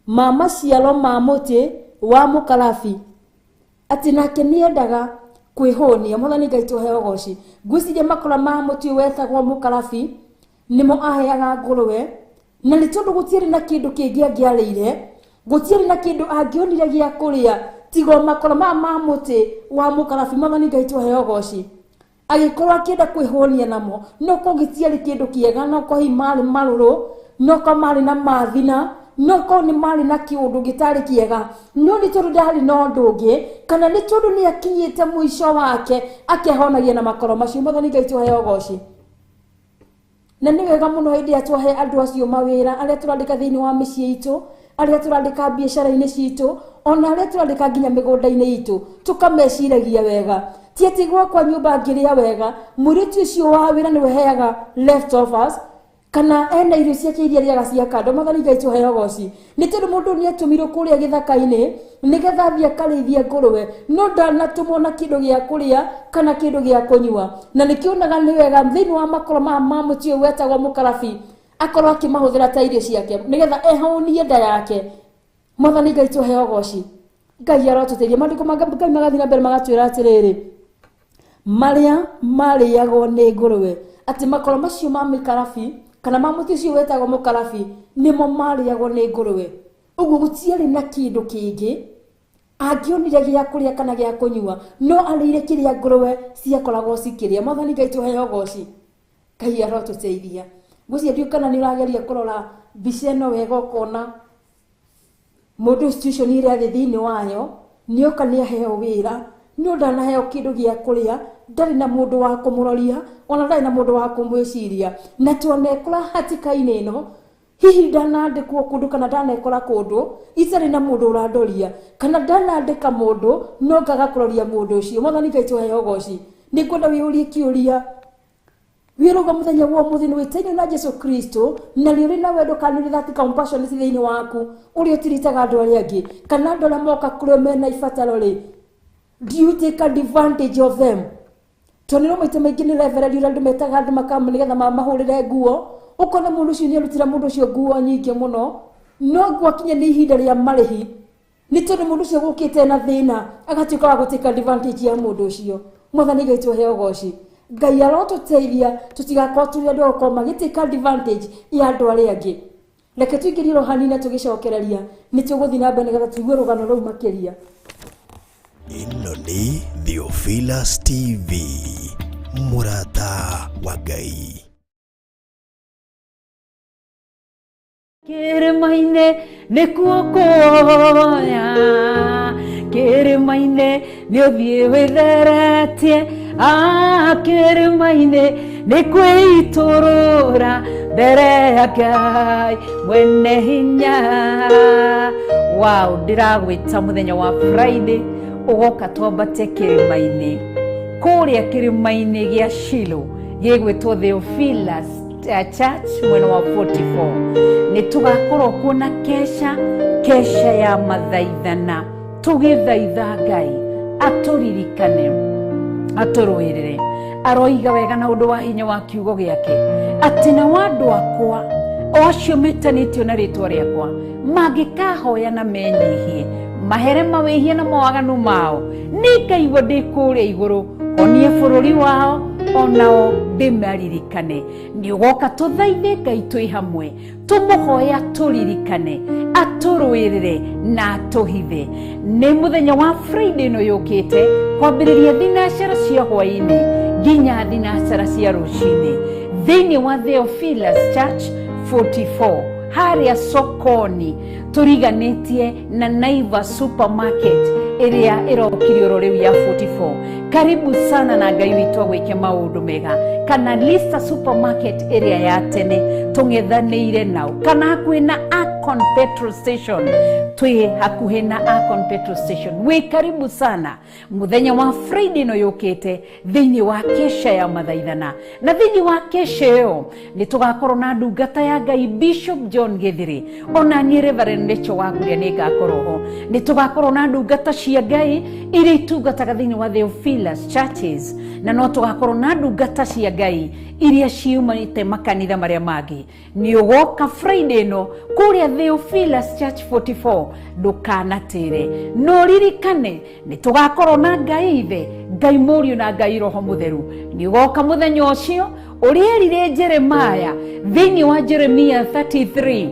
ma maciaro ma mũtĩ wa mũkarabi. Atĩ nake nĩ endaga kwĩhũnia. Mwathani Ngai tũheo ũgoci. Ngwĩciria makoro ma mũtĩ wetagwo mũkarabi nĩmo aheaga ngũrwe, na nĩ tondũ gũtiarĩ na kĩndũ kĩngĩ angĩarĩire, gũtiarĩ na kĩndũ angĩonire gĩa kũrĩa tiga makoro maya ma mũtĩ wa mũkarabi. Mwathani Ngai tũheo ũgoci. Agĩkorwo akĩenda kwĩhũnia namo, no kũngĩtiarĩ kĩndũ kĩega, no ko hihi marĩ marũrũ, no ko marĩ na mathina, no ko nĩ marĩ na kĩũndũ gĩtarĩ kĩega, no nĩ tondũ ndarĩ na ũndũ ũngĩ, kana nĩ tondũ nĩ akinyĩte mũico wake, akehonagia na makoro macio. Mwathani Ngai tũheo ũgoci. Na nĩ wega mũno hĩndĩ ĩrĩa twahe andũ acio mawĩra arĩa tũrandĩka thĩinĩ wa mĩciĩ itũ, Arĩa tũrandĩka biacara-inĩ citũ, ona arĩa tũrandĩka nginya mĩgũnda-inĩ itũ, tũkameciragia wega. Ti atĩ gwakwa nyũmba ngĩrĩa wega, mũirĩtu ũcio wa wĩra nĩwe heaga leftovers, kana ena irio ciake iria arĩaga cia kando. Mwathani Ngai tũheo ũgoci. Nĩ tondũ mũndũ nĩ atũmirwo kũrĩa gĩthaka-inĩ nĩgetha athiĩ akarĩithie ngũrwe, no ndanatũmwo na kĩndũ gĩa kũrĩa kana kĩndũ gĩa kũnyua. Na nĩkĩonaga nĩ wega thĩinĩ wa makoro maya ma mũtĩ ũyũ wetagwo mũkarabi, akorwo akĩmahũthĩra ta irio ciake nĩgetha ehũnie nda yake. Mwathani Ngai tũheo ũgoci. Ngai arotũteithia. Maandĩko ma Ngai magathiĩ na mbere magatwĩra atĩrĩrĩ, marĩa marĩagwo nĩ ngũrwe, atĩ makoro macio ma mĩkarabi kana ma mũtĩ ũcio wetagwo mũkarabi nĩmo marĩagwo nĩ ngũrwe. Ũguo gũtiarĩ na kĩndũ kĩngĩ angĩonire gĩa kũrĩa kana gĩa kũnyua, no arĩire kĩrĩa ngũrwe ciakoragwo cikĩrĩa. Mwathani Ngai tũheo ũgoci. Ngai arotũteithia. Ngwĩciria ndiũĩ kana nĩ ũrageria kũrora mbica ĩno wega ũkona mũndũ situation ĩrĩa arĩ thĩinĩ wayo, nĩoka nĩaheo wĩra, no ndanaheo kĩndũ gĩa kũrĩa, ndarĩ na mũndũ wa kũmũroria, ona ndarĩ na mũndũ wa kũmwĩciria. Na twanekora hatĩka-inĩ ĩno, hihi ndanandĩkwo kũndũ kana ndanekora kũndũ itarĩ na mũndũ ũrandoria, kana ndanandĩka mũndũ no ngaga kũroria mũndũ ũcio. Mwathani Ngai tũheo ũgoci. Nĩngwenda wĩyũrie kĩũria, wĩrũga mũthenya wa ũmũthĩ nĩ wĩtainio na Jesu Kristo, na nĩ ũrĩ na wendo kana nĩ ũrĩ that compassion thĩinĩ waku, ũrĩa ũtiritaga andũ arĩa angĩ, kana andũ arĩa moka kũrĩ o mena ibataro rĩ, do you take advantage of them? Tondũ nĩ maita maingĩ nĩ reverend ũrĩa andũ metaga andũ makama nĩgetha mamahũrĩre nguo, ũkona mũndũ ũcio nĩ arutĩra mũndũ ũcio nguo nyingĩ mũno, no gwakinya nĩ ihinda rĩa marĩhi, nĩ tondũ mũndũ ũcio gũkĩte na thĩna, agatuĩka wa gũtake advantage ya mũndũ ũcio. Mwathani Ngai tũheo ũgoci. Ngai arotũteithia tũtigakorwo tũrĩ andũ a gũkorwo magĩtake advantage ya andũ arĩa angĩ. Reke tũingĩrie roho hanini na tũgĩcokereria, nĩ tũgũthiĩ na mbere nĩgetha tũigue rũgano rũu makĩria. Ĩno nĩ Theophilus TV, mũrata wa Ngai. Kĩrĩma-inĩ nĩkuo kuoya, kĩrĩma-inĩ nĩ ũthiĩ wĩtheretie, kĩrĩma-inĩ nĩ kwĩitũrũra mbere ya Ngai mwene hinya. Wow, ndĩragwĩta mũthenya wa Friday ũgoka twambate kĩrĩma-inĩ, kũrĩa kĩrĩma-inĩ gĩa Shilo gĩgwĩtwo Theophilus Church mwena wa 44. Nĩ tũgakorwo kuo na kesha, kesha ya mathaithana, tũgĩthaitha Ngai atũririkane, atũrũĩrĩre. Aroiga wega na ũndũ wa hinya wa kiugo gĩake atĩ nao andũ akwa o acio metanĩtio na rĩtwa rĩakwa mangĩkahoya na menyihie, mahere mawĩhia na mawaganu mao, nĩngaigua ndĩ kũrĩa igũrũ, honie bũrũri wao, onao ndĩmaririkane. Nĩ ũgoka tũthaithe Ngai twĩ hamwe, tũmũhoya tũririkane, atũrũĩrĩre na atũhithe. Nĩ mũthenya wa Friday ĩno yũkĩte, kwambĩrĩria thinacara cia hwaĩ-inĩ nginya thinacara cia rũcinĩ, thĩinĩ wa Theophilus Church 44 harĩa sokoni, tũriganĩtie na Naivas Supermarket ĩrĩa ĩrokire oro rĩu ya 44. Karibu sana na Ngai witũ agwĩke maũndũ mega. Kana Lista Supermarket ĩrĩa ya tene tũng'ethanĩire nao, kana hakuhĩ na Akon Petrol Station, twĩ hakuhĩ na Akon Petrol Station. Wĩ karibu sana mũthenya wa Friday ĩno yũkĩte thĩinĩ wa kesha ya mathaithana. Na thĩinĩ wa kesha ĩyo nĩ tũgakorwo na ndungata ya Ngai Bishop John Githiri, ona niĩ Reverend Rachel Wakuria nĩ ngakorwo ho. Nĩ tũgakorwo na ndungata cia Ngai iria itungataga thĩinĩ wa Theophilus Churches, na no tũgakorwo na ndungata cia Ngai iria ciumanĩte makanitha marĩa mangĩ. Nĩ ũgoka Friday ĩno kũrĩa Theophilus Church 44, ndũkanatĩre. No ririkane nĩ tũgakorwo na Ngai Ithe, Ngai Mũriũ na Ngai Roho Mũtheru. Nĩ ũgoka mũthenya ũcio ũrĩa erire Jeremiah thĩinĩ wa Jeremiah 33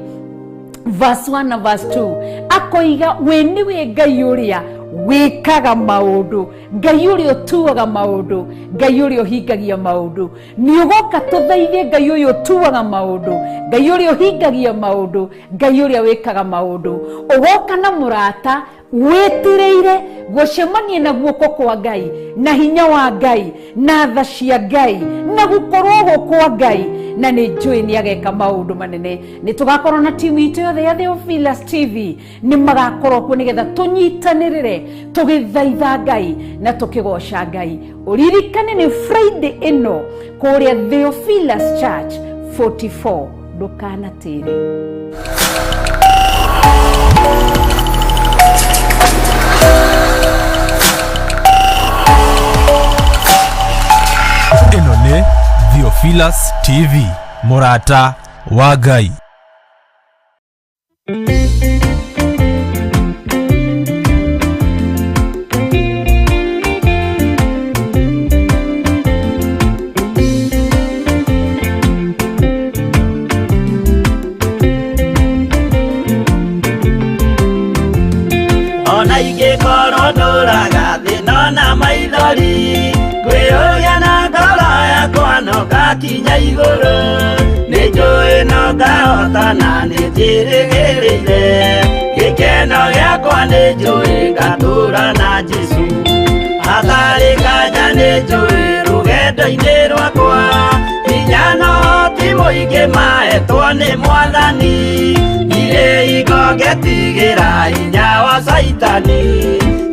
verse 1 na verse 2, akoiga we nĩwe Ngai ũrĩa wĩkaga maũndũ, Ngai ũrĩa ũtuaga maũndũ, Ngai ũrĩa ũhingagia maũndũ. Nĩ ũgoka tũthaithe Ngai ũyũ ũtuaga maũndũ, Ngai ũrĩa ũhingagia maũndũ, Ngai ũrĩa wĩkaga maũndũ. Ũgoka na mũrata Wĩtirĩire gũcemania na guoko kwa Ngai na hinya wa Ngai na tha cia Ngai na gũkorwo kwa Ngai, na nĩ njũĩ nĩ ageka maũndũ manene. Nĩ tũgakorwo na timu itũ yothe ya Theophilus TV, nĩ magakorwo kuo nĩgetha tũnyitanĩrĩre tũgĩthaitha Ngai na tũkĩgoca Ngai. Ũririkane nĩ Friday ĩno kũrĩa Theophilus Church 44, ndũkanatĩre. Ĩno nĩ Theophilus TV, mũrata wa Ngai. Ona ingĩkorwo ndũraga thĩna na maithori, ngwĩyũria na ngoro yakwa no ngakinya igũrũ. Nĩ njũĩ no ngahotana, nĩ njĩrĩgĩrĩire gĩkeno gĩakwa, nĩ njũĩ ngatũra na Jesũ. Hatarĩ nganja nĩ njũĩ rũgendo-inĩ rwakwa, hinya no ti mũingĩ mahetwo nĩ Mwathani. Ndirĩ hingo ngetigĩra hinya wa Caitani,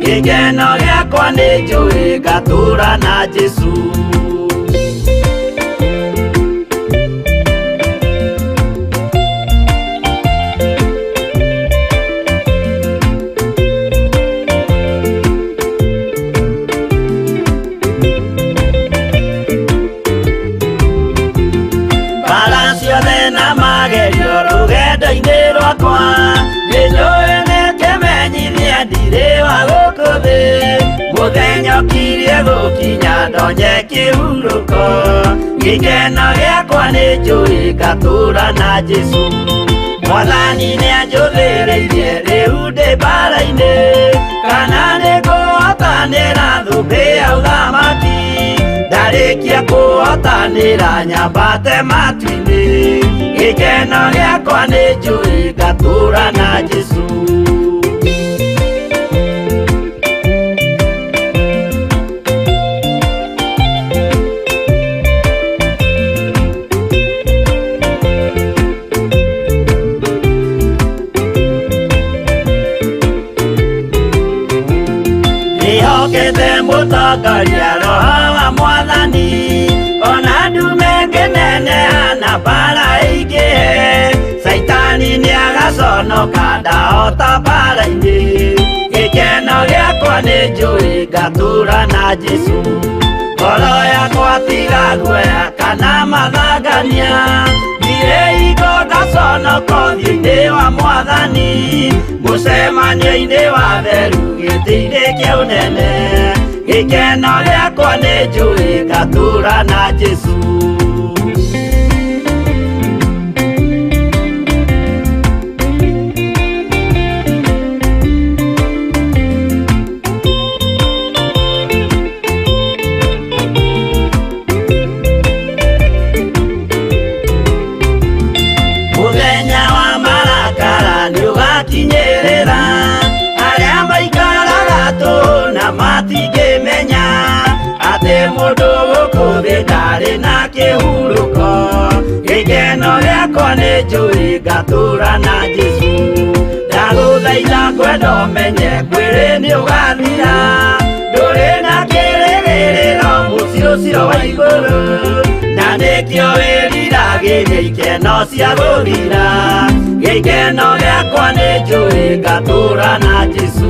gĩkeno gĩakwa nĩ njũĩ ngatũra na Jesũ. Mbara ciothe na magerio rũgendo-inĩ rwakwa, nĩ njũĩ nĩ kĩmenyithia ndirĩ wa gũkũ thĩ. Mũthenya ũkirie gũkinya ndonye kĩhurũko, gĩkeno gĩakwa nĩ njũĩ ngatũra na Jesũ. Mwathani nĩ anjũthĩrĩirie rĩu ndĩ mbara-inĩ, kana nĩ ngũhotanĩra thũmbĩ ya ũthamaki. Ndarĩkia kũhotanĩra nyambate matu-inĩ, gĩkeno gĩakwa nĩ njũĩ ngatũra na Jesũ. Ndĩhokete mũtongoria Roho wa Mwathani, ona ndume ngĩneneha na mbara ĩingĩhe, Caitani nĩagaconoka ndahota mbara-inĩ. Gĩkeno gĩakwa nĩ njũĩ ngatũra na Jesũ. Ngoro yakwa tiga guoya kana mathangania, ndirĩ hingo ngaconoka ũthiũ-inĩ wa Mwathani. Mũcemanio-inĩ wa theru gĩtĩ-inĩ kĩa ũnene, gĩkeno gĩakwa nĩ njũĩ ngatũra na Jesũ. Mũthenya wa marakara nĩũgakinyĩrĩra, arĩa maikaraga tũhũ na matingĩmenya atĩ mũndũ gũkũ thĩ ndarĩ na kĩhurũko. Gĩkeno gĩakwa nĩ njũĩ ngatũra na Jesũ. Ndagũthaitha ngwenda ũmenye mwĩrĩ nĩũgathira, ndũrĩ na kĩrĩgĩrĩro mũciĩ ũcio wa igũrũ, na nĩkĩo wĩriragĩria ikeno cia gũthira. Gĩkeno gĩakwa nĩ njũĩ ngatũra na Jesũ.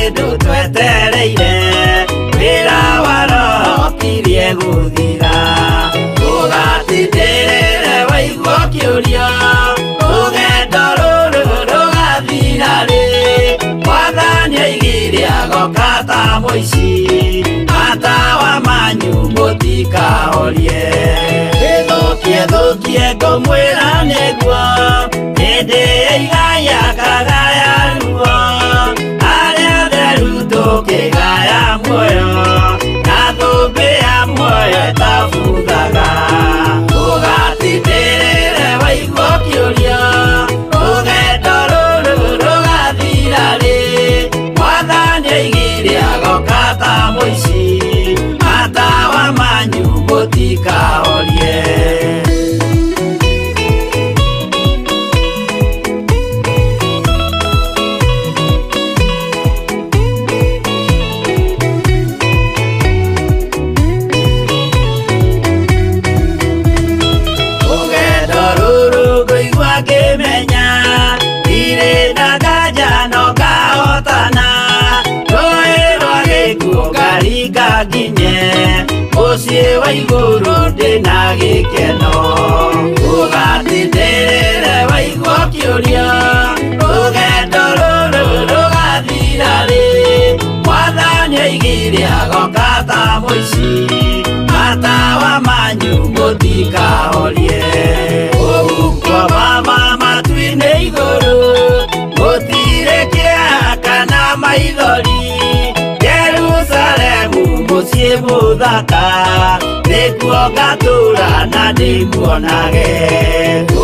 kĩndũ twetereire wĩra wa roho kirie gũthira ũgatindĩrĩre waigua kĩũria rũgendo rũrũ rũgathira rĩ mwathani aigire agoka ta mũici matawa manyu mũtikahorie ĩthũkie thũkie ngũmwĩra nĩguo hĩndĩ ĩigaya kagaya ruo arĩa atheru tũkĩgaya muoyo na thũmbĩ ya muoyo ĩtabuthaga ũgatindĩrĩre waigua kĩũria rũgendo rũrũ rũgathira rĩ mwathani aigire agoka ta mũici matawa manyu mũtikahorie. Rũgendo rũrũ ngũigua ngĩmenya ndirĩ na nganja no ngahotana rũĩ rwa gĩkuũ ngaringa nginye mũciĩ wa igũrũ ndĩna gĩkeno ũgatindĩrĩre waigua kĩũria rũgendo rũrũ rũgathira rĩ mwathani aigire agoka ta mũici matawa manyu mũtikahorie ũhuko mama matu-inĩ igũrũ gũtirĩ kĩeha kana maithori Jerusalemu mũciĩ mũthaka nĩkuo ngatũũra na ndĩmuonage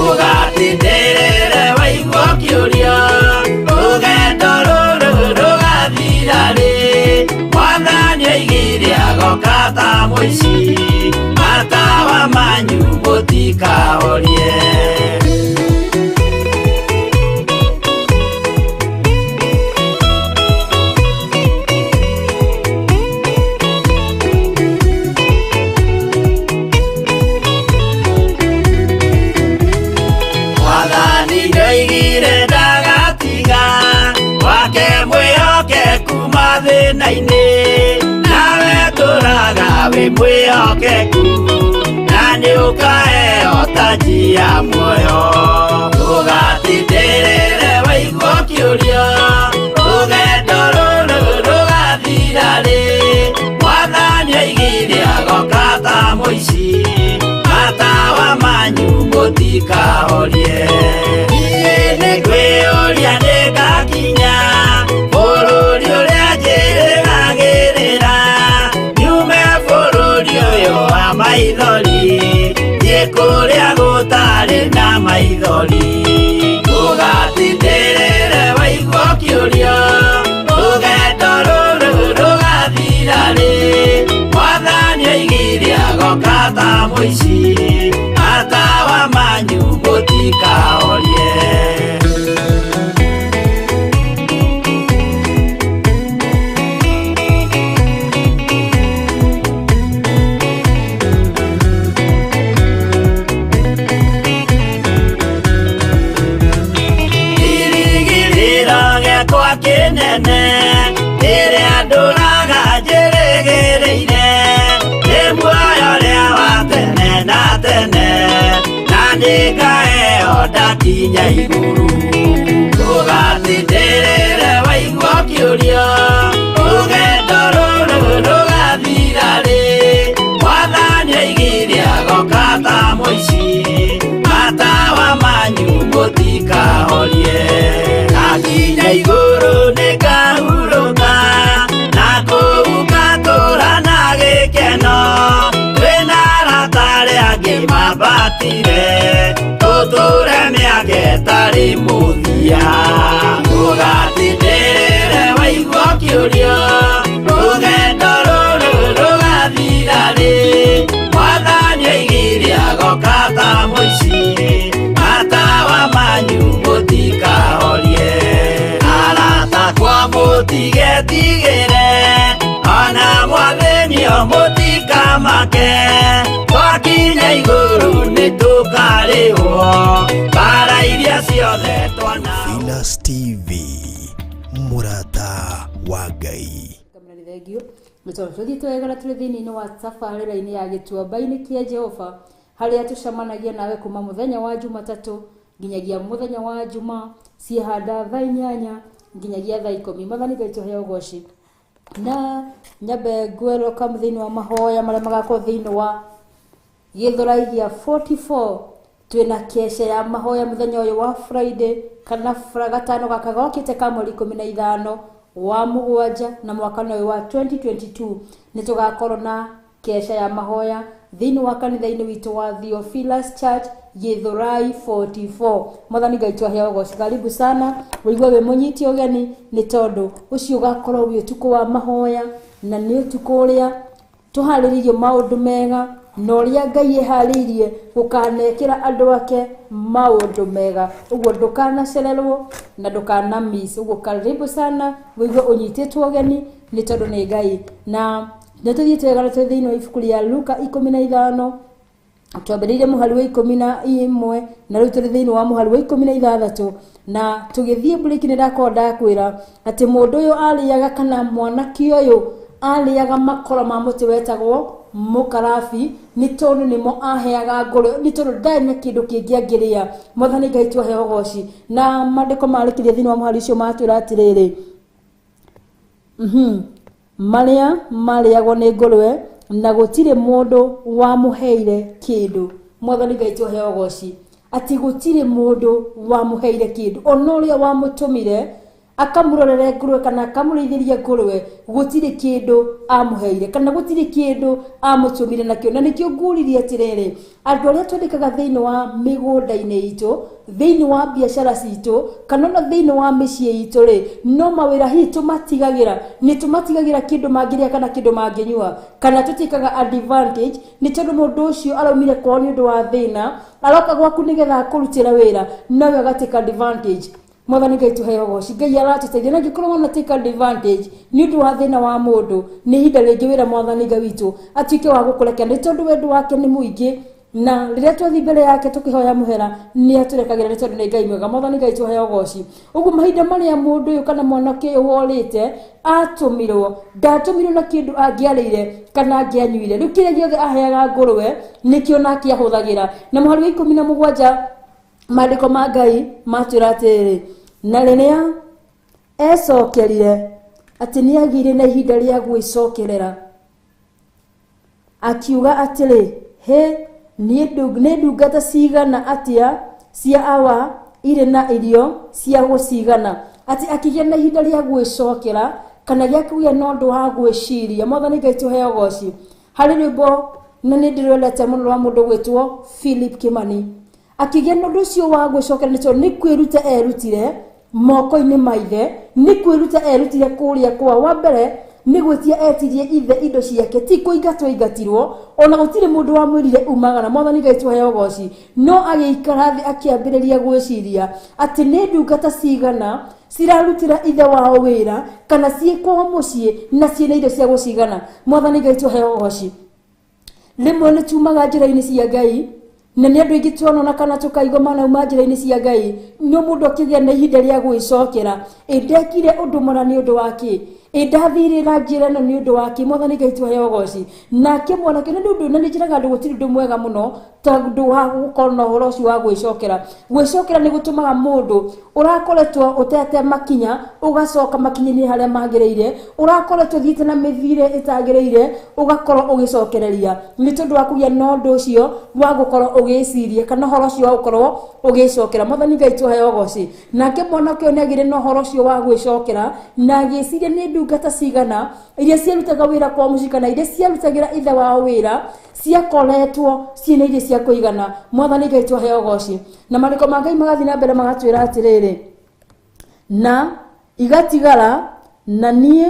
ũgatindĩrĩre waigua kĩũria rũgendo rũrũ rũgathira rĩ mwathani aigire agoka ta mũici matawa manyu mũtikahorie. Mwathani nĩoigire ndagatiga wake mwĩhokeku mathĩna-inĩ nawe tũraga wĩ mwĩhokeku na nĩũkaheo taji ya muoyo ũgatindĩrĩre waigua kĩũria rũgendo rũrũ rũgathira rĩ mwathani aigire agoka ta mũici matawa manyu mũtikahorie niĩ nĩngwĩyũria nĩngakinya bũrũri ũrĩa njĩrĩgagĩrĩra nyume bũrũri ũyũ wa maithori thiĩ kũrĩa gũtarĩ na maithori ũgatindĩrĩre waigua kĩũria rũgendo rũrũ rũgathira rĩ mwathani aigire agoka ta mũici matawa manyu mũtikahorie. Kĩrigĩrĩro gĩakwa kĩnene rĩrĩa ndũraga njĩrĩgĩrĩire nĩ muoyo ũrĩa wa tene na tene na nĩngaheo ndakinya igũrũ ũgatindĩrĩre waigua kĩũria rũgendo rũrũ rũgathira rĩ mwathani aigire agoka ta mũici matawa manyu mũtikahorie ndakinya igũrũ nĩngahurũka na kũu ngatũũra na gĩkeno twĩna arata arĩa angĩ mambatire tũtũũre mĩaka ĩtarĩ mũthia ũgatindĩrĩre waigua kĩũria rũgendo rũrũ rũgathira rĩ mwathani aigire agoka ta mũici matawa manyu mũtikahorie arata kwa mũtigetigĩre ona mwathĩnio mũtikamake twakinya igũrũ nĩtũkarĩhwo mbara iria ciothe twana. Theophilus TV, Mũrata wa Ngai. Kamera nĩ thengio nĩ tondũ tũthiĩte wega na tũrĩ thĩinĩ wa tabarĩra-inĩ ya gĩtuamba-inĩ kĩa Jehova, harĩa tũcemanagia nawe kuma mũthenya wa Jumatatũ nginyagia mũthenya wa Juma, ciĩhanda thaa 8 nginyagia thaa 10. Mwathani Ngai tũheo ũgoci. Na nyambe ngwelcome thĩinĩ wa mahoya marĩa magakorwo thĩinĩ wa Gĩthũrai gĩa 44. Twĩna kesha ya mahoya mũthenya ũyũ wa Friday, kana gatano gaka gokĩte ka mweri 15 wa mũgwanja na mwaka ũyũ wa 2022. Nĩ tũgakorwo na kesha ya mahoya thĩinĩ wa kanitha-inĩ witũ wa Theophilus Church, Gĩthũrai 44. Mwathani Ngai twaheo ũgoci. Karibu sana, wĩigue wĩ mũnyiti ũgeni, nĩ tondũ ũcio ũgakorwo wĩ ũtukũ wa mahoya, na nĩ ũtukũ ũrĩa tũharĩrĩirio maũndũ mega, na ũrĩa Ngai eharĩirie gũkanekĩra andũ ake maũndũ mega. Ũguo ndũkanacererwo na ndũkana miss. Ũguo karibu sana, wĩigue ũnyitĩtwo ũgeni, nĩ tondũ nĩ Ngai. Na nĩ tũthiĩte wega na tũrĩ thĩinĩ wa ibuku rĩa Luka 15, twambĩrĩirie mũhari wa 11 na rĩu tũrĩ thĩinĩ wa mũhari wa 16. Na tũgĩthiĩ break nĩ ndakorwo ndakwĩra atĩ mũndũ ũyũ arĩaga, kana mwanake ũyũ arĩaga makoro ma mũtĩ wetagwo mũkarabi, nĩ tondũ nĩmo aheaga ngũrwe, nĩ tondũ ndarĩ na kĩndũ kĩngĩ angĩrĩa. Mwathani Ngai twaheo ũgoci. Na maandĩko marĩkĩria thĩinĩ wa mũhari ũcio matwĩra atĩrĩrĩ, marĩa marĩagwo nĩ ngũrwe na gũtirĩ mũndũ wamũheire kĩndũ. Mwathani Ngai twaheo ũgoci, atĩ gũtirĩ mũndũ wamũheire kĩndũ, ona ũrĩa wamũtũmire akamũrorere ngũrwe kana akamũrĩithĩrie ngũrwe, gũtirĩ kĩndũ amũheire kana gũtirĩ kĩndũ amũtũmire nakĩo. Na nĩkĩo ngũririe atĩrĩrĩ, andũ arĩa twandĩkaga thĩinĩ wa mĩgũnda-inĩ itũ, thĩinĩ wa biacara citũ, kana ona thĩinĩ wa mĩciĩ itũ rĩ, no mawĩra hihi tũmatigagĩra, nĩ tũmatigagĩra kĩndũ mangĩrĩa kana kĩndũ mangĩnyua, kana tũtĩkaga advantage, nĩ tondũ mũndũ ũcio araumire kwao nĩ ũndũ wa thĩna, aroka gwaku nĩgetha akũrutĩre wĩra, nowe agatĩka advantage. Mwathani Ngai tũheo ũgoci. Ngai aratũteithia, na angĩkorwo wona take advantage nĩ ũndũ wa thĩna wa mũndũ, nĩ ihinda rĩngĩ wĩra Mwathani Ngai witũ atuĩke wa gũkũrekera, nĩ tondũ wendo wake nĩ mũingĩ, na rĩrĩa twathiĩ mbere yake tũkĩhoya mũhera nĩ atũrekagĩra, nĩ tondũ nĩ Ngai mwega. Mwathani Ngai tũheo ũgoci. Ũguo mahinda marĩa mũndũ ũyũ kana mwanake ũyũ worĩte atũmirwo, ndatũmirwo na kĩndũ angĩarĩire kana angĩanyuire. Rĩu kĩrĩa gĩothe aheaga ngũrwe nĩkĩo nake ahũthagĩra. Na mũhari wa 17 maandĩko ma Ngai matwĩra atĩrĩrĩ, na rĩrĩa ecokerire, atĩ nĩ agĩire na ihinda rĩa gwĩcokerera, akiuga atĩrĩ, hĩ, nĩ ndungata cigana atĩa cia awa irĩ na irio cia gũcigana. Atĩ akĩgĩa na ihinda rĩa gwĩcokera kana gĩa kũgĩa na ũndũ wa gwĩciria. Mwathani Ngai tũheo ũgoci. Harĩ rwĩmbo na nĩ ndĩrwendete mũno rwa mũndũ gwĩtwo Philip Kimani, akĩgĩa na ũndũ ũcio wa gwĩcokera, nĩ tondũ nĩ kwĩruta erutire moko-inĩ ma ithe, nĩ kwĩruta erutire kũrĩa kwao. Wa mbere nĩ gwĩtia etirie ithe indo ciake, ti kũingatwo aingatirwo, ona gũtirĩ mũndũ wamwĩrire umagara. Mwathani Ngai tũheo ũgoci. No agĩikara thĩ akĩambĩrĩria gwĩciria atĩ nĩ ndungata cigana cirarutĩra ithe wao wĩra, kana ciĩ kwao mũciĩ na ciĩna indo cia gũcigana. Mwathani Ngai tũheo ũgoci. Rĩmwe nĩ tumaga njĩra-inĩ cia Ngai, na nĩ andũ aingĩ tuonona kana tũkaigua manauma njĩra-inĩ cia Ngai, no mũndũ akĩgĩa na ihinda rĩa gwĩcokera, ĩ ndekire ũndũ mũna nĩ ũndũ wa kĩ, ĩ ndathire na njĩra ĩno nĩ ũndũ wa kĩ. Mwathani Ngai tũheo ũgoci. Nake mwanake nĩ ũndũ, na nĩ njĩraga andũ gũtirĩ ũndũ mwega mũno tondũ wa gũkorwo na ũhoro ũcio wa gwĩcokera. Gwĩcokera nĩ gũtũmaga mũndũ ũrakoretwo ũtete makinya ũgacoka makinya-inĩ harĩa magĩrĩire, ũrakoretwo ũthiĩte na mĩthiĩre ĩtagĩrĩire ũgakorwo ũgĩcokereria, nĩ tondũ wa kũgĩa na ũndũ ũcio wa gũkorwo ũgĩciria kana ũhoro ũcio wa gũkorwo ũgĩcokera. Mwathani Ngai tũheo ũgoci. Nake mwanake ũyũ nĩ agĩire na ũhoro ũcio wa gwĩcokera na agĩciria nĩ ndungata cigana iria ciarutaga wĩra kwao mũciĩ kana iria ciarutagĩra ithe wao wĩra ciakoretwo ciĩna irio cia kũigana. Mwathani Ngai tũheo ũgoci. Na maandĩko ma Ngai magathiĩ na mbere magatwĩra atĩrĩrĩ, na igatigara na niĩ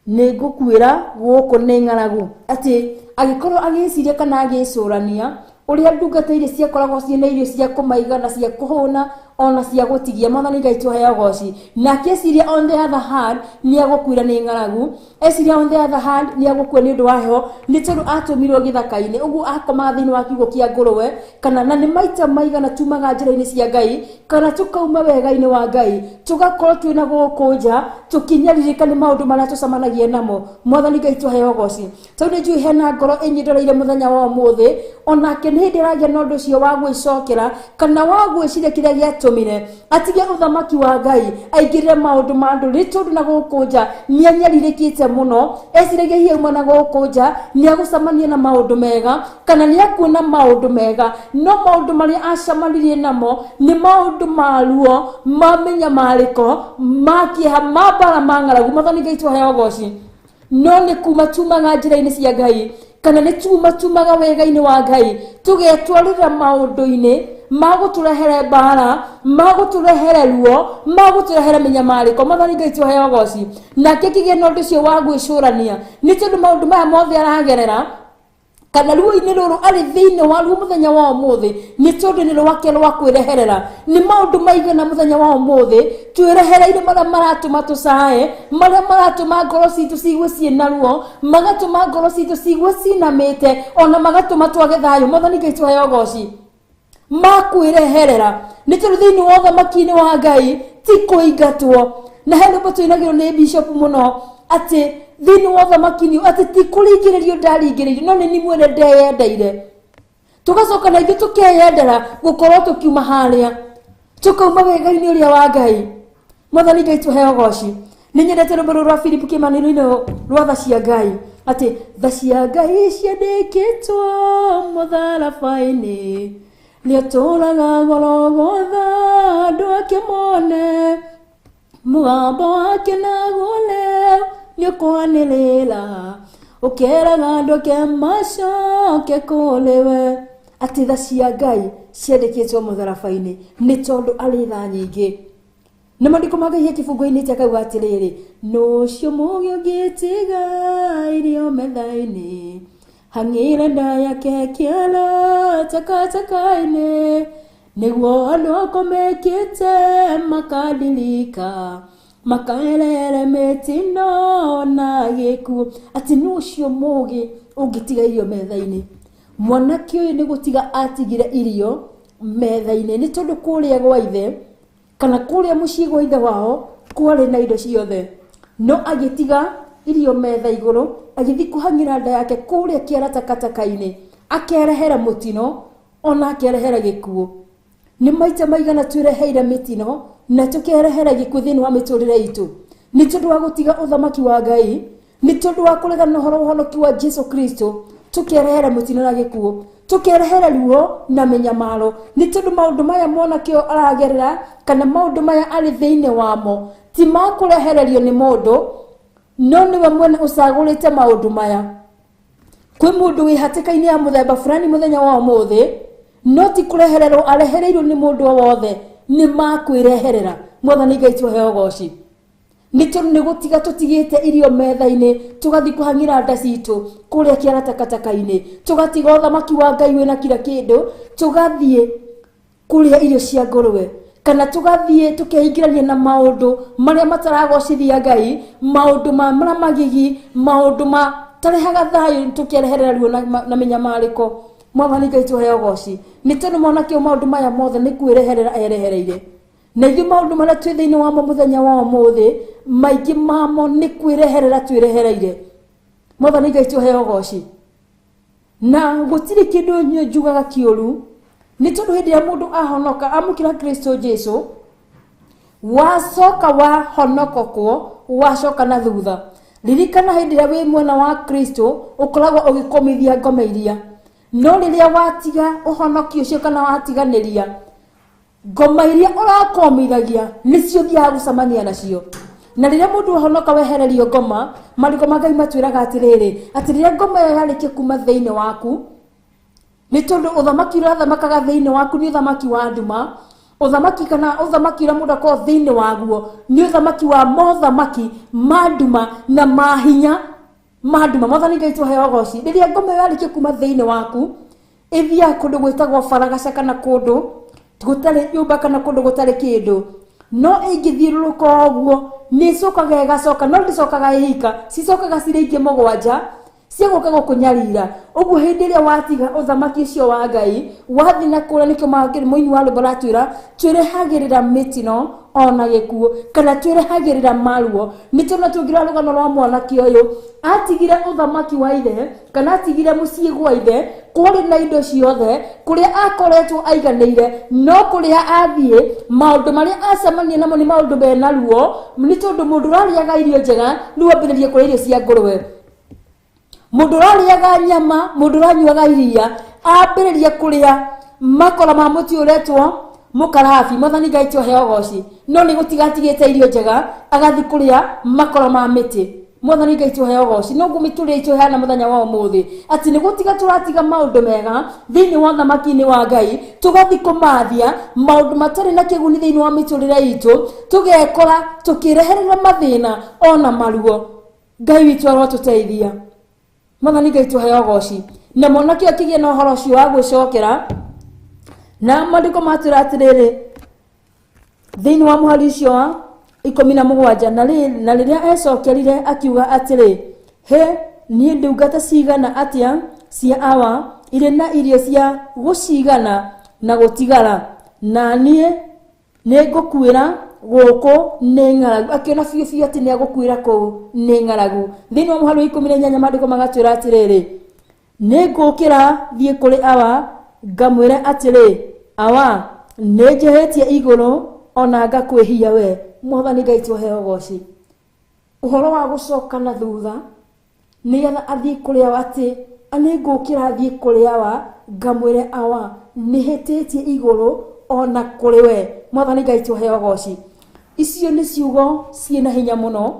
nĩ ngũkuĩra gũkũ nĩ ng'aragu. Atĩ agĩkorwo agĩciria kana agĩcũrania ũrĩa ndungata iria ciakoragwo ciĩna irio cia kũmaigana cia kũhũna, Ona cia gũtigia. Mwathani Ngai tũheo ũgoci. Nake eciria on the other hand nĩ agũkuira nĩ ng'aragu, eciria on the other hand nĩ agũkua nĩ ũndũ wa heho, nĩ tondũ atũmirwo gĩthaka-inĩ ũguo akomaga thĩinĩ wa kiugũ kĩa ngũrũwe. Kana na nĩ maita maigana tumaga njĩra-inĩ cia Ngai kana tũkauma wega-inĩ wa Ngai, tũgakorwo twĩna gũkũ nja tũkĩnyarirĩka nĩ maũndũ marĩa tũcemanagia namo. Mwathani Ngai tũheo ũgoci, tondũ nĩ njũĩ hena ngoro ĩnyindoreire mũthenya wa ũmũthĩ, onake nĩ hĩndĩ aragia na ũndũ ũcio wa gwĩcokera kana wa gwĩciria kĩrĩa gĩatũmire atige ũthamaki wa Ngai aingĩrĩre maũndũ ma andũ, nĩ tondũ na gũkũ nja nĩ anyarirĩkĩte mũno. Eciragia hihi auma na gũkũ nja nĩ agũcemania na maũndũ mega kana nĩ akuona maũndũ mega, no maũndũ marĩa acemanirie namo nĩ maũndũ ma ruo, ma mĩnyamarĩko, ma kĩeha, ma mbara, ma ng'aragu. Mwathani Ngai tũheo ũgoci. No nĩ kuma tumaga njĩra-inĩ cia Ngai kana nĩ tuma tumaga wega-inĩ wa Ngai, tũgetwarĩra maũndũ-inĩ ma gũtũrehere mbara, ma gũtũrehere ruo, ma gũtũrehere mĩnyamarĩko. Mwathani Ngai tũheo ũgoci. Nake kĩgĩe na ũndũ ũcio wa gwĩcũrania, nĩ tondũ maũndũ maya mothe aragerera kana ruo-inĩ rũrũ arĩ thĩinĩ wa ruo mũthenya wa ũmũthĩ, nĩ tondũ nĩ rwake rwa kwĩreherera. Nĩ maũndũ maigana mũthenya wa ũmũthĩ twĩrehereire marĩa maratũma tũcae, marĩa maratũma ngoro citũ ciigue ciĩna ruo, magatũma ngoro citũ ciigue cinamĩte, ona magatũma twage thayũ. Mwathani Ngai tũheo ũgoci. Makwĩreherera, nĩ tondũ thĩinĩ wa ũthamaki-inĩ wa Ngai ti kũingatwo. Na he rwĩmbo tũinagĩrwo nĩ bishop mũno atĩ thĩinĩ wa ũthamaki-inĩ atĩ ti kũringĩrĩrio ndaringĩrĩirio, no nĩ niĩ mwene ndeyendeire. Tũgacoka na ithuĩ tũkeyendera gũkorwo tũkiuma harĩa, tũkauma wega-inĩ ũrĩa wa Ngai. Mwathani Ngai tũheo ũgoci. Nĩ nyendete rwĩmbo rũrũ rwa Philip Kĩmani rũinĩ rwa tha cia Ngai, atĩ tha cia Ngai ciandĩkĩtwo mũtharaba-inĩ, nĩatũraga Gologotha andũ ake mone, mũgambo wake naguo rĩu nĩũkwanĩrĩra, ũkeraga andũ ake macoke kũrĩ we. Atĩ tha cia Ngai ciandĩkĩtwo mũtharaba-inĩ nĩ tondũ arĩ tha nyingĩ. Na maandĩko ma Ngai kĩbungo-inĩ kĩa kauga atĩrĩrĩ, nũ ũcio mũũgĩ ũngĩtiga irio metha-inĩ, hang'ĩre nda yake kĩara takataka-inĩ, nĩguo andũ akwa mekĩte makandirika, makaerere mĩtino na gĩkuũ. Atĩ nũ ũcio mũũgĩ ũngĩtiga irio metha-inĩ? Mwanake ũyũ nĩ gũtiga atigire irio metha-inĩ, nĩ tondũ kũrĩa gwa ithe kana kũrĩa mũciĩ gwa ithe wao kwarĩ na indo ciothe, no agĩtiga irio metha igũrũ, agĩthiĩ kũhang'ĩra nda yake kũrĩa kĩara takataka-inĩ, akerehera mũtino ona akerehera gĩkuũ. Nĩ maita maigana twĩreheire mĩtino na tũkerehera gĩkuũ thĩinĩ wa mĩtũrĩre itũ, nĩ tondũ wa gũtiga ũthamaki wa Ngai, nĩ tondũ wa kũregana na ũhoro wa ũhonoki wa Jesu Kristo, tũkerehera mũtino na gĩkuũ, tũkerehera ruo na mĩnyamaro, nĩ tondũ maũndũ maya mwanake ũyũ aragerera kana maũndũ maya arĩ thĩinĩ wamo ti ma kũrehererio nĩ mũndũ, no nĩwe mwene ũcagũrĩte maũndũ maya. Kwĩ mũndũ wĩ hatĩka-inĩ ya mũthemba fulani mũthenya wa ũmũthĩ, no ti kũrehererwo arehereirwo nĩ mũndũ o wothe, nĩ makwĩreherera. Mwathani Ngai tũheo ũgoci. Nĩ tondũ nĩ gũtiga tũtigĩte irio metha-inĩ, tũgathiĩ kũhang'ĩra nda citũ kũrĩa kĩara takataka-inĩ, tũgatiga ũthamaki wa Ngai wĩna kila kĩndũ, tũgathiĩ kũrĩa irio cia ngũrũwe, kana tũgathiĩ tũkeingĩrania na maũndũ marĩa mataragocithia Ngai, maũndũ ma marĩa magigi, maũndũ matarehaga thayũ, tũkereherera ruo na mĩnyamarĩko. Mwathani Ngai tũheo ũgoci. Nĩ tondũ mwanake ũyũ maũndũ maya mothe nĩ kwĩreherera erehereire, na ithuĩ maũndũ marĩa twĩ thĩinĩ wamo mũthenya wa ũmũthĩ maingĩ mamo nĩ kwĩreherera twĩrehereire. Mwathani Ngai tũheo ũgoci. Na gũtirĩ kĩndũ niĩ njugaga kĩũru, nĩ tondũ hĩndĩ ĩrĩa mũndũ ahonoka amũkĩra Kristo Jesu, wacoka wahonokokwo, wacoka na thutha. Ririkana hĩndĩ ĩrĩa wĩ mwena wa Kristo ũkoragwo ũgĩkomithia ngoma iria, no rĩrĩa watiga ũhonoki ũcio kana watiganĩria ngoma iria ũrakomithagia, nĩcio ũthiaga gũcemania nacio. Na rĩrĩa mũndũ ahonoka wehererio ngoma, maandĩko ma Ngai matwĩraga atĩrĩrĩ, atĩ rĩrĩa ngoma ĩyo yarĩkia kuma thĩinĩ waku, nĩ tondũ ũthamaki ũrĩa ũthamakaga thĩinĩ waku nĩ ũthamaki wa nduma, ũthamaki kana ũthamaki ũrĩa mũndũ akoragwo thĩinĩ waguo nĩ ũthamaki wa mothamaki ma nduma na mahinya ma nduma. Mwathani Ngai tũheo ũgoci. Rĩrĩa ngoma ĩyo yarĩkia kuma thĩinĩ waku, ĩthiaga kũndũ gwĩtagwo baragaca kana kũndũ Gũtarĩ nyũmba kana kũndũ gũtarĩ kĩndũ. No ĩngĩthiũrũrũka ũguo nĩ ĩcokaga ĩgacoka, no ndĩcokaga ĩhika, cicokaga cirĩ ingĩ mũgwanja ciagũka gũkũnyarira. Ũguo hĩndĩ ĩrĩa watiga ũthamaki ũcio wa Ngai wathiĩ na kũrĩa, nĩkĩo mũini wa rwĩmbo aratwĩra twĩrehagĩrĩra mĩtino ona gĩkuũ kana twĩrehagĩrĩra maruo. Nĩ tondũ tũngĩrora rũgano rwa mwanake ũyũ, atigire ũthamaki wa ithe kana atigire mũciĩ gwa ithe kũrĩ na indo ciothe, kũrĩa akoretwo aiganĩire, no kũrĩa athiĩ maũndũ marĩa acemania namo nĩ maũndũ mena ruo, nĩ tondũ mũndũ ũrarĩaga irio njega rĩu ambĩrĩrie kũrĩa irio cia ngũrwe, mũndũ ũrarĩaga nyama, mũndũ ũranyuaga iria ambĩrĩrie kũrĩa makora ma mũtĩ ũretwo mũkarabi. Mwathani Ngai tũhe ũgoci. No nĩ gũtigatigĩte irio njega agathiĩ kũrĩa makora ma mĩtĩ. Mwathani Ngai tũhe ũgoci. No ngũmĩtũrĩa itũ hana mũthenya wa ũmũthĩ atĩ nĩ gũtiga tũratiga maũndũ mega thĩinĩ wa ũthamaki-inĩ wa Ngai, tũgathiĩ kũmathia maũndũ matarĩ na kĩguni thĩinĩ wa mĩtũrĩre itũ, tũgekora tũkĩreherera mathĩna ona maruo. Ngai witũ arotũteithia. Mwathani Ngai tũhe ũgoci. Na mwanake akĩgĩa na ũhoro ũcio wa gwĩcokera, na maandĩko matwĩra atĩrĩrĩ thĩinĩ wa mũhari ũcio wa 17, na rĩrĩa ecokerire akiuga atĩrĩ, hĩ niĩ ndungata cigana atĩa cia awa irĩ na irio cia gũcigana na gũtigara, na niĩ nĩngũkuĩra gũkũ nĩ ng'aragu. Akĩona biũ biũ atĩ nĩagũkuĩra kũu nĩ ng'aragu. Thĩinĩ wa mũhari wa 18 maandĩko magatwĩra atĩrĩrĩ, nĩngũkĩra thiĩ kũrĩ awa ngamwĩre atĩrĩ, awa nĩnjĩhĩtie igũrũ ona ngakwĩhia we. Mwathani Ngai tũhe ũgoci. Ũhoro wa gũcoka na thutha nĩgetha athiĩ kũrĩ awa, atĩ nĩngũkĩra thiĩ kũrĩ awa ngamwĩre awa nĩhĩtĩtie igũrũ ona kũrĩ we. Mwathani Ngai tũhe ũgoci. Icio nĩ ciugo ciĩna hinya mũno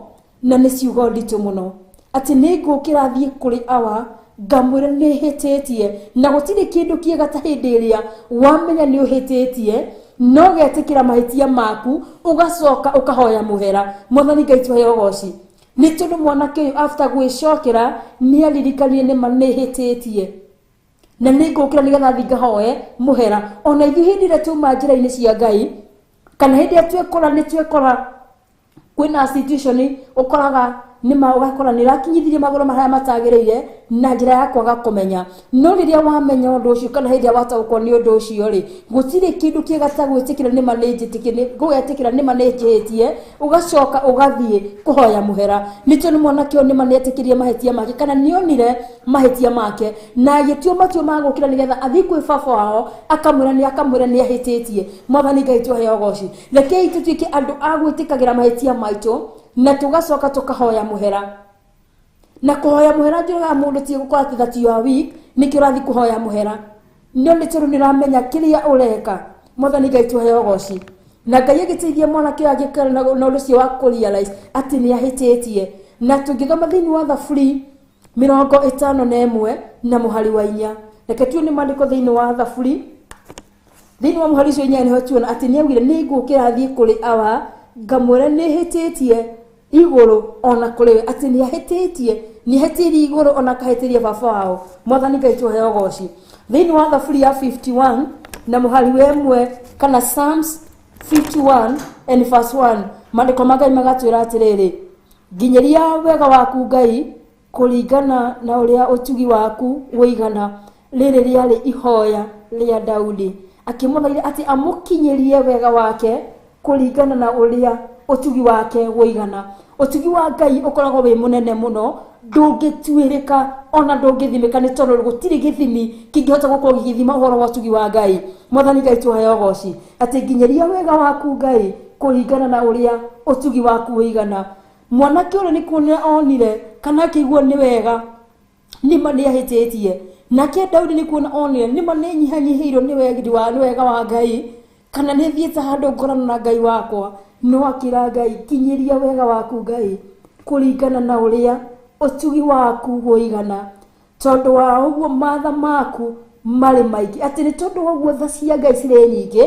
na nĩ ciugo nditũ mũno, atĩ nĩngũkĩra thiĩ kũrĩ awa ngamwĩre nĩhĩtĩtie. Na gũtirĩ kĩndũ kĩega ta hĩndĩ ĩrĩa wamenya nĩ ũhĩtĩtie no ũgetĩkĩra mahĩtia maku ũgacoka ũkahoya mũhera. Mwathani Ngai tũhe ũgoci. Nĩ tondũ mwanake ũyũ after gwĩcokera nĩ aririkanire nĩma nĩhĩtĩtie na nĩngũkĩra nĩgetha thiĩ ngahoe mũhera. Ona ithuĩ hĩndĩ ĩrĩa twauma njĩra-inĩ cia Ngai kana hĩndĩ ĩrĩa twekora nĩ twekora kwĩna situation ũkoraga nĩma ũgakora nĩ ũrakinyithirie magũrũ marĩa matagĩrĩire na njĩra ya kwaga kũmenya. No rĩrĩa wamenya ũndũ ũcio kana hĩndĩ ĩrĩa wataũkwo nĩ ũndũ ũcio rĩ, gũtirĩ kĩndũ kĩega ta gwĩtĩkĩra nĩma nĩ gũgetĩkĩra nĩma nĩ njĩhĩtie, ũgacoka ũgathiĩ kũhoya mũhera. Nĩ tondũ mwanake ũyũ nĩma nĩetĩkĩrie mahĩtia make kana nĩonire mahĩtia make na agĩtua matua ma gũkĩra nĩgetha athiĩ kwĩ baba wao akamwĩra nĩ akamwĩra nĩ ahĩtĩtie. Mwathani Ngai tũhe ũgoci. Rekei tũtuĩke andũ a gwĩtĩkagĩra mahĩtia maitũ na tũgacoka tũkahoya mũhera. Na kũhoya mũhera njũraga mũndũ ti gũkorwo atĩ that you are weak nĩkĩo ũrathiĩ kũhoya mũhera, no nĩ tondũ nĩ ũramenya kĩrĩa ũreka. Mwathani Ngai tũhe ũgoci. Na Ngai agĩteithia mwanake ũyũ agĩkora na ũndũ ũcio wa kũ realize atĩ nĩ ahĩtĩtie. Na tũngĩthoma thĩinĩ wa Thaburi 51 na mũhari wa 4, reke tuone maandĩko thĩinĩ wa Thaburi thĩinĩ wa mũhari ũcio 4, nĩho tuona atĩ nĩ augire nĩngũkĩra thiĩ kũrĩ awa ngamwĩre nĩhĩtĩtie igũrũ ona kũrĩ we, atĩ nĩ ahĩtĩtie, nĩ ahĩtĩirie igũrũ ona akahĩtĩria baba wao. Mwathani Ngai tũhe ũgoci. Thĩinĩ wa Thaburi ya 51 na mũhari wa 1 kana Psalms 51 and verse 1, maandĩko ma Ngai magatwĩra atĩrĩrĩ, nginyĩria wega waku Ngai kũringana na ũrĩa ũtugi waku ũigana. Rĩrĩ rĩarĩ ihoya rĩa Daudi akĩmũthaitha atĩ amũkinyĩrie wega wake kũringana na ũrĩa ũtugi wake ũigana. Ũtugi wa Ngai ũkoragwo wĩ mũnene mũno, ndũngĩtuĩrĩka ona ndũngĩthimĩka, nĩ tondũ gũtirĩ gĩthimi kĩngĩhota gũkorwo gĩgĩthima ũhoro wa ũtugi wa Ngai. Mwathani Ngai tũhe ũgoci atĩ nginyĩria wega waku Ngai kũringana na ũrĩa ũtugi waku ũigana. Mwanake ũrĩa nĩ kuona onire kana akĩigua nĩ wega nĩma nĩ ahĩtĩtie, nake Daudi nĩ kuona onire nĩma nĩ nyihanyihĩirwo nĩ wega wa Ngai kana nĩ thiĩte handũ ngorana na Ngai wakwa, no akĩra Ngai kinyĩria wega waku Ngai kũringana na ũrĩa ũtugi waku ũigana, tondũ wa ũguo matha maku marĩ maingĩ. Atĩ nĩ tondũ wa ũguo tha cia Ngai cirĩ nyingĩ.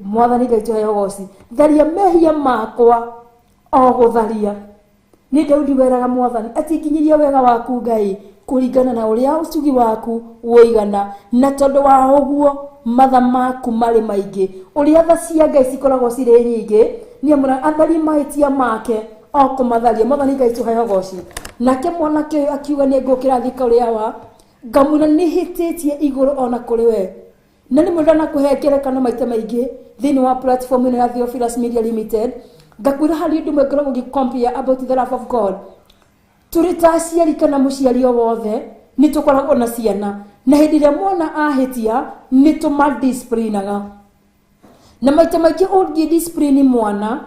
Mwathani Ngai tũhe ũgoci. Tharia mehia makwa o gũtharia. Nĩ Daudi weraga Mwathani atĩ nginyĩria wega waku Ngai Kũringana na ũrĩa ũtugi waku wũigana, na tondũ wa ũguo matha maku marĩ maingĩ. Ũrĩa tha cia Ngai cikoragwo cirĩ nyingĩ, nĩamũra atharie mahĩtia make o kũmatharia. Mwathani Ngai tũheo ũgoci. Nake mwanake ũyũ akiuga nĩ ngũkĩra thiĩ kũrĩ awa, ngamwĩra nĩhĩtĩtie igũrũ ona kũrĩ we. Na rĩmwe ndanakũhe ngerekano maita maingĩ thĩinĩ wa platform ĩno ya Theophilus Media Limited, ngakwĩra harĩ ũndũ ũmwe ngoragwo ngĩ-compare about the love of God. Tũrĩ ta aciari kana mũciari o wothe nĩ tũkoragwo na ciana, na hĩndĩ ĩrĩa mwana ahĩtia nĩ tũmadisciplinaga. Na maita maingĩ ũngĩ discipline mwana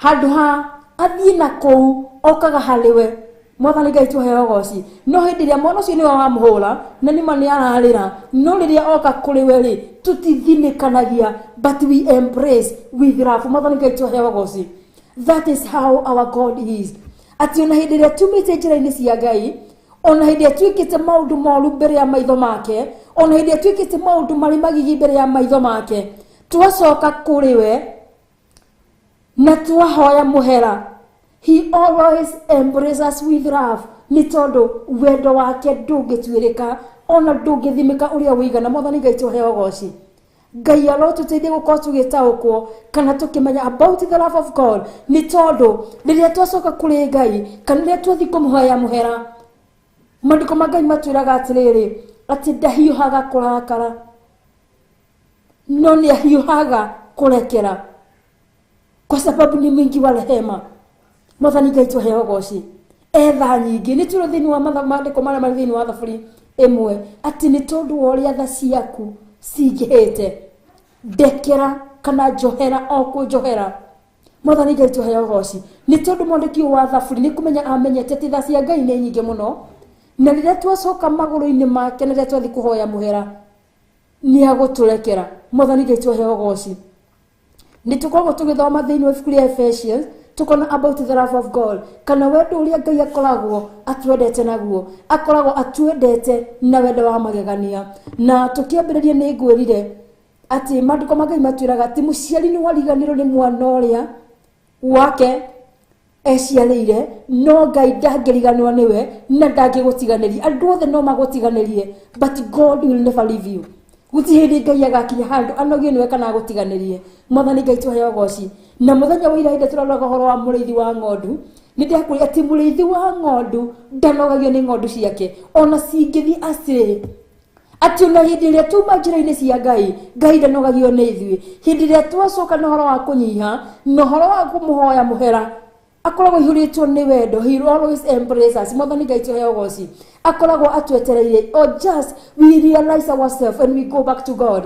handũ ha athiĩ na kũu okaga harĩ we. Mwathani Ngai tũheo ũgoci. No hĩndĩ ĩrĩa mwana ũcio nĩwe wamũhũra na nĩma nĩ ararĩra, no rĩrĩa oka kũrĩ we rĩ, tũtithinĩkanagia, but we embrace with love. Mwathani Ngai tũheo ũgoci. That is how our God is. Atĩ ona hĩndĩ ĩrĩa tumĩte njĩra-inĩ cia Ngai, ona hĩndĩ ĩrĩa twĩkĩte maũndũ moru mbere ya maitho make, ona hĩndĩ ĩrĩa twĩkĩte maũndũ marĩ magigi mbere ya maitho make, twacoka kũrĩ we na twahoya mũhera, he always embraces us with love, nĩ tondũ wendo wake ndũngĩtuĩrĩka ona ndũngĩthimĩka ũrĩa ũigana. Mwathani Ngai tũheo ũgoci. Ngai arotũteithie gũkorwo tũgĩtaũkwo kana tũkĩmenya about the love of God, nĩ tondũ rĩrĩa twacoka kũrĩ Ngai kana rĩrĩa twathiĩ kũmũhoya mũhera, maandĩko ma Ngai matwĩraga atĩrĩrĩ, atĩ ndahiũhaga kũrakara, no nĩ ahiũhaga kũrekera, kwa sababu ni mwingi wa rehema. Mwathani Ngai tũheo ũgoci. Etha nyingĩ nĩ twĩrwo thĩinĩ wa maandĩko marĩa marĩ thĩinĩ wa Thaburi ĩmwe atĩ nĩ tondũ wa ũrĩa tha ciaku cingĩhĩte, ndekera kana njohera o kũnjohera. Mwathani Ngai tũheo ũgoci. Nĩ tondũ mwandĩki ũyũ wa Thaburi nĩ kũmenya amenyete atĩ tha cia Ngai nĩ nyingĩ mũno, na rĩrĩa twacoka magũrũ-inĩ make na rĩrĩa twathiĩ kũhoya mũhera nĩ agũtũrekera. Mwathani Ngai tũheo ũgoci. Nĩ tũkoragwo tũgĩthoma thĩinĩ wa ibuku rĩa Ephesians, tukona about the love of God, kana wendo ũrĩa Ngai akoragwo atwendete naguo, akoragwo atwendete na wendo wa magegania. Na tũkĩambĩrĩria nĩ ngwĩrire atĩ maandĩko ma Ngai matwĩraga atĩ mũciari nĩ wariganĩrwo nĩ mwana ũrĩa wake eciarĩire, no Ngai ndangĩriganĩrwo nĩwe na ndangĩgũtiganĩria. Andũ othe no magũtiganĩrie, but God will never leave you. Gũtirĩ hĩndĩ Ngai agakinya handũ anogio nĩwe kana agũtiganĩrie. Mwathani Ngai tũheo ũgoci. Na mũthenya wa ira hĩndĩ tũraroraga ũhoro wa mũrĩithi wa ng'ondu, nĩ ndakwĩra atĩ mũrĩithi wa ng'ondu ndanogagio nĩ ng'ondu ciake ona cingĩthiĩ astray. Atĩ ona hĩndĩ ĩrĩa tuma njĩra-inĩ cia Ngai, Ngai ndanogagio nĩ ithuĩ. Hĩndĩ ĩrĩa twacoka na ũhoro wa kũnyiha na ũhoro wa kũmũhoya mũhera, akoragwo aihũrĩtwo nĩ wendo. He will always embrace us. Mwathani Ngai tũheo ũgoci. Akoragwo atwetereire, or just we realize ourselves and we go back to God.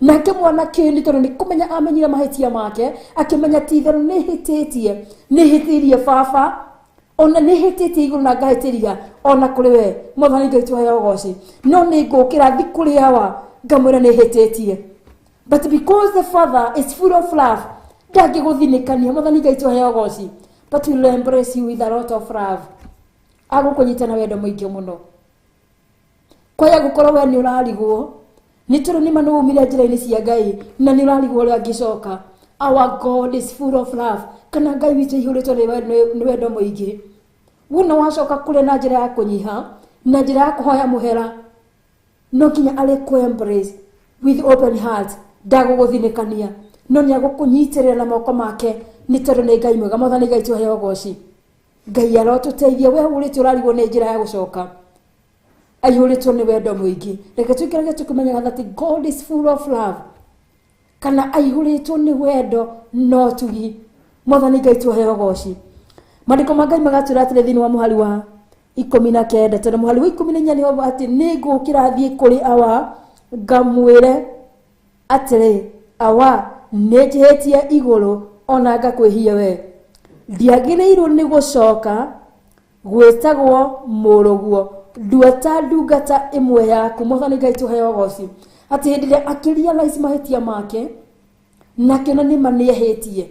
Nake mwanake ũyũ nĩ tondũ nĩ kũmenya amenyire mahĩtia make, akĩmenya ti itherũ nĩ hĩtĩtie, nĩ hĩtĩirie baba, ona nĩ hĩtĩtie igũrũ na ngahĩtĩria ona kũrĩ we. Mwathani Ngai tũheo ũgoci. No nĩ ngũkĩra thiĩ kũrĩ awa ngamwĩra nĩ hĩtĩtie, but because the father is full of love, ndangĩgũthinĩkania. Mwathani Ngai tũheo ũgoci. But will embrace you with a lot of love. Agũkũnyita na wendo mũingĩ mũno. Kwaya gũkorwo we nĩ ũrarigwo nĩ tondũ nĩma nĩ waumire njĩra-inĩ cia Ngai na nĩ ũrarigwo ũrĩa angĩcoka. Our God is full of love, kana Ngai witũ aihũrĩtwo nĩ wendo mũingĩ. Wona wacoka kũrĩa na njĩra ya kũnyiha na njĩra ya kũhoya mũhera, no nginya arĩ kũ embrace with open heart. Ndagũgũthinĩkania, no nĩ agũkũnyitĩrĩra na moko make, nĩ tondũ nĩ Ngai mwega. Mwathani Ngai tũheo ũgoci. Ngai arotũteithia. We ũrĩte ũrarigwo nĩ njĩra ya gũcoka, aihũrĩtwo nĩ wendo mũingĩ. Reke tũikarage tũkĩmenyaga that God is full of love, kana aihũrĩtwo nĩ wendo na ũtugi. Mwathani Ngai tũheo ũgoci. Maandĩko ma Ngai magatwĩra atĩrĩ thĩinĩ wa mũhari wa 19, tondũ mũhari wa 14 nĩho atĩ nĩ ngũkĩra thiĩ kũrĩ awa ngamwĩre atĩrĩ, awa, nĩ njĩhĩtie igũrũ ona ngakwĩhia we, ndiagĩrĩirwo nĩ gũcoka gwĩtagwo mũrũguo, ndua ta ndungata ĩmwe yaku. Mwathani Ngai tũheo ũgoci. Atĩ hĩndĩ ĩrĩa akĩrealize mahĩtia make na akĩona nĩma nĩehĩtie,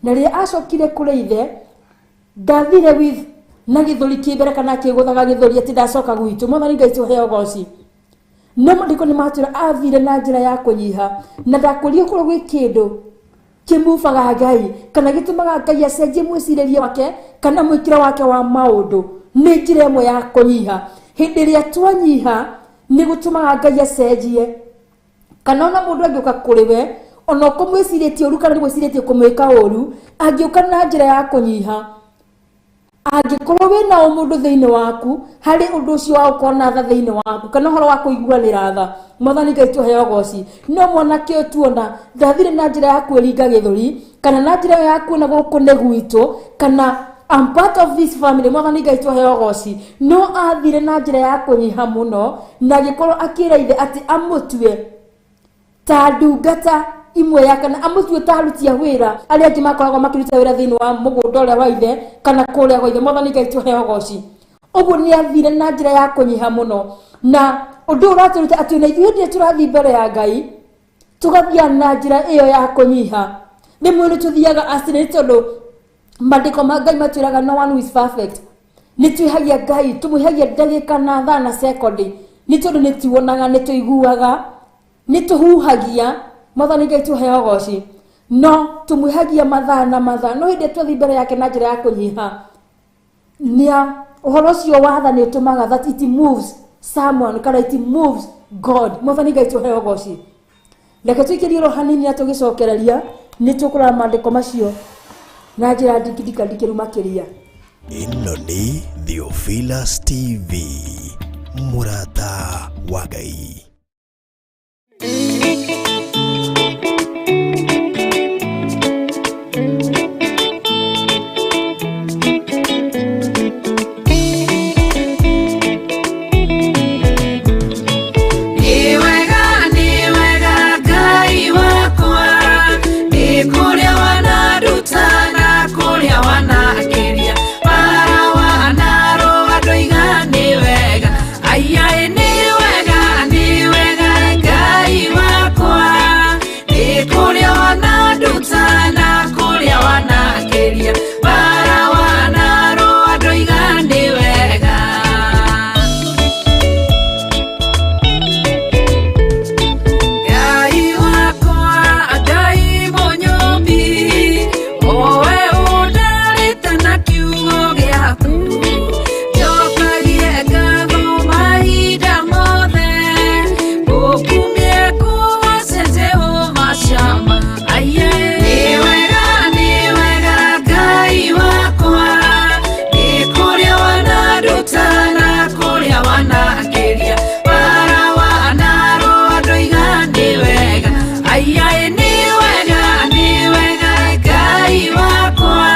na rĩrĩa acokire kũrĩ ithe ndathire with na gĩthũri kĩ mbere kana akĩgũthaga gĩthũri atĩ ndacoka gwitũ. Mwathani Ngai tũheo ũgoci. No maandĩko nĩ matwĩra athire na njĩra ya kũnyiha, na ndakwĩrire korwo gwĩ kĩndũ kĩmubaga Ngai kana gĩtũmaga Ngai acenjie mwĩcirĩrie wake kana mwĩkĩre wake wa maũndũ, nĩ njĩra ĩmwe ya kũnyiha. Hĩndĩ ĩrĩa twanyiha nĩ gũtũmaga Ngai acenjie. Kana ona mũndũ angĩũka kũrĩ we ona ũkũmwĩcirĩtie ũru kana nĩgwĩcirĩtie kũmwĩka ũru, angĩũka na njĩra ya kũnyiha, angĩkorwo wĩna ũmũndũ thĩinĩ waku harĩ ũndũ ũcio wa gũkorwo na tha thĩinĩ waku kana ũhoro wa kũiguanĩra tha, Mwathani Ngai tũheo ũgoci. No mwanake ũyũ tuona ndathire na njĩra ya kwĩringa gĩthũri kana na njĩra ya kuona gũkũ nĩ gwitũ kana I'm part of this family, Mwathani Ngai tũheo ũgoci. No athire na njĩra ya kũnyiha mũno na agĩkorwo akĩra ithe atĩ amũtue ta ndungata imwe ya kana amũtue ta aruti a wĩra arĩa angĩ makoragwo makĩruta wĩra thĩinĩ wa mũgũnda ũrĩa wa ithe kana kũrĩa gwa ithe. Mwathani Ngai tũheo ũgoci. Ũguo nĩ athire na njĩra ya kũnyiha mũno, na ũndũ ũyũ ũratũruta atĩ ona ithuĩ hĩndĩ ĩrĩa tũrathiĩ mbere ya Ngai tũgathiĩ na njĩra ĩyo ya kũnyiha, rĩmwe nĩ tũthiaga accident, tondũ maandĩko ma Ngai matwĩraga no one who is perfect. Nĩ twĩhagia Ngai, tũmwĩhagia ndagĩka na thaa na sekondi, nĩ tondũ nĩ tuonaga, nĩ tũiguaga, nĩ tũhuhagia. Mwathani Ngai tũheo ũgoci. No tũmwĩhagia mathaa na mathaa, no hĩndĩ ĩrĩa twathiĩ mbere yake na njĩra ya kũnyiha, nĩa ũhoro ũcio wa tha nĩ ũtũmaga that it moves someone kana it moves God. Mwathani Ngai tũheo ũgoci. Reke tũikĩrie ro hanini na tũgĩcokereria nĩ tũkũrora maandĩko macio na njĩra ndikindikandikĩru makĩria. Ĩno nĩ Theophilus TV, mũrata wa Ngai. Nĩ wega Ngai wakwa, nĩ kũrĩa wananduta na kũrĩa wanakĩria, bara wanarũa ndoiga nĩ wega. Aiyaĩ nĩ wega, nĩ wega Ngai wakwa, nĩ kũrĩa wananduta na kũrĩa wanakĩria, bara wanarũa ndoiga nĩ wega. Ngai wakwa, Ngai mũnyũmbi, owe ũndarĩte na kiugo gĩaku, njokagie ngatho mahinda mothe, ngũkumie ngũgoce Jehova Shama. Aiye, nĩ wega Ngai wakwa, nĩ kũrĩa wananduta na kũrĩa wanakĩria, bara wanarũa ndoiga nĩ wega. Aiyaĩ nĩ wega Ngai wakwa,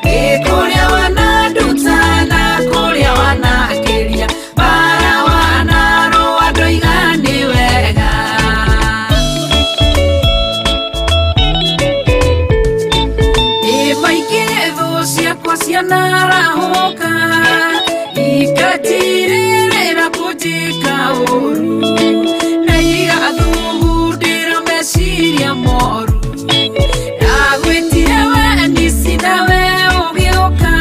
nĩ kũrĩa wananduta na kũrĩa wanakĩria, bara wanarũa ndoiga nĩ wega. Ĩ maingĩ thũ ciakwa cianarahũka, ikatirĩrĩra kũnjĩka ũru, na igathugundĩra meciria moru. Ndagwĩtire we nisi nawe ũgĩũka,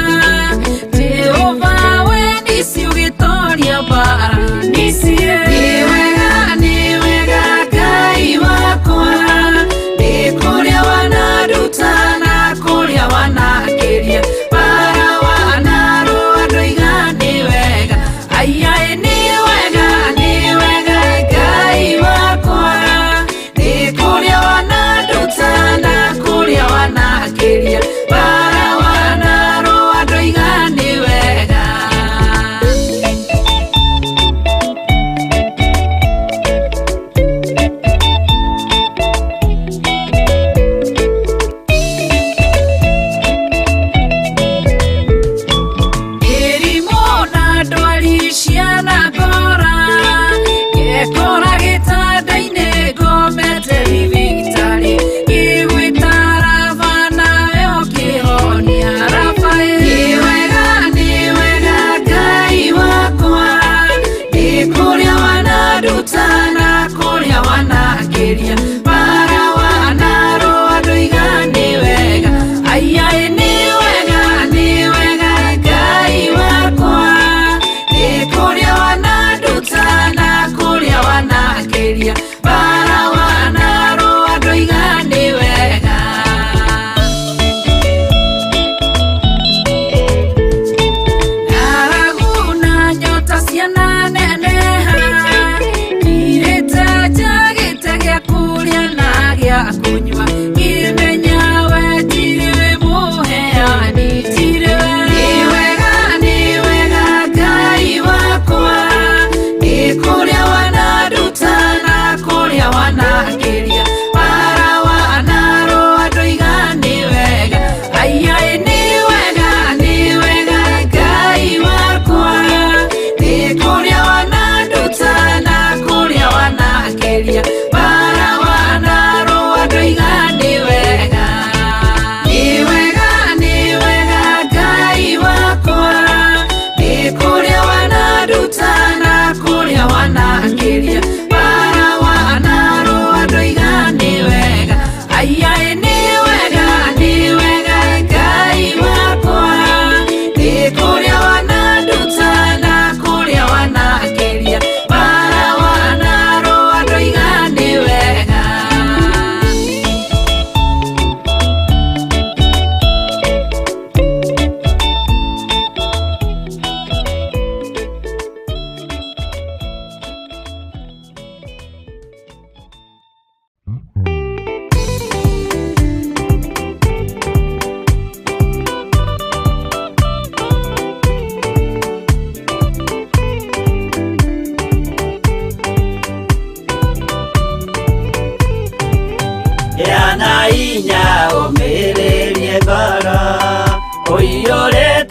Jehova we nisi ũgĩtoria mbara nisi. Nĩ wega Ngai wakwa, nĩ kũrĩa wananduta na kũrĩa wanakĩria, bara wanarũa ndoiga nĩ wega. Aiyaĩ nĩ wega Ngai wakwa,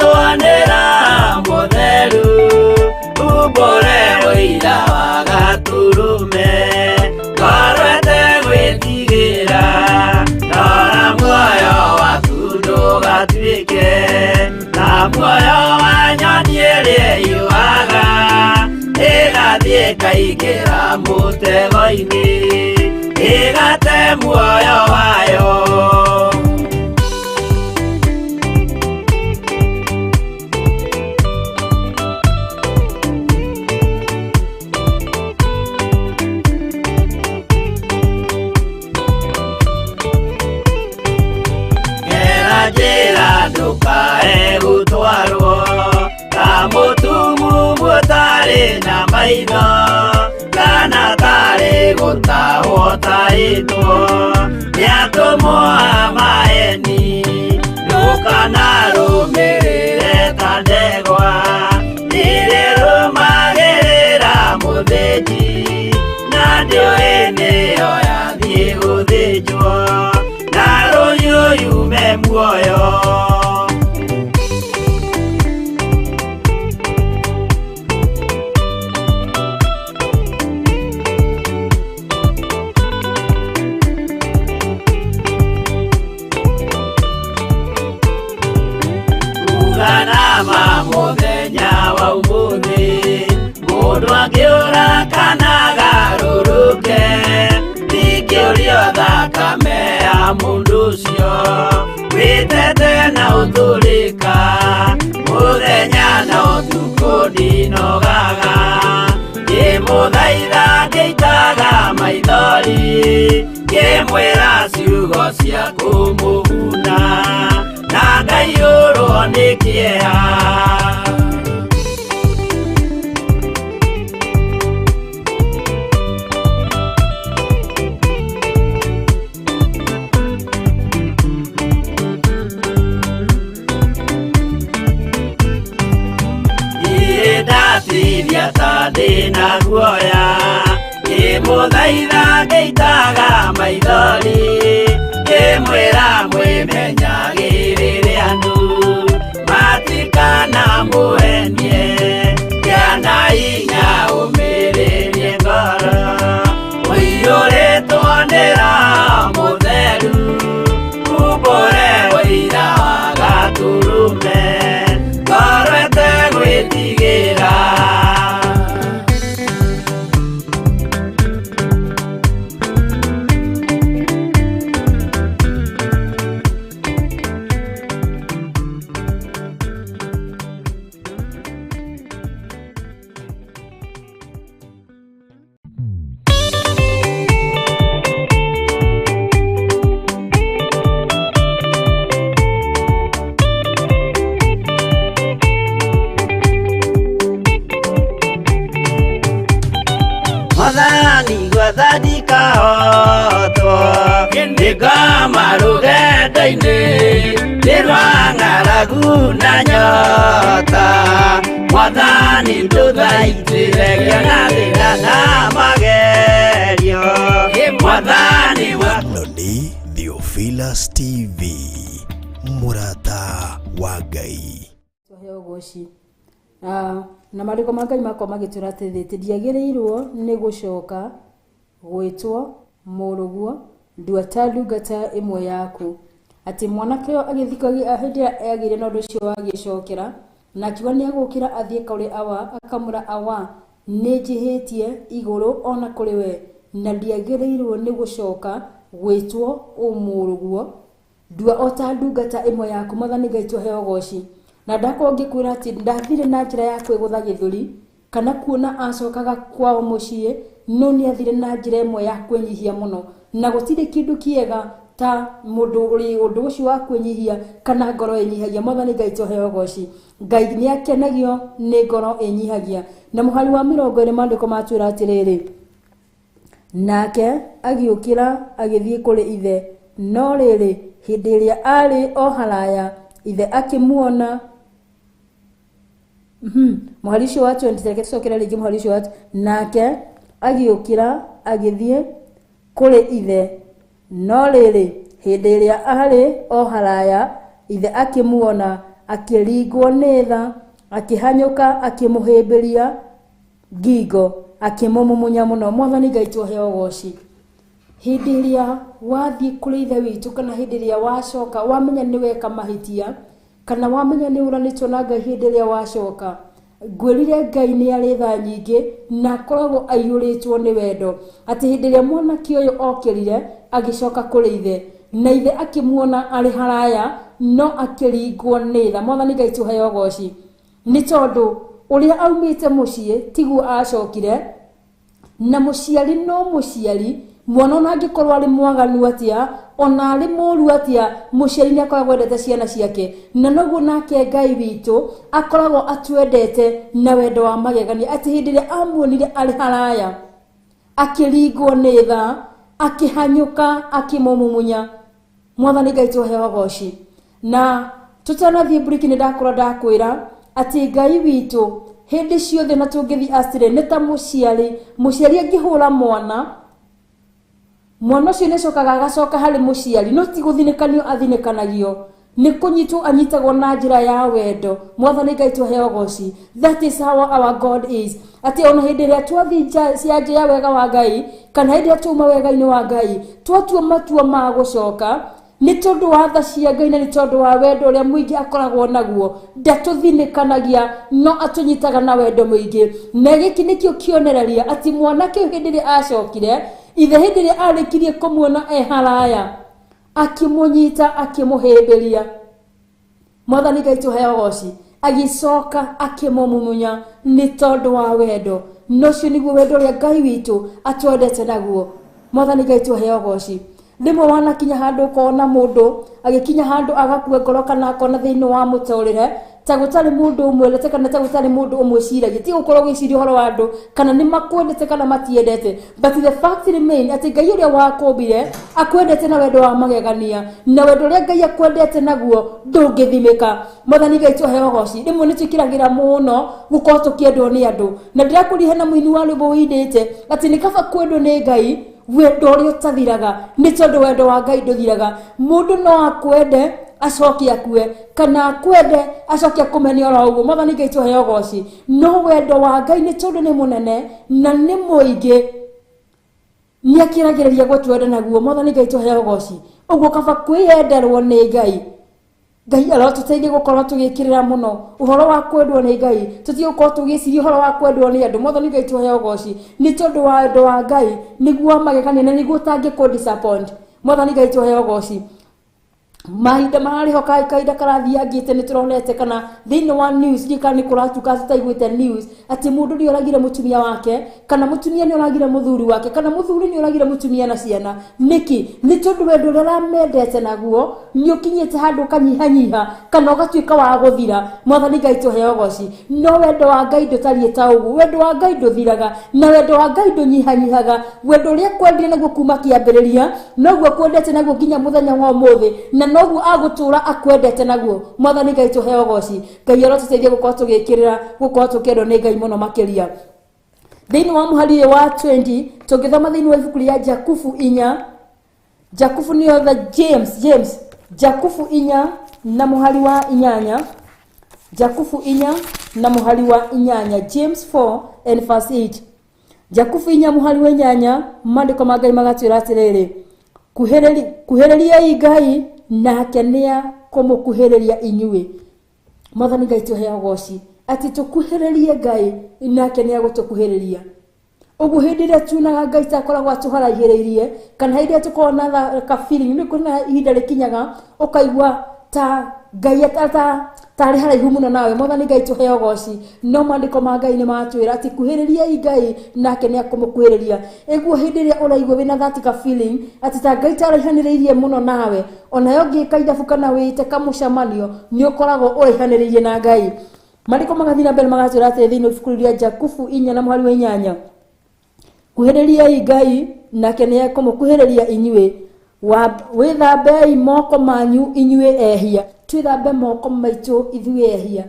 Ũiyũrĩtwo nĩ Roho Mũtheru, umbũre ũira wa Gatũrũme, ngoro ĩtegwĩtigĩra, rora muoyo waku ndũgatuĩke ta muoyo wa nyoni ĩrĩa ĩũaga, ĩgathiĩ ĩkaingĩra mũtego-inĩ, ĩgate muoyo wayo. Gera njĩra ndũkae gũtwarwo ta mũtumumu ũtarĩ na maitho, kana tarĩ gũtahwo tahĩtwo nĩ atũmwo a maeni. Ndũkanarũmĩrĩre ta ndegwa ĩrĩa ĩrũmagĩrĩra mũthĩnji, na ndĩũĩ nĩyo yathiĩ gũthĩnjwo, na rũhiũ yume muoyo. Uganama mũthenya wa ũmũthĩ, mũndũ angĩũra kana agarũrũke, ndingĩũrio thakame ya mũndũ ũcio, wĩtete na ũtũrĩka, mũthenya na ũtukũ ndinogaga, ngĩmũthaitha ngĩitaga maithori, ngĩmwĩra ciugo cia kũmũguna, na ngaiyũrwo nĩ kĩeha. Niĩ ndatithia ta ndĩna guoya, ngĩmũthaitha ngĩitaga maithori, ngĩmwĩra mwĩmenyagĩrĩre andũ matikanamũhenie, gĩa na hinya ũmĩrĩrie ngoro, ũiyũrĩtwo nĩ Roho Mũtheru, umbũre ũira wa Gatũrũme, ngoro ĩtegwĩtigĩra. Mwathani gwetha ndikahotwo, nĩngoma rũgendo-inĩ, nĩ rwa ng'aragu na nyota. Mwathani ndũthaitĩre ngĩona thĩna na magerio. Mwathani wa Ĩno nĩ Theophilus TV, mũrata wa Ngai. Tũheo ũgoci. Na marĩko ma Ngai makwa magĩtwĩra atĩrĩrĩ, atĩ ndiagĩrĩirwo nĩ gũcoka gwĩtwo mũrũguo, ndua ta ndungata ĩmwe yaku. Atĩ mwanake ũyũ agĩthika hĩndĩ ĩrĩa agĩire na ũndũ ũcio wa gĩcokera, na akiuga nĩ egũkĩra athiĩ kũrĩ awa, akamwĩra awa, nĩ njĩhĩtie igũrũ ona kũrĩ we, na ndiagĩrĩirwo nĩ gũcoka gwĩtwo ũmũrũguo, ndua o ta ndungata ĩmwe yaku. Mwathani Ngai tũheo ũgoci. Na ndakorwo ngĩkwĩra atĩ ndathire na njĩra ya kwĩgũtha gĩthũri kana kuona acokaga kwao mũciĩ, no nĩ athire na njĩra ĩmwe ya kwĩnyihia mũno, na gũtirĩ kĩndũ kĩega ta mũndũ ũrĩ ũndũ ũcio wa kwĩnyihia kana ngoro ĩnyihagia. Mwathani Ngai tũheo ũgoci. Ngai nĩ akenagio nĩ ngoro ĩnyihagia. Na mũhari wa 20 maandĩko matwĩra atĩrĩrĩ, nake agĩũkĩra agĩthiĩ kũrĩ ithe, no rĩrĩ, hĩndĩ ĩrĩa arĩ o haraya, ithe akĩmuona. Mũhari ũcio wa 20, reke tũcokere rĩngĩ mũhari ũcio wa nake agĩũkĩra agĩthiĩ kũrĩ ithe, no rĩrĩ, hĩndĩ ĩrĩa arĩ o haraya, ithe akĩmuona, Akĩringwo nĩ tha, akĩhanyũka, akĩmũhĩmbĩria ngingo, akĩmũmumunya mũno. Mwathani Ngai tũheo ũgoci. Hĩndĩ ĩrĩa wathiĩ kũrĩ ithe witũ kana hĩndĩ ĩrĩa wacoka wamenya nĩ weka mahĩtia kana wamenya nĩ ũranĩtwo na Ngai, hĩndĩ ĩrĩa wacoka, ngwĩrire Ngai nĩ arĩ tha nyingĩ na akoragwo aiyũrĩtwo nĩ wendo, atĩ hĩndĩ ĩrĩa mwanake ũyũ okĩrire agĩcoka kũrĩ ithe na ithe akĩmuona arĩ haraya no akĩringwo nĩ tha. Mwathani Ngai tũheo ũgoci, nĩ tondũ ũrĩa aumĩte mũciĩ tiguo acokire, na mũciari no mũciari, mwana ona angĩkorwo arĩ mwaganu atĩa, ona arĩ mũru atĩa, mũciari nĩ akoragwo endete ciana ciake, na noguo nake Ngai witũ akoragwo atwendete na wendo wa magegania, atĩ hĩndĩ ĩrĩa amuonire arĩ haraya akĩringwo nĩ tha, akĩhanyũka, akĩmũmumunya. Mwathani Ngai tũheo ũgoci. Na tũtanathiĩ mburiki nĩ ndakorwo ndakwĩra atĩ Ngai witũ hĩndĩ ciothe na tũngĩthiĩ astray nĩ ta mũciari. Mũciari angĩhũra mwana, mwana ũcio nĩ acokaga agacoka harĩ mũciari, no ti gũthinĩkanio athinĩkanagio, nĩ kũnyitwo anyitagwo na njĩra ya wendo. Mwathani Ngai tũheo ũgoci. That is how our God is, atĩ ona hĩndĩ ĩrĩa twathiĩ nja cia nja ya wega wa Ngai kana hĩndĩ ĩrĩa twauma wega-inĩ wa Ngai, twatua matua ma gũcoka nĩ tondũ wa tha cia Ngai na nĩ tondũ wa wendo ũrĩa mũingĩ akoragwo naguo, ndatũthinĩkanagia no atũnyitaga na wendo mũingĩ. Na gĩkĩ nĩkĩo kĩonereria atĩ mwanake ũyũ hĩndĩ ĩrĩa acokire, ithe hĩndĩ ĩrĩa arĩkirie kũmuona e haraya akĩmũnyita, akĩmũhĩmbĩria. Mwathani Ngai tũheo ũgoci. Agĩcoka akĩmũmumunya nĩ tondũ wa wendo, na ũcio nĩguo wendo ũrĩa Ngai witũ atwendete naguo. Mwathani Ngai tũheo ũgoci. Rĩmwe wanakinya handũ ũkona mũndũ agĩkinya handũ agakua ngoro kana akona thĩinĩ wa mũtũrĩre ta gũtarĩ mũndũ ũmwendete kana ta gũtarĩ mũndũ ũmwĩciragia, ti gũkorwo ũgĩciria ũhoro wa andũ kana nĩ makwendete kana matiendete, but the fact remain atĩ Ngai ũrĩa wakũmbire akwendete na wendo wa magegania, na wendo ũrĩa Ngai akwendete naguo ndũngĩthimĩka. Mwathani Ngai tũheo ũgoci. Rĩmwe nĩ twĩkĩragĩra mũno gũkorwo tũkĩendwo nĩ andũ, na ndĩrakũria hena mũini wa rwĩmbo wĩinĩte atĩ nĩ kaba kwendwo nĩ Ngai wendo ũrĩa ũtathiraga, nĩ tondũ wendo wa Ngai ndũthiraga. Mũndũ no akwende acoke akue, kana akwende acoke akũmene oro ũguo. Mwathani Ngai tũheo ũgoci. No wendo wa Ngai nĩ tondũ nĩ mũnene na nĩ mũingĩ, nĩ akĩragĩrĩria gũtwenda naguo. Mwathani Ngai tũheo ũgoci. Ũguo kaba kwĩyenderwo nĩ Ngai. Ngai arotũteithie gũkorwo tũgĩkĩrĩra mũno ũhoro wa kwendwo nĩ Ngai, tũtige gũkorwo tũgĩciria ũhoro wa kwendwo nĩ andũ. Mwathani Ngai tũheo ũgoci, nĩ tondũ wa wendo wa Ngai nĩguo wa magegania na nĩguo ũtangĩkũ disappoint. Mwathani Ngai tũheo ũgoci. Mahinda mararĩho kahinda karathiangĩte nĩ tũronete kana thĩinĩ wa news, ndiũĩ kana nĩ kũratuka tũtaiguĩte news atĩ mũndũ nĩ oragire mũtumia wake, kana mũtumia nĩ oragire mũthuri wake, kana mũthuri nĩ oragire mũtumia na ciana. Nĩkĩ? Nĩ tondũ wendo ũrĩa ũramendete naguo nĩ ũkinyĩte handũ ũkanyihanyiha kana ũgatuĩka wa gũthira. Mwathani Ngai tũheo ũgoci. No wendo wa Ngai ndũtariĩ ta ũguo. Wendo wa Ngai ndũthiraga na wendo wa Ngai ndũnyihanyihaga. Wendo ũrĩa akwendire naguo kuma kĩambĩrĩria noguo akwendete naguo nginya mũthenya wa ũmũthĩ, na noguo agũtũra akwendete naguo. Mwathani Ngai tũheo ũgoci. Ngai arotũteithia gũkorwo tũgĩkĩrĩra gũkorwo tũkĩendwo nĩ Ngai mũno makĩria. Thĩinĩ wa mũhari ũyũ wa 20 tũngĩthoma thĩinĩ wa ibuku rĩa Jakubu inya, Jakubu nĩyo the James, James, Jakubu inya na mũhari wa inyanya, Jakubu inya na mũhari wa inyanya, James 4 and verse 8. Jakubu inya mũhari wa inyanya, maandĩko ma Ngai magatwĩra atĩrĩrĩ, kuhĩrĩriai Ngai nake nĩekũmũkuhĩrĩria inyuĩ. Mwathani Ngai tũheo ũgoci, atĩ tũkuhĩrĩrie Ngai nake nĩegũtũkuhĩrĩria. Ũguo hĩndĩ ĩrĩa tuonaga Ngai ta akoragwo atũharaihĩrĩirie, kana hĩndĩ ĩrĩa tũkoragwo na ka feeling, nĩ kũrĩ na ihinda rĩkinyaga ũkaigua ta Ngai tarĩ haraihu mũno nawe. Mwathani Ngai tũheo ũgoci. No maandĩko ma Ngai nĩ matwĩra atĩ kuhĩrĩriai Ngai nake nĩekũmũkuhĩrĩria. Ĩguo hĩndĩ ĩrĩa ũraigua wĩna that ka feeling atĩ ta Ngai taraihanĩrĩirie mũno nawe, onayo ũngĩka ithabu kana wĩte kamũcemanio nĩ ũkoragwo ũraihanĩrĩirie na Ngai. Maandĩko magathiĩ na mbere magatwĩra atĩ thĩinĩ wa ibuku rĩa Jakubu inya na mũhari wa inyanya, kuhĩrĩriai Ngai nake nĩekũmũkuhĩrĩria inyuĩ. Wĩthambei moko manyu inyuĩ ehia. Twĩthambe moko maitũ ithuĩ ehia,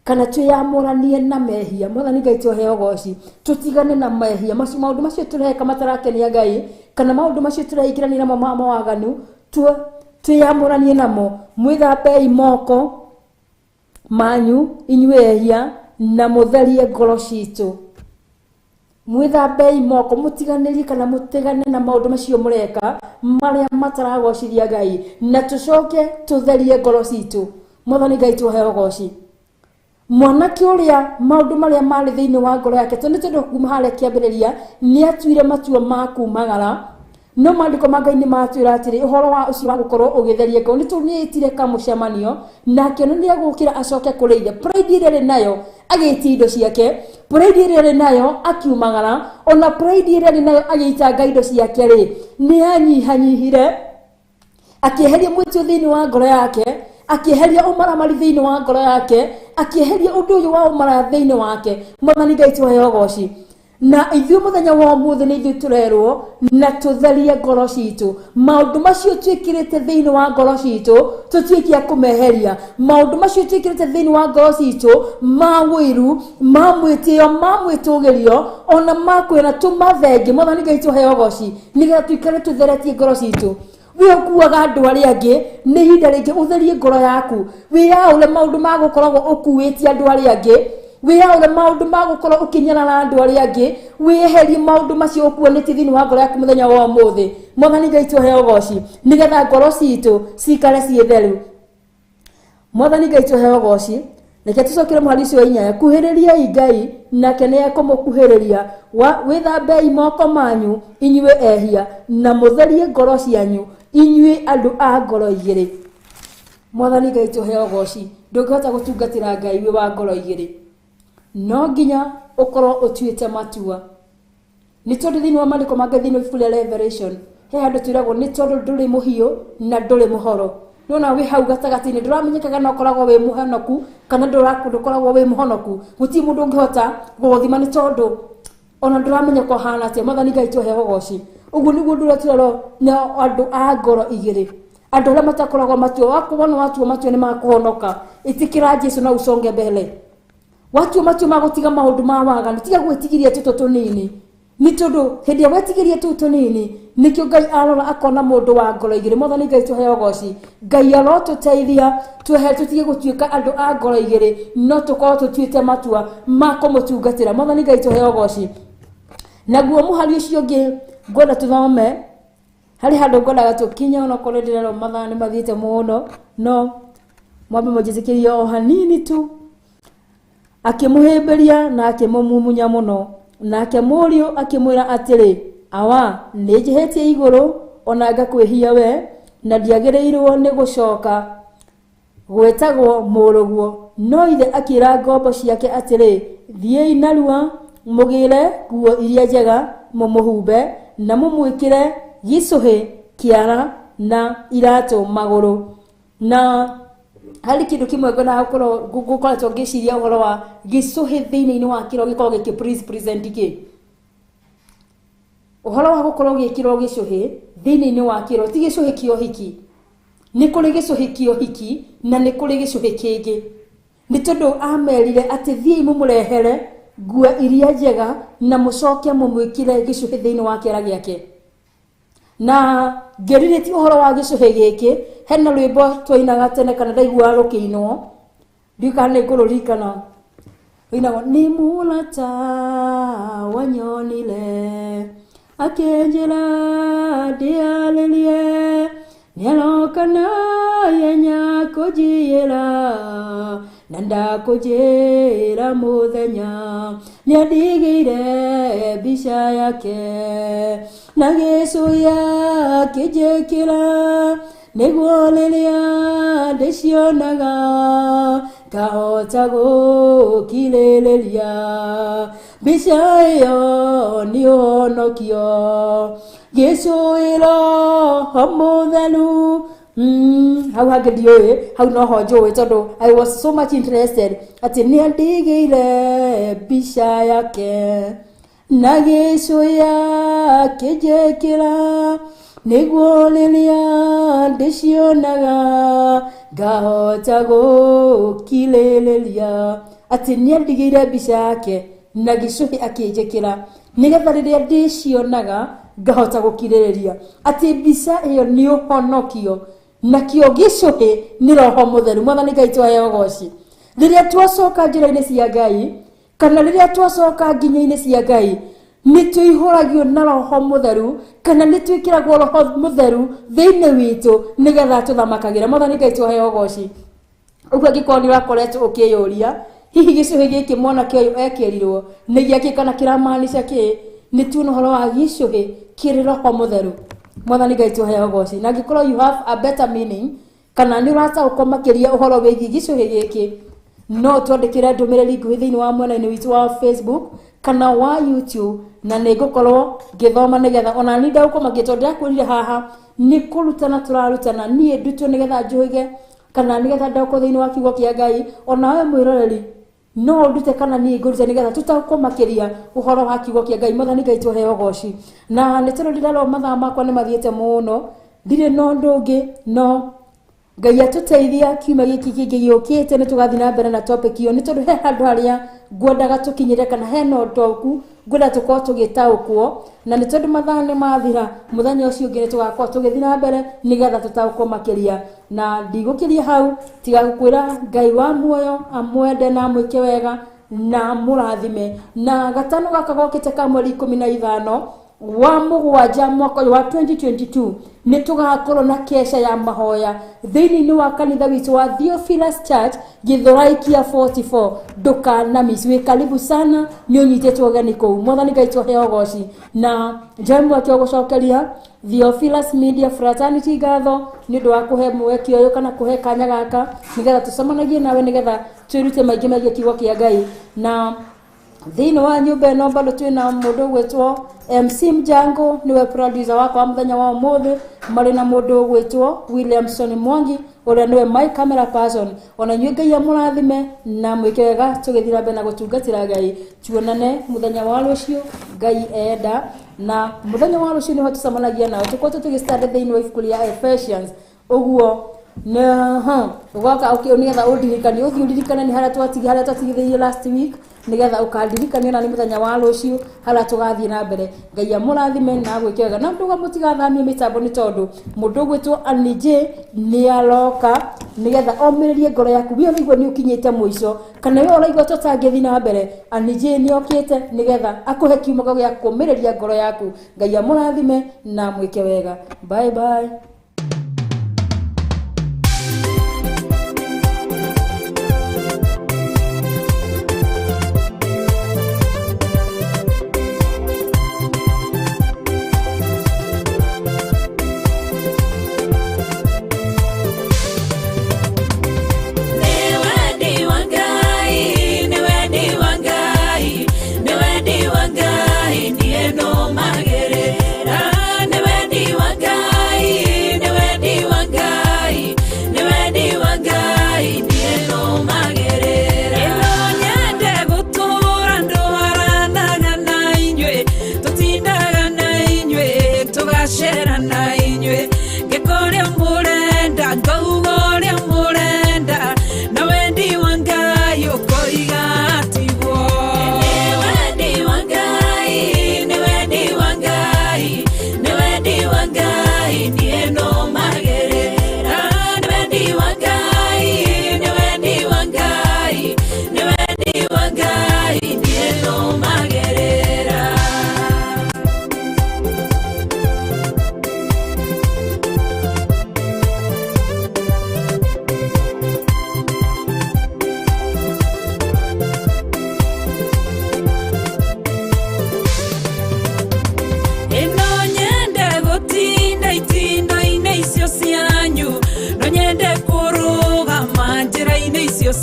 kana twĩyamũranie na mehia. Mwathani Ngai tũheo ũgoci, tũtigane na mehia macio, maũndũ macio tũreka matarakenia Ngai, kana maũndũ macio tũreingĩrania namo ma mawaganu, twĩyamũranie namo. Mwĩthambei moko. Manyu inyuĩ ehia na mũtherie ngoro citũ. Mwĩthambei moko, mũtiganĩrie kana mũtigane na maũndũ macio mũreka marĩa mataragocithia Ngai, na tũcoke tũtherie ngoro citũ. Mwathani Ngai tũhe ũgoci. Mwanake ũrĩa maũndũ marĩa marĩ thĩinĩ wa ngoro yake, tondũ nĩ tondũ kuma harĩa kĩambĩrĩria nĩ atuire matua ma kumagara, no maandĩko ma Ngai nĩ matwĩra atĩrĩ ũhoro wa ũcio wa gũkorwo ũgĩtheria ngoro, nĩ tondũ nĩ ĩtire kamũcemanio na akĩona nĩ egũkĩra acoke kũrĩ ithe. Pride ĩrĩa arĩ nayo agĩtia indo ciake, pride ĩrĩa arĩ nayo akiumagara, ona pride ĩrĩa arĩ nayo agĩitanga indo ciake rĩ, nĩ anyihanyihire, akĩeheria mwĩtĩo thĩinĩ wa ngoro yake, akĩeheria ũmaramari thĩinĩ wa ngoro yake, akĩeheria ũndũ ũyũ wa ũmaraya thĩinĩ wake. Mwathani Ngai tũheo ũgoci. Na ithuĩ mũthenya wa ũmũthĩ nĩ ithuĩ tũrerwo na tũtherie ngoro citũ. Maũndũ macio twĩkĩrĩte thĩinĩ wa ngoro citũ tũtuĩke a kũmeheria. Maũndũ macio twĩkĩrĩte thĩinĩ wa ngoro citũ ma ũiru, ma mwĩtĩo, ma mwĩtũgĩrio, ona ma kwĩra tũmathenge. Mwathani Ngai tũheo ũgoci, nĩgetha tũikare tũtheretie ngoro citũ. We ũkuaga andũ arĩa angĩ, nĩ ihinda rĩngĩ ũtherie ngoro yaku, wĩyaũre maũndũ ma gũkoragwo ũkuĩtie andũ arĩa angĩ, wĩyaũre maũndũ ma gũkorwo ũkĩnyarara andũ arĩa angĩ, wĩyeherie maũndũ macio ũkuanĩtie thĩinĩ wa ngoro yaku mũthenya wa ũmũthĩ. Mwathani Ngai tũhe ũgoci, nĩgetha ngoro citũ cikare ciĩ theru. Mwathani Ngai tũhe ũgoci. Reke tũcokere mũhari ũcio wa inyanya. Kuhĩrĩriai Ngai nake nĩ ekũmũkuhĩrĩria. Wĩthambei moko manyu inyuĩ ehia, na mũtherie ngoro cianyu inyuĩ andũ a ngoro igĩrĩ. Mwathani Ngai tũhe ũgoci. Ndũngĩhota gũtungatĩra Ngai wĩ wa ngoro igĩrĩ, no nginya ũkorwo ũtuĩte matua. Nĩ tondũ thĩinĩ wa maandĩko ma Ngai thĩinĩ wa ibuku rĩa Revelation he handũ twĩragwo nĩ tondũ ndũrĩ mũhiũ na ndũrĩ mũhoro. Nĩwona wĩ hau gatagatĩ-inĩ, ndũramenyeka kana ũkoragwo wĩ mũhonoku kana ndũkoragwo wĩ mũhonoku. Gũtirĩ mũndũ ũngĩhota gũgũthima nĩ tondũ ona ndũramenyeka ũhana atĩa. Mwathani Ngai tũhe ũgoci. Ũguo nĩguo ũndũ ũrĩa tũrerwo nĩ andũ a ngoro igĩrĩ, andũ arĩa matakoragwo matua. Wona watua matua nĩ makũhonoka, ĩtĩkĩra Jesu na usonge mbele. Watua matua ma gũtiga maũndũ ma waganu, tiga gwĩtigĩria tũtũ tũnini, nĩ tondũ hĩndĩ ĩrĩa wetigĩria tũu tũnini nĩkĩo Ngai arora akona mũndũ wa ngoro igĩrĩ. Mwathani Ngai tũhe ũgoci. Ngai arotũteithia twehere tũtige gũtuĩka andũ a ngoro igĩrĩ, no tũkorwo tũtuĩte matua ma kũmũtungatĩra. Mwathani Ngai tũhe ũgoci. Naguo mũhari ũcio ũngĩ ngwenda tũthome, harĩ handũ ngwendaga tũkinye, onokorwo ndĩrerwo mathaa nĩ mathiĩte mũno, no mwambe mũnjĩtĩkĩrie o hanini tu. Akĩmũhĩmbĩria na akĩmũmumunya mũno. Nake mũriũ akĩmwĩra atĩrĩ, awa, nĩ njĩhĩtie igũrũ ona ngakwĩhia we, na ndiagĩrĩirwo nĩ gũcoka gwĩtagwo mũrũguo. No ithe akĩra ngombo ciake atĩrĩ, thiĩi narua mũgĩre nguo iria njega mũmũhumbe na mũmwĩkĩre gĩcũhĩ kĩara na iratũ magũrũ. Na harĩ kĩndũ kĩmwe ngwendaga gũkorwo ngũkoretwo ngĩciria ũhoro wa gĩcũhĩ thĩinĩ-inĩ wa kĩro gĩkorwo gĩkĩ present kĩ ũhoro wa gũkorwo ũgĩkĩrwo gĩcũhĩ thĩinĩ-inĩ wa kĩro, ti gĩcũhĩ kĩa ũhiki. Nĩ kũrĩ gĩcũhĩ kĩa ũhiki na nĩ kũrĩ gĩcũhĩ kĩngĩ. Nĩ tondũ amerire atĩ thiĩi mũmũrehere nguo iria njega na mũcoke mũmwĩkĩre gĩcũhĩ thĩinĩ wa kĩara gĩake. Na ngĩrirĩtie ũhoro wa gĩcũhĩ gĩkĩ, hena rwĩmbo twainaga tene kana ndaiguaga rũkĩinwo, ndiũĩ kana nĩ ngũrũririkana. Rũinagwo nĩ mũrata wanyonire akĩnjĩra ndĩarĩrie, nĩaroka na ihenya kũnjiyĩra na ndakũnjĩra mũthenya, nĩandigĩire mbica yake na gĩcũhĩ akĩnjĩkĩra, nĩguo rĩrĩa ndĩcionaga ngahota gũkirĩrĩria. Mbica ĩyo nĩ ũhonokio, gĩcũhĩ Roho Mũtheru. Hau hangĩ ndiũĩ, hau noho njũĩ tondũ I was so much interested atĩ nĩandigĩire mbica yake na gĩcũhĩ akĩnjĩkĩra, nĩguo rĩrĩa ndĩcionaga ngahota gũkirĩrĩria. Atĩ nĩandigĩire mbica yake na gĩcũhĩ akĩnjĩkĩra, nĩgetha rĩrĩa ndĩcionaga ngahota gũkirĩrĩria. Atĩ mbica ĩyo nĩ ũhonokio, nakĩo gĩcũhĩ nĩ Roho Mũtheru. Mwathani Ngai tũheo ũgoci. Rĩrĩa twacoka njĩra-inĩ cia Ngai kana rĩrĩa twacoka nginya-inĩ cia Ngai, nĩ tũihũragio na roho mũtheru kana nĩ twĩkĩragwo roho mũtheru thĩinĩ witũ nĩgetha tũthamakagĩre. Mwathani Ngai tũheo ũgoci. Ũguo angĩkorwo nĩ ũrakoretwo ũkĩyũria hihi gĩcũhĩ gĩkĩ mwanake ũyũ ekĩrirwo nĩ gĩakĩ kana kĩramaanisha kĩ, nĩ tuona ũhoro wa gĩcũhĩ kĩrĩ roho mũtheru. Mwathani Ngai tũheo ũgoci. Na angĩkorwo you have a better meaning kana nĩ ũrataũkwo makĩria ũhoro wĩgiĩ gĩcũhĩ gĩkĩ, no twandĩkĩre ndũmĩrĩri nguhĩ thĩinĩ wa mwena-inĩ witũ wa Facebook kana wa YouTube, na nĩ ngũkorwo ngĩthoma nĩgetha ona niĩ ndaũkwo makĩria, tondũ ndĩrakwĩrire haha nĩ kũrutana tũrarutana, niĩ ndutwo nĩgetha njũhĩge kana nĩgetha ndaũkwo thĩinĩ wa kiugo kĩa Ngai. Ona we mwĩroreri no ũndute kana niĩ ngũrute nĩgetha tũtaũkwo makĩria ũhoro wa kiugo kĩa Ngai. Mwathani Ngai tũheo ũgoci. Na nĩ tondũ ndĩrarora mathaa makwa nĩ mathiĩte mũno, ndirĩ na ũndũ ũngĩ no Ngai atũteithia kiumia gĩkĩ kĩngĩ gĩũkĩte nĩ tũgathiĩ na mbere na topic ĩyo, nĩ tondũ he handũ harĩa ngwendaga tũkinyĩre kana hena ũtaũku ngwenda tũkorwo tũgĩtaũkwo, na nĩ tondũ mathaa nĩ mathira, mũthenya ũcio ũngĩ nĩ tũgakorwo tũgĩthiĩ na mbere nĩgetha tũtaũkwo makĩria. Na ndigũkĩria hau tiga gũkwĩra Ngai wa muoyo amwende na amwĩke wega na amũrathime. Na gatano gaka gokĩte ka mweri 15 wa mũgwanja mwaka ũyũ wa 2022 nĩ tũgakorwo na kesha ya mahoya thĩinĩ wa kanitha witũ wa Theophilus Church Githurai kia 44. Ndũkana miss, wĩ karibu sana, nĩ ũnyitĩtwo ũgeni kũu. Mwathani Ngai tũheo ũgoci. Na njoe mweke wa gũcokeria Theophilus Media Fraternity ngatho nĩ ũndũ wa kũhe mweke ũyũ kana kũhe kanya gaka nĩgetha tũcemanagie nawe nĩgetha twĩrute maingĩ megiĩ kiugo kĩa Ngai. Na thĩinĩ wa nyũmba ĩno bado twĩna mũndũ ũgwĩtwo MC Mjango, nĩwe producer wakwa wa mũthenya wa ũmũthĩ, marĩ na mũndũ ũgwĩtwo Williamson Mwangi ũrĩa nĩwe my camera person. Ona inyuĩ Ngai amũrathime na mwĩke wega tũgĩthiĩ na mbere na gũtungatĩra Ngai. Tuonane mũthenya wa rũciũ Ngai enda, na mũthenya wa rũciũ nĩho tũcemanagia nao tũkoretwo tũgĩstudy thĩinĩ wa ibuku rĩa Ephesians. Ũguo nĩ ũgoka nĩgetha ũndirikanie, ũthiĩ ũririkane nĩ harĩa harĩa twatigithĩirie last week, nĩgetha ũkandirikania na nĩ mũthenya wa rũciũ harĩa tũgathiĩ na mbere. Ngai amũrathime na agwĩke wega. Na ndũga mũtigathamie mĩtambo nĩ tondũ mũndũ ũgwĩtwo Annie J nĩ aroka nĩgetha omĩrĩrie ngoro yaku. We ũraigua nĩ ũkinyĩte mũico kana we ũraigua tũtangĩthiĩ na mbere, Annie J nĩ okĩte nĩgetha akũhe kiugo gĩa kũmĩrĩria ngoro yaku. Ngai amũrathime na amwĩke wega. Bye bye.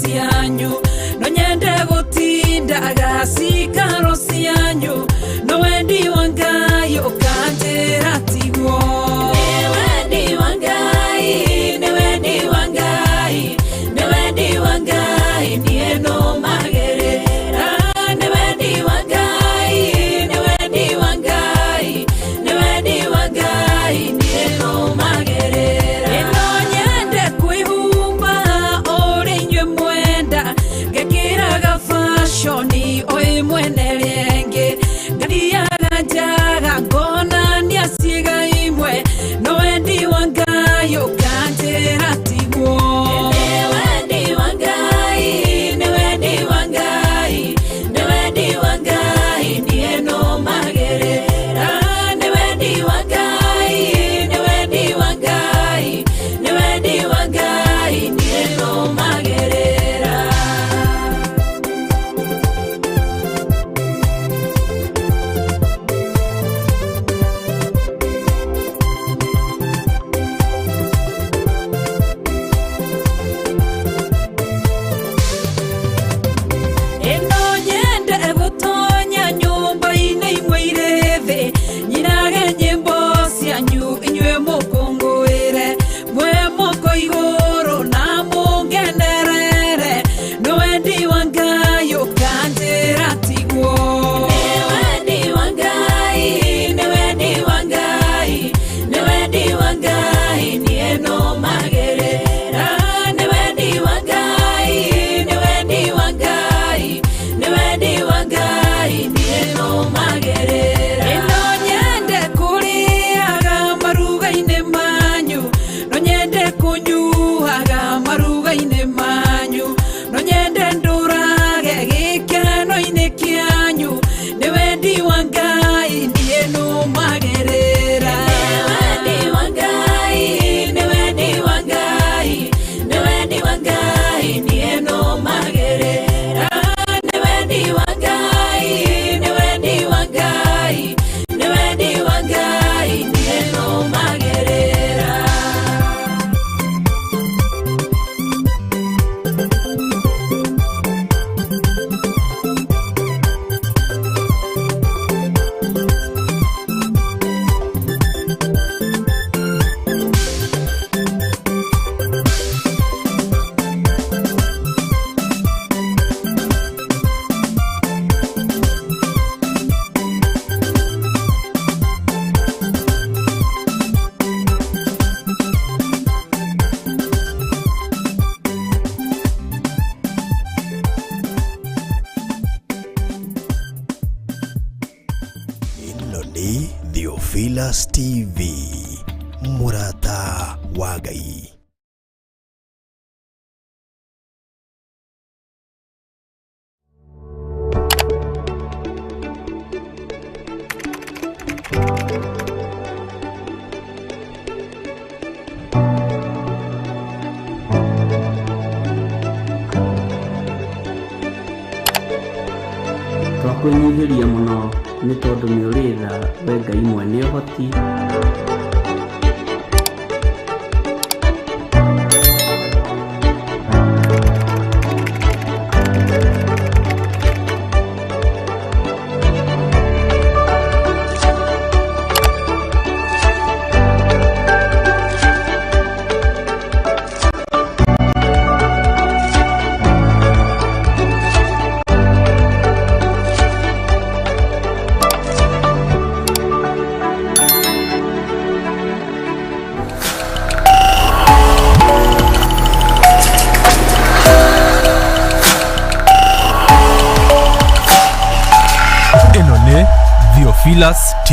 Cianyu no nyende gũtindaga cikaro cianyu, no wendi wa Ngai ũkanjĩra tiguo. Nĩ wendi wa Ngai, nĩ wendi wa Ngai, nĩ wendi wa Ngai niĩ nũmagĩrĩra. Nĩ wendi wa Ngai, nĩ wendi wa Ngai, nĩ wendi wa Ngai niĩ nũmagĩrĩra. Ĩno nyende kwĩhumba ũrĩa inyuĩ mwenda. Theophilus TV, mũrata wa Ngai. Twakwĩnyihĩria mũno nĩ tondũ nĩ ũrĩ tha we Ngai mwene ũhoti. Ĩno nĩ Theophilus TV.